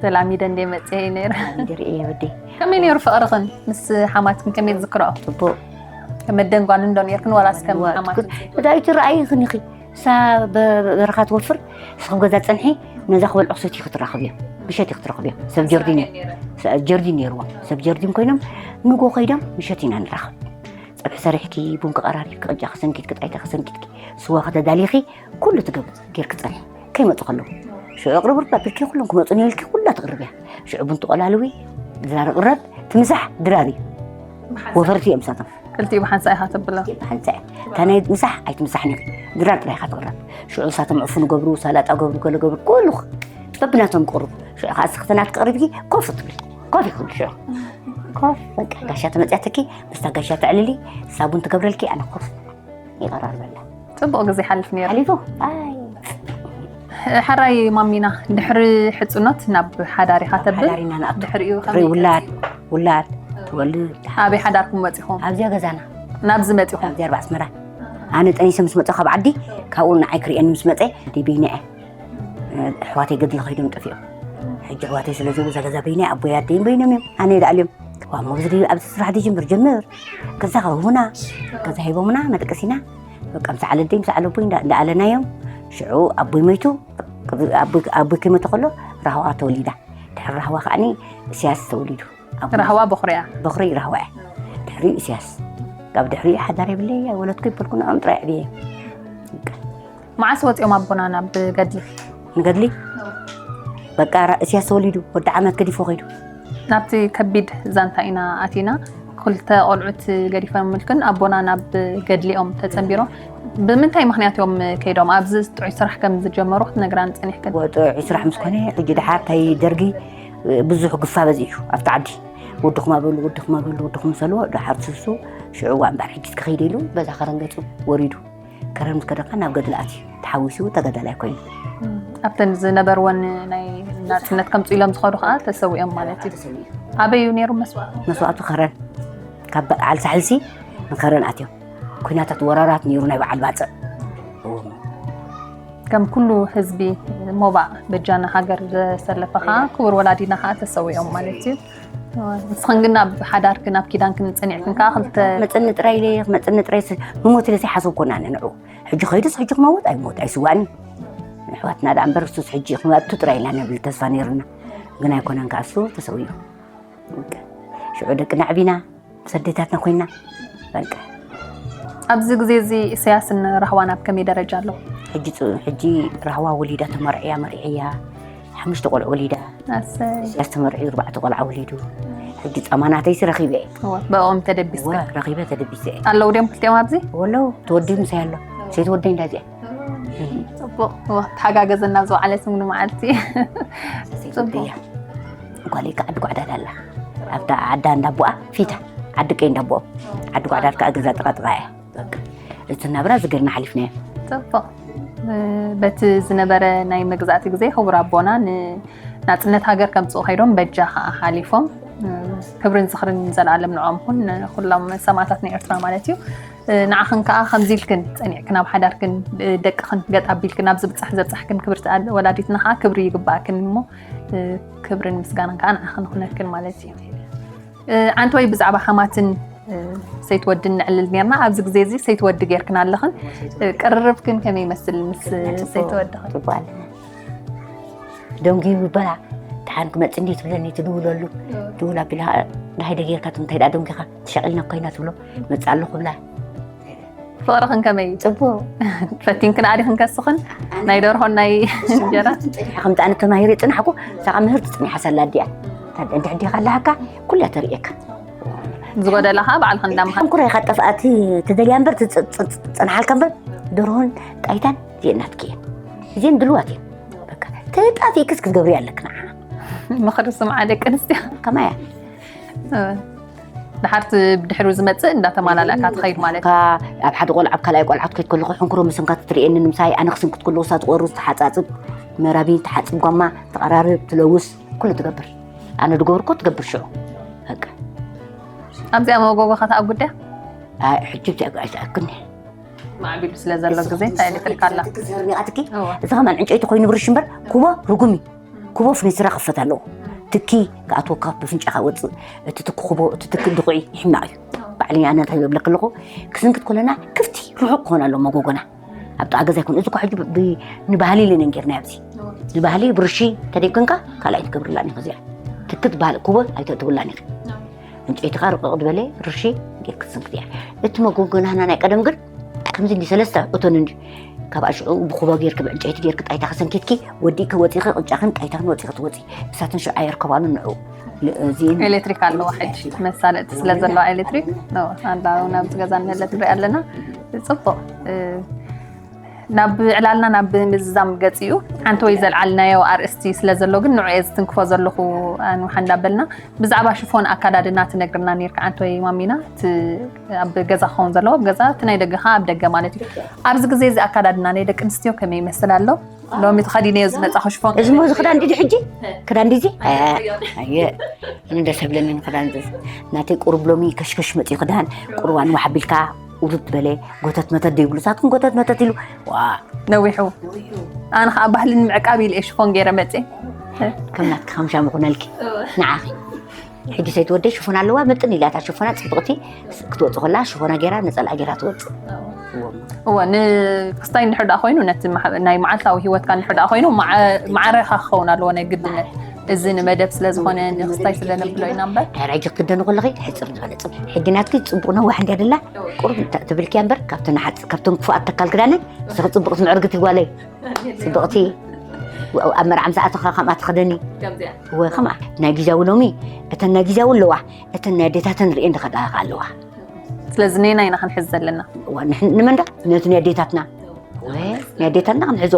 ተላሚደ እንደ መፅአ እዩ ነይረ ድርኢ ወዲ ከመይ ነይሩ ፍቕርኽን ምስ ሓማትክን ከመይ ትዝክረኦ ፅቡቅ ከም መደንጓል እንዶ ነርክን ዋላስ ከም ሓማት እዳ ኣይትረኣይኽን ኢኺ እሳ በረኻ ትወፍር እስኽብ ገዛ ፅንሒ ነዛ ክበልዑ ክሰትዩ ክትራኽብዮ ምሸት ክትረኽብዮ ሰብ ጀርዲን ጀርዲን ነይርዎም ሰብ ጀርዲን ኮይኖም ንጎ ከይዶም ምሸት ኢና ንራኽብ ፀብሒ ሰሪሕኪ ቡን ክቐራሪብኪ ቅጫ ክሰንኪትኪ ጣይታ ክሰንኪትኪ ስዋ ከተዳሊኺ ኩሉ ትገብር ጌርኪ ፀንሒ ከይመፁ ከለዉ ሽዑ ኣቕርቡ ኣቢልኪ ኩሎም ክመፁ ነይልኪ ኩላ ትቕርብ እያ ሽዑ ቡን ትቆላልዊ ድራር ቅረብ ትምሳሕ ድራር እዩ ወፈርቲ እዮም ሳቶም ክልቲኡ ብሓንሳ ኢኻ ተብሎ ብሓንሳ እያ እታ ናይ ምሳሕ ኣይትምሳሕ ኒ ድራር ጥራይ ኢኻ ትቕረብ ሽዑ ሳቶም ዕፉን ገብሩ ሳላጣ ገብሩ ገለ ገብሩ ኩሉ በብናቶም ቅርቡ ሽዑ ከዓ ስኽተናት ክቕርብኪ ኮፍ ትብል ኮፍ ይክብል ሽዑ ኮፍ በቃ ጋሻ ተመፅያተኪ ምስታ ጋሻ ተዕልሊ ሳቡን ትገብረልኪ ኣነ ኮፍ ይቐራርበላ ፅቡቕ ግዜ ሓልፍ ነይሩ ሓሊፉ ኣይ ሕራይ ማሚና ድሕሪ ሕፅኖት ናብ ሓዳር ኢኻ ተብል ሓዳር ኢና ንኣቱ። ድሕሪኡ ድሕሪ ከመይ ውላድ ውላድ ትወልድ ኣበይ ሓዳርኩም መፂኹም ኣብዚኣ ገዛና ናብዚ መፂኹም ኣብዚኣ ኣርባዕ ኣስመራ ኣነ ጠኒሰ ምስ መፀ ካብ ዓዲ ካብኡ ንዓይ ክርእየኒ ምስ መፀ ኣደይ በይና እየ ኣሕዋተይ ገድሊ ከይዶም ጠፊኦም ሕጂ ኣሕዋተይ ስለ ዘው እዛ ገዛ በይና ኣቦይ ኣደይን በይኖም እዮም ኣነ ይደኣልዮም ዋሞ ዝደዩ ኣብዚ ስራሕ ድጅምር ጀምር ገዛ ከህቡና ገዛ ሂቦምና መደቀሲና በቃ ምስ ዓለደይ ምስ ዓለቦይ እንዳኣለናዮም ሽዑ ኣቦይ መይቱ ኣቦይ ከይመተ ከሎ ራህዋ ተወሊዳ ድሕሪ ራህዋ ከዓኒ እስያስ ተወሊዱ ራህዋ በኹሪያ በኹሪ ራህዋ እያ ድሕሪ እስያስ ካብ ድሕሪ ሓዳር የብለይ ኣይወለድኩ ይበልኩ ንኦም ጥራይ ዕብየ መዓስ ወፂኦም ኣቦና ናብ ገድሊ ንገድሊ በቃ እስያስ ተወሊዱ ወዲ ዓመት ገዲፎ ከይዱ ናብቲ ከቢድ ዛንታ ኢና ኣቲና። ክልተ ቆልዑት ገዲፈምልክን ኣቦና ናብ ገድሊኦም ተጸንቢሮም። ብምንታይ ምኽንያት እዮም ከይዶም? ኣብዚ ጥዑይ ስራሕ ከም ዝጀመሩ ክትነግራን ጸኒሕክን። ጥዑይ ስራሕ ምስ ኮነ ሕጂ ድሓር እንታይ ደርጊ ብዙሕ ግፋ በዚሑ ኣብቲ ዓዲ ወድኹም ኣበሉ ወድኹም ኣበሉ ወድኹም ሰልዎ ድሓር ስሱ ሽዑ እዋ እምበር ሕጂ ክኸይደ ኢሉ በዛ ከረን ገጹ ወሪዱ። ከረን ምስ ከደካ ናብ ገድሊ ኣትዩ ተሓዊሱ ተጋዳላይ ኮይኑ። ኣብተን ዝነበርወን ናይ ናፅነት ከምፅኡ ኢሎም ዝኸዱ ከዓ ተሰዊኦም ማለት እዩ። ኣበይ እዩ ነይሩ መስዋእቱ? መስዋእቱ ከረን ካብ በዓል ሳሕልሲ ንከረን ኣትዮም። ኩናታት ወራራት ነይሩ ናይ በዓል ባፅዕ። ከም ኩሉ ህዝቢ ሞባእ በጃና ሃገር ዘሰለፈ ከዓ ክቡር ወላዲና ከዓ ተሰዊኦም ማለት እዩ። ንስኽን ግን ኣብ ሓዳርክን ኣብ ኪዳንክን ፀኒዕክን ከዓ ክልተ መፀኒ ጥራይ ኢለ መፀኒ ጥራይ ምሞት ኢለ ዘይሓሰብኮ ናነ ንዑ ሕጂ ከይዱስ ሕጂ ክመውት ኣይሞት ኣይስዋእኒ ኣሕዋትና ደኣ እምበር እሱስ ሕጂ ክመቱ ጥራይ ኢና ንብል ተስፋ ነይርና ግን ኣይኮነን ከዓ እሱ ተሰውዩ ሽዑ ደቅና ዕቢና ሰደታትና ኮይና በቃ ኣብዚ ግዜ እዚ ኢሳያስን ራህዋን ኣብ ከመይ ደረጃ ኣለዉ? ሕጂ ጽ- ሕጂ ራህዋ ወሊዳ ተመርዕያ መሪዕያ ሓሙሽተ ቆልዑ ወሊዳ። ኣሰይ። ኢሳያስ ተመርዕዩ ኣርባዕተ ቆልዓ ወሊዱ። ሕጂ ጻማናተይሲ ረኺበ እየ። እወ፣ ብኦም ተደቢስካ? እወ፣ ረኺበ ተደቢሰ እየ። ኣለዉ ድዮም ክልቲኦም ኣብዚ? ወለው ተወዲኡ ምሳይ ኣሎ። ሰይቲ ወደይ እንዳዚኣ። ጽቡቕ። እወ፣ ተሓጋገዘና ዝወዓለት ምን መዓልቲ። ሰይቲ ወደይ እያ። ጓለይ ከዓ ዓዲ ጓዕዳድ ኣላ። ኣብታ ዓዳ እንዳቦኣ ፊታ ዓዲ ቀይ እንዳቦኦም። ዓዲ ጓዕዳድ ከዓ ገዛ ጥቓ ጥቓ እያ። በቃ፣ እቲ ናብራ ዝገርና ሓሊፍናዮ። ጽቡቕ። እ፣ በቲ ዝነበረ ናይ መግዛእቲ ግዜ ክቡር ኣቦና ንናጽነት ሃገር ከምጽኡ ከይዶም በጃ ከዓ ሓሊፎም። እ፣ ክብርን ዝኽርን ዘለኣለም ንዕኦም ይኹን፣ ንኹሎም ሰማእታትና ኤርትራ ማለት እዩ። እ፣ ንዓኽን ከዓ ከምዚ ኢልክን ጸኒዕክን ኣብ ሓዳርክን፣ እ፣ ደቅኽን ገጥ ኣቢልክን ኣብዚ ብጻሕ ዘብጻሕክን ክብርቲ ኣደ-፣ ወላዲትና ከዓ ክብሪ ይግባእክን እሞ፣ እ፣ ክብርን ምስጋናን ከዓ ንዓኽን ይኹነክን ማለት እዩ። እ፣ ዓንተወይ ብዛዕባ ሓማትን፣ እ፣ ሰይትወድን ነዕልል ኔርና። ኣብዚ ግዜ እዚ ሰይትወዲ ጌርክን ኣለኽን። እ፣ ቅርርብክን ከመይ ይመስል ምስ ሰይትወድኽን? ጽቡቕ ኣለና። ደንጉዩ ይበላ፣ ደሓን ክመጽእ እንዲ ትብለኒ ትድውለሉ። ትውል ኣቢላ፣ ደሃይ ደጌርካ ትምንታይ ደኣ ደንጉኻ ትሸቒልና እኮ ኢና ትብሎ። መጽእ ኣለኹ ብላ። ፍቕርኽን ከመይ እዩ? ጽቡቕ። ፈቲንክን ኣዲኽን ከስኽን ናይ ደርሆን ናይ እንጀራ? ከምቲ ኣነ ተማሂረ ጽናሕኩ፣ ሳኻ ምህርቲ ጽኒሓ ሳላ ኣዲኣ። እንድሕር ዲኻ ኣለሃካ፣ ኩላ ተርእየካ። ዝጎደላ ከዓ ባዕልኽን እንዳምሃር። ሕንኩረ ኢኻ ጠፍኣቲ ትደልያ እምበር፣ ትጽ- ጽ- ጽንሓልካ እምበር፣ ደርሆን ጣይታን እዚኤን ናትኪ እየን። እዚኤን ድልዋት እየን። በቃ፣ ተጣፊእክስ ክትገብሪ ኣለክ ንዓ። ምኽሪ ስምዓ ደቂ ኣንስትዮ። ከማያ። እ፣ ድሓር እቲ ብድሕሪኡ ዝመጽእ እንዳተማላለእካ ትኸይድ ማለት እዩ። ካብ ኣብ ሓደ ቆልዓ ኣብ ካልኣይ ቆልዓ ክትከይድ ከለኹ ሕንኩሮ ምሰንካ ትርእየኒ ንምሳይ ኣነ ክስንክት ከለኹ እሳ ትቆርስ ትሓጻጽብ መራቢን ትሓጽብ ጓማ ትቐራርብ ትለውስ ኩሉ ትገብር ኣነ ድገብርኮ ትገብር ሽዑ በቃ ኣብዚኣ መጎጎ ከተኣ ጉድያ ኣይ ሕጂ ኣይትኣክኒ ማዕቢሉ ስለ ዘሎ ግዜ እንታይ ኤሌክትሪክ ኣላ ክትዝህር ኒቓትኪ እዋ። እዚ ከማን ዕንጨይቲ ኮይኑ ብርሽ እምበር ኩቦ ርጉም እዩ ኩቦ ፍኒስራ ክፈት ኣለዎ ትኪ ክኣትወካ ብፍንጫኻ ወፅእ እቲ ትኪ ኩቦ እቲ ትኪ ድኹዒ ይሕማቕ እዩ ባዕለኛ ኣነ እንታይ ዝብለክ ኣለኹ ክስንክት ከለና ክፍቲ ርሑቕ ክኾን ኣለዎ መጎጎና ኣብ ጥቓ ገዛ ይኮን እዚ እኮ ሕጂ ብ- ብ- ንባህሊ ኢለ ነንጌርና ኣብዚ ንባህሊ ብርሺ ተደይኮንካ ካልኣይ ትገብርላን ኢኻ እዚኣ ትክት ባህል ኩቦ ኣይተእትውላን ኢኻ ዕንጨይትኻ ርቕቕ ዝበለ ርሺ ጌርክ ትስንክት እያ እቲ መጎጎ ናህና ናይ ቀደም ግን ከምዚ እንዲ ሰለስተ እቶን እንዲ ካብ ኣሽዑ ብኩቦ ጌርክ ብዕንጨይቲ ጌርክ ጣይታኺ ሰንኪትኪ ወዲእኪ ወፂኺ ቅጫኽን ጣይታኽን ወፂኺ ትወፂ እሳትን ሽዑ ኣየርከባሉን ንዑ እዚን ኤሌክትሪክ ኣለዋ ሕጂ መሳለጢ ስለ ዘለዋ ኤሌክትሪክ ኣለዋ ናብዚ ገዛ ንህለ ትርኢ ኣለና ጽቡቕ ናብ ዕላልና ናብ ምዝዛም ገጽ እዩ ሓንቲ ወይ ዘልዓልናዮ ኣርእስቲ ስለ ዘሎ ግን ንዑ እየ ዝትንክፎ ዘለኹ ኣንውሓ እንዳበልና ብዛዕባ ሽፎን ኣካዳድና ትነግርና ነርካ ኣንተ ወይ ማሚና እቲ ኣብ ገዛ ክኸውን ዘለዎ ኣብ ገዛ እቲ ናይ ደገ ከዓ ኣብ ደገ ማለት እዩ ኣብዚ ግዜ እዚ ኣካዳድና ናይ ደቂ ኣንስትዮ ከመይ ይመስል ኣሎ ሎሚ ተኸዲነዮ ዝመጻኹ ሽፎን እዚ ሞ እዚ ክዳን ድዩ ሕጂ ክዳን ድዩ ኣየ ኣነ ደስ ኣብለኒ ክዳን ናተይ ቁሩብ ሎሚ ከሽከሽ መፅዩ ክዳን ቁሩብ ኣንዋሕ ኣቢልካ ውርድ በለ ጎተት መተት ዘይብሉ ሳትኩም ጎተት መተት ኢሉ ዋ ነዊሑ ኣነ ከዓ ባህሊ ንምዕቃብ ኢለ ሽፎን ገይረ መፅእ ከም ናትኪ ከም ሻሙ ኩነልኪ ንዓኺ ሕጂ ሰይቲ ወደይ ሽፎን ኣለዋ ምጥን ኢላታ ሽፎና ፅብቕቲ ክትወፅእ ከላ ሽፎና ገይራ ነፀላ ገይራ ትወፅእ እወ ንክስታይ እንድሕር ደኣ ኮይኑ ነቲ ናይ መዓልታዊ ሂወትካ እንድሕር ደኣ ኮይኑ ማዕረኻ ክኸውን ኣለዎ ናይ ግድነት እዚ ንመደብ ስለ ዝኾነ ንክስታይ ስለ ነብሎ ኢና እምበር ሕራይ ክትክደኑ ከለኺ ሕፅር ዝበለ ፅቡቅ ሕጂ ናትኪ ፅቡቅ ነዋሕ እንድያ ደላ ቁሩብ ትብልክያ እምበር ካብተን ክፉኣት ተካል ክዳነን ንስኺ ፅቡቅቲ ምዕርግቲ ጓለይ ፅብቕቲ ኣብ መርዓ ምስ ኣተኻ ከምኣ ትኸደኒ ወይ ከምኣ ናይ ግዛዊ ሎሚ እተን ናይ ግዛዊ ኣለዋ እተን ናይ ኣዴታተን ርእየን ዝኸዳ ኣለዋ ስለዚ ነና ኢና ክንሕዝ ዘለና ንመንዳ ነቲ ናይ ኣዴታትና ናይ ኣዴታትና ክንሕዞ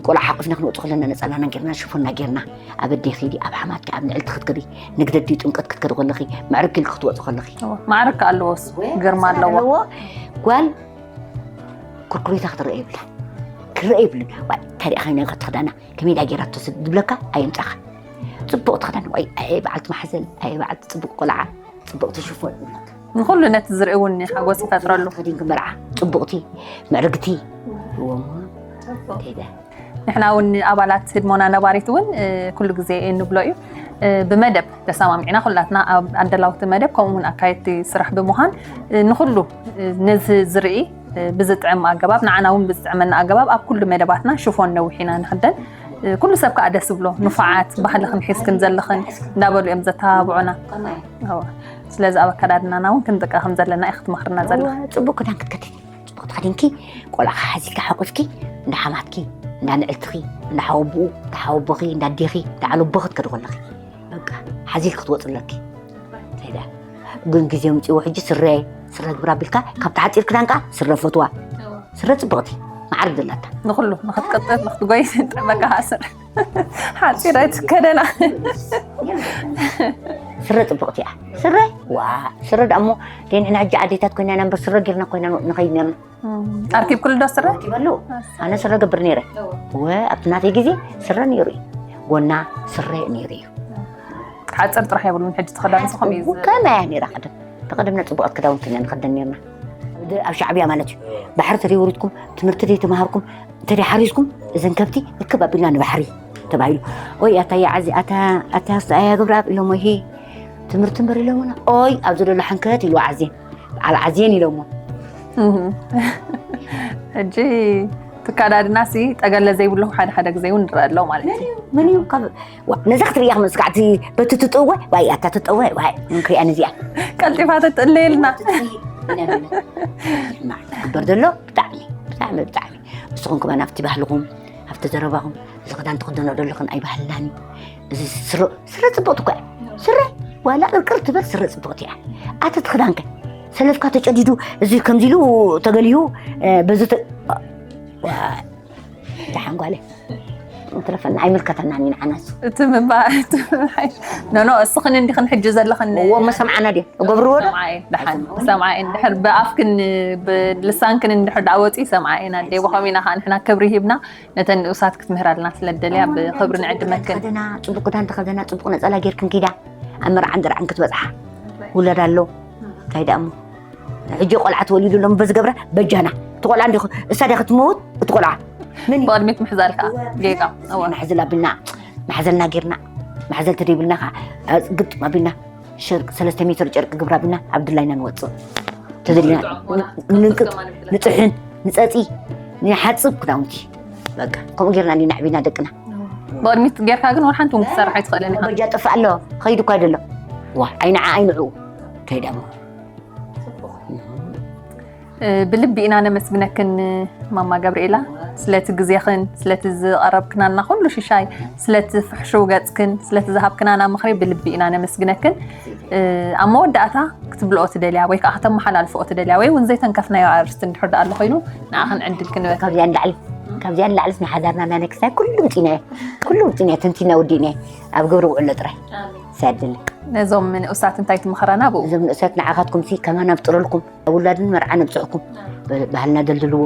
ቆልዓ ሓቁፍና ክንወፅ ከለና ነፃላና ጌርና ሽፎና ጌርና ኣብ ኣዴ ኪዲ ኣብ ሓማትኪ ኣብ ንዕልቲ ክትከዲ ንግደዲ ጥምቀት ክትከዲ ከለኺ መዕርግ ኢልኪ ክትወፂ ከለኺ ማዕርግ ኣለዎስ ግርማ ኣለዎ ጓል ኩርኩሪታ ክትረአ ይብላ ክረአ ይብልን ተሪእኻ ናይ ክትኽዳና ከመይ ዳ ጌራቶ ዝብለካ ኣየምፃኻ ፅቡቕ ትኽዳን ወይ ኣየ በዓልቲ ማሕዘል ኣየ በዓልቲ ፅቡቕ ቆልዓ ፅቡቕ ትሽፎን ይብለካ ንኹሉ ነቲ ዝርኢ እውን ሓጎስ ይፈጥረሉ ተኸዲንኪ መርዓ ፅቡቕቲ ምዕርግቲ ንሕና እውን ኣባላት ህድሞና ነባሪት እውን ኩሉ ግዜ እንብሎ እዩ ብመደብ ተሰማሚዕና ኩላትና ኣደላውቲ መደብ ከምኡ እውን ኣካየድቲ ስራሕ ብምዃን ንኩሉ ነዚ ዝርኢ ብዝጥዕም ኣገባብ ንዓና እውን ብዝጥዕመና ኣገባብ ኣብ ኩሉ መደባትና ሽፎን ነዊሕ ኢና ንክደን ኩሉ ሰብ ከዓ ደስ ብሎ ንፉዓት ባህልኽን ሒዝክን ዘለኽን እንዳበሉ እዮም ዘተባብዑና ስለዚ ኣብ ኣከዳድናና እውን ክንጥቀ ከም ዘለና እዩ ክትመኽርና ዘለኻ ፅቡቅ ክዳን ክትከዲ ከዲንኪ ቆልዓ ሓዚልካ ሓቁፍኪ እንዳ ሓማትኪ፣ እንዳ ንዕልትኺ፣ እንዳ ሓወቡኡ፣ እንዳ ሓወቦኺ፣ እንዳ ኣዴኺ፣ እንዳ ዓለቦኺ ትከዲ ከለኺ በቃ ሓዚልኪ ክትወፂ ኣለኪ። እንታይ ደኣ ግን ግዜ ምፅዎ ሕጂ ስረ ስረ ግብራ ቢልካ ካብ ተሓፂር ክዳን ከዓ ስረ ፈትዋ። ስረ ፅብቕቲ ማዕርግ ዘላታ። ንኹሉ ንኽትቅጥፍ ንኽትጎይ ዝጠመካ ስረ ሓፂር ኣይትከደና። ስረ ፅብቕቲ እያ። ስረ ዋ ስረ ደኣ እሞ ደንሕና ሕጂ ኣዴታት ኮይና ኢና እምበር ስረ ጌርና ኮይና ንኸይድ ነርና። ኣርኪብ ኩሉ ዶ ስረ? ኣርኪበሉ። ኣነ ስረ ገብር ነይረ። ወ ኣብቲ ናተይ ግዜ ስረ ነይሩ እዩ። ጎና ስረ ነይሩ እዩ። ሓፅር ጥራሕ የብሉን ሕጂ ተኸዳን ዝኾም እዩ። ከመያ ነይራ ቀደም ተቐደምና ፅቡቃት ክዳውንቲ ኢና ንኸደን ነርና። ኣብ ሻዕብያ ማለት እዩ። ባሕሪ ተደይወሪድኩም ትምህርቲ ደይተምሃርኩም እንተ ሓሪስኩም እዘን ከብቲ እክብ ኣቢልና ንባሕሪ ተባሂሉ። ኦይ ኣታ ያዓዚ ኣታ ኣታ ኣያ ገብረኣብ ኢሎሞ ይሄ ትምህርቲ እምበር ኢሎሞና ኦይ ኣብዚ ዘሎ ሓንከት ኢሉ ዓዝየን ኣብ ዓዝየን ኢሎሞ። ሕጂ ትካዳድና ሲ ጠገለ ዘይብሉ ሓደ ሓደ ግዜ እውን ንረአ ኣሎ ማለት እዩ። መን እዩ ካብ ነዛ ክትርእያ ክመስካ እቲ በቲ ትጥወ ዋይ ኣታ ትጥወ ዋይ እንክሪያ ነዚኣ ቀልጢፋ ተትእለየልና። ግበር ዘሎ ብጣዕሚ ብጣዕሚ ብጣዕሚ ንስኹም ከማን ኣብቲ ባህልኹም ኣብቲ ዘረባኹም እዚ ክዳን ትኽደኖ ዘለኽን ኣይባህልናን እዩ። እዚ ስረ ስረ ፅብቕቲ እኮ እያ። ስረ ዋላ ቅርቅር ትበል ስረ ፅብቕቲ እያ። ኣቲ እቲ ክዳንከ ሰለፍካ ተጨዲዱ እዚ ከምዚ ኢሉ ተገሊሁ በዚ ደሓን ጓለ ትረፈና ኣይምልከተናን እዩ ንዓናስ። እቲ ምንባ ኖኖ እስኽን እንዲኽን ሕጂ ዘለኽን እዎ መሰምዓና ድየ እገብርዎ ዶ? ሰምዓየ ደሓን ሰምዓየ እንድሕር ብኣፍክን ብልሳንክን እንድሕር ደኣ ወፂ ሰምዓየ ኢና ኣደይ ብኸም ኢና ከዓ ንሕና ክብሪ ሂብና ነተን ንኡሳት ክትምህር ኣለና ስለ ደልያ ብኽብሪ ንዕድመክን። ተኸደና ጽቡቅ ክዳን ተኸደና ጽቡቅ ነጸላ ጌርክን ኪዳ ኣብ መርዓን ደርዓን ክትበጽሓ ውለድ ኣሎ እንታይ ደኣ እሞ ሕጂ ቆልዓ ተወሊዱ ኣሎ በዚ ገብራ በጃና እቲ ቆልዓ እንዲኹ እሳ ዲያ ክትመውት እቲ ቆልዓ መን እዩ? ብቕድሚት ምሕዛል ከዓ ጌጋ እወ። ንሕዝል ኣቢልና ማሕዘልና ጌርና ማሕዘል ተደይብልና ከዓ ግጥም ኣቢልና ሸርቂ ሰለስተ ሜትር ጨርቂ ግብራ ቢና ኣብ ድላይና ንወፅእ ተዘዲና ንንቅጥ ንጥሕን ንፀፂ ንሓፅብ ክዳውንቲ በቃ ከምኡ ጌርና እንዲና ዕቢና ደቅና ብቕድሚት ጌርካ ግን ወላ ሓንቲ እውን ክትሰርሕ ኣይትኽእልን ኢኻ በጃ ጥፍእ ኣሎ ኸይዱ እኳ ደሎ ዋ ኣይንዓ ኣይንዕኡ ከይዳ እሞ ብልቢ ኢና ነመስግነክን ማማ ገብርኤላ ስለቲ ግዜኽን ስለቲ ዝቐረብክናልና ኩሉ ሽሻይ ስለቲ ፍሕሹው ገፅክን ስለቲ ዝሃብክናና ምኽሪ ብልቢ ኢና ነመስግነክን ኣብ መወዳእታ ክትብልኦ ትደልያ ወይ ከዓ ከተመሓላልፍኦ ትደልያ ወይ እውን ዘይተንከፍናዮ ኣርእስቲ እንድሕር ደኣ ኣሎ ኮይኑ ንዓኽን ዕድል ክንበካ ካብዚኣ ንላዕሊ ካብዚኣ ንላዕልስ ንሓዳርና እናነክስና ኩሉ ምፂናዮ ኩሉ ምፂናዮ ተንቲና ወዲእናዮ ኣብ ግብሪ ውዕሎ ጥራይ ሰድኒ ነዞም ንኡሳት እንታይ ትምኽረና ብኡ እዞም ንኡሳት ንዓኻትኩም ሲ ከማን ኣብጥረልኩም ኣብ ውላድን መርዓን ኣብፅሕኩም ባህልና ደልድልዎ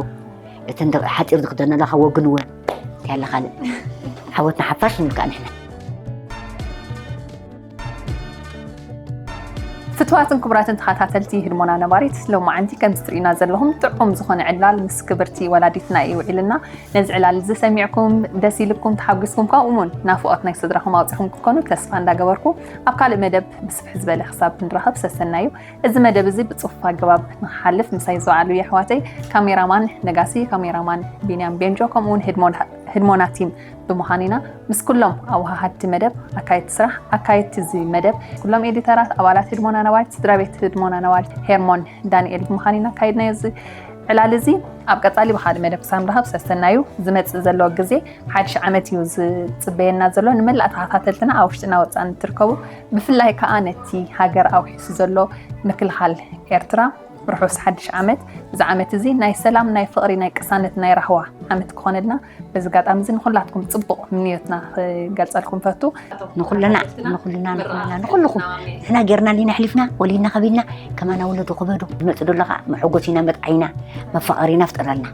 እተን ሓፂር ዝክደነላ ካብ ወግንወን ያለ ካልእ ሓወትና ሓፋሽ ንብል ከዓ ንሕና ፍትዋትን ክቡራትን ተኸታተልቲ ህድሞና ነባሪት ሎማዓንቲ ከምዚ ትርእዩና ዘለኹም ጥዑም ዝኾነ ዕላል ምስ ክብርቲ ወላዲትና እዩ ውዒልና ነዚ ዕላል እዚ ሰሚዕኩም ደስ ኢልኩም ተሓጒስኩም ከምኡ እውን ናፍቖት ናይ ስድራኹም ኣውፂኹም ክትኮኑ ተስፋ እንዳገበርኩ ኣብ ካልእ መደብ ብስፍሕ ዝበለ ክሳብ ንራኸብ ሰሰናዩ እዚ መደብ እዚ ብፅፉፍ ኣገባብ ንክሓልፍ ምሳይ ዝወዓሉ የሕዋተይ ካሜራማን ነጋሲ ካሜራማን ቢንያም ቤንጆ ከምኡ እውን ህድሞና ቲም ብምዃን ኢና ምስ ኩሎም ኣወሃሃድቲ መደብ ኣካየድቲ ስራሕ ኣካየድቲ እዚ መደብ ኩሎም ኤዲተራት ኣባላት ህድሞና ነባሪት ስድራ ቤት ህድሞና ነባሪት ሄርሞን ዳንኤል ብምዃን ኢና ኣካይድናዮ እዚ ዕላል እዚ ኣብ ቀፃሊ ብካልእ መደብ ክሳብ ንራኸብ ሰሰናዩ ዝመፅእ ዘሎ ግዜ ሓድሽ ዓመት እዩ ዝፅበየና ዘሎ ንመላእ ተኸታተልትና ኣብ ውሽጥና ወፃእን ትርከቡ ብፍላይ ከዓ ነቲ ሃገር ኣውሒሱ ዘሎ ምክልኻል ኤርትራ ርሑስ ሓድሽ ዓመት እዚ ዓመት እዚ ናይ ሰላም ናይ ፍቕሪ ናይ ቅሳነት ናይ ራህዋ ዓመት ክኾነልና በዚ ኣጋጣሚ እዚ ንኩላትኩም ፅቡቕ ምንዮትና ክገልፀልኩም ፈቱ ንኩልና ንኩልና ንኩልና ንኩልኩም ንሕና ጌርና ሊና ኣሕሊፍና ወሊድና ከቢድና ከማና ውለዱ ክበዱ ዝመፅ ደሎ ከዓ መሐጎሲና መጥዓይና መፋቐሪና ፍጠረልና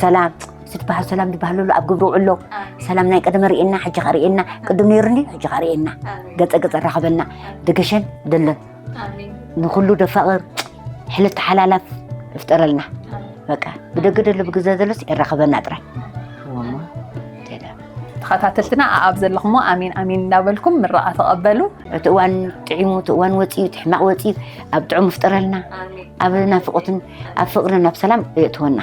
ሰላም ስድበሃል ሰላም ዝበሃለሉ ኣብ ግብሪ ውዕሎ ሰላም ናይ ቀደመ ርእየና ሕጂ ከርእየና ቅድም ነይሩ እንዲ ሕጂ ከርእየና ገፀ ገፀ ራኸበና ደገሸን ደለን ንኩሉ ደፋቕር ሕልት ሓላላፍ ይፍጠረልና በቃ ብደገ ደሎ ብግዘ ዘሎስ የራኸበና ጥራይ ተኸታተልትና ኣብ ዘለኹሞ ኣሚን ኣሚን እንዳበልኩም ምረቓ ተቐበሉ እቲ እዋን ጥዒሙ እቲ እዋን ወፂኡ እቲ ሕማቕ ወፂኡ ኣብ ጥዑም ይፍጠረልና ኣብ ናፍቆትን ኣብ ፍቅርን ኣብ ሰላም የእትወና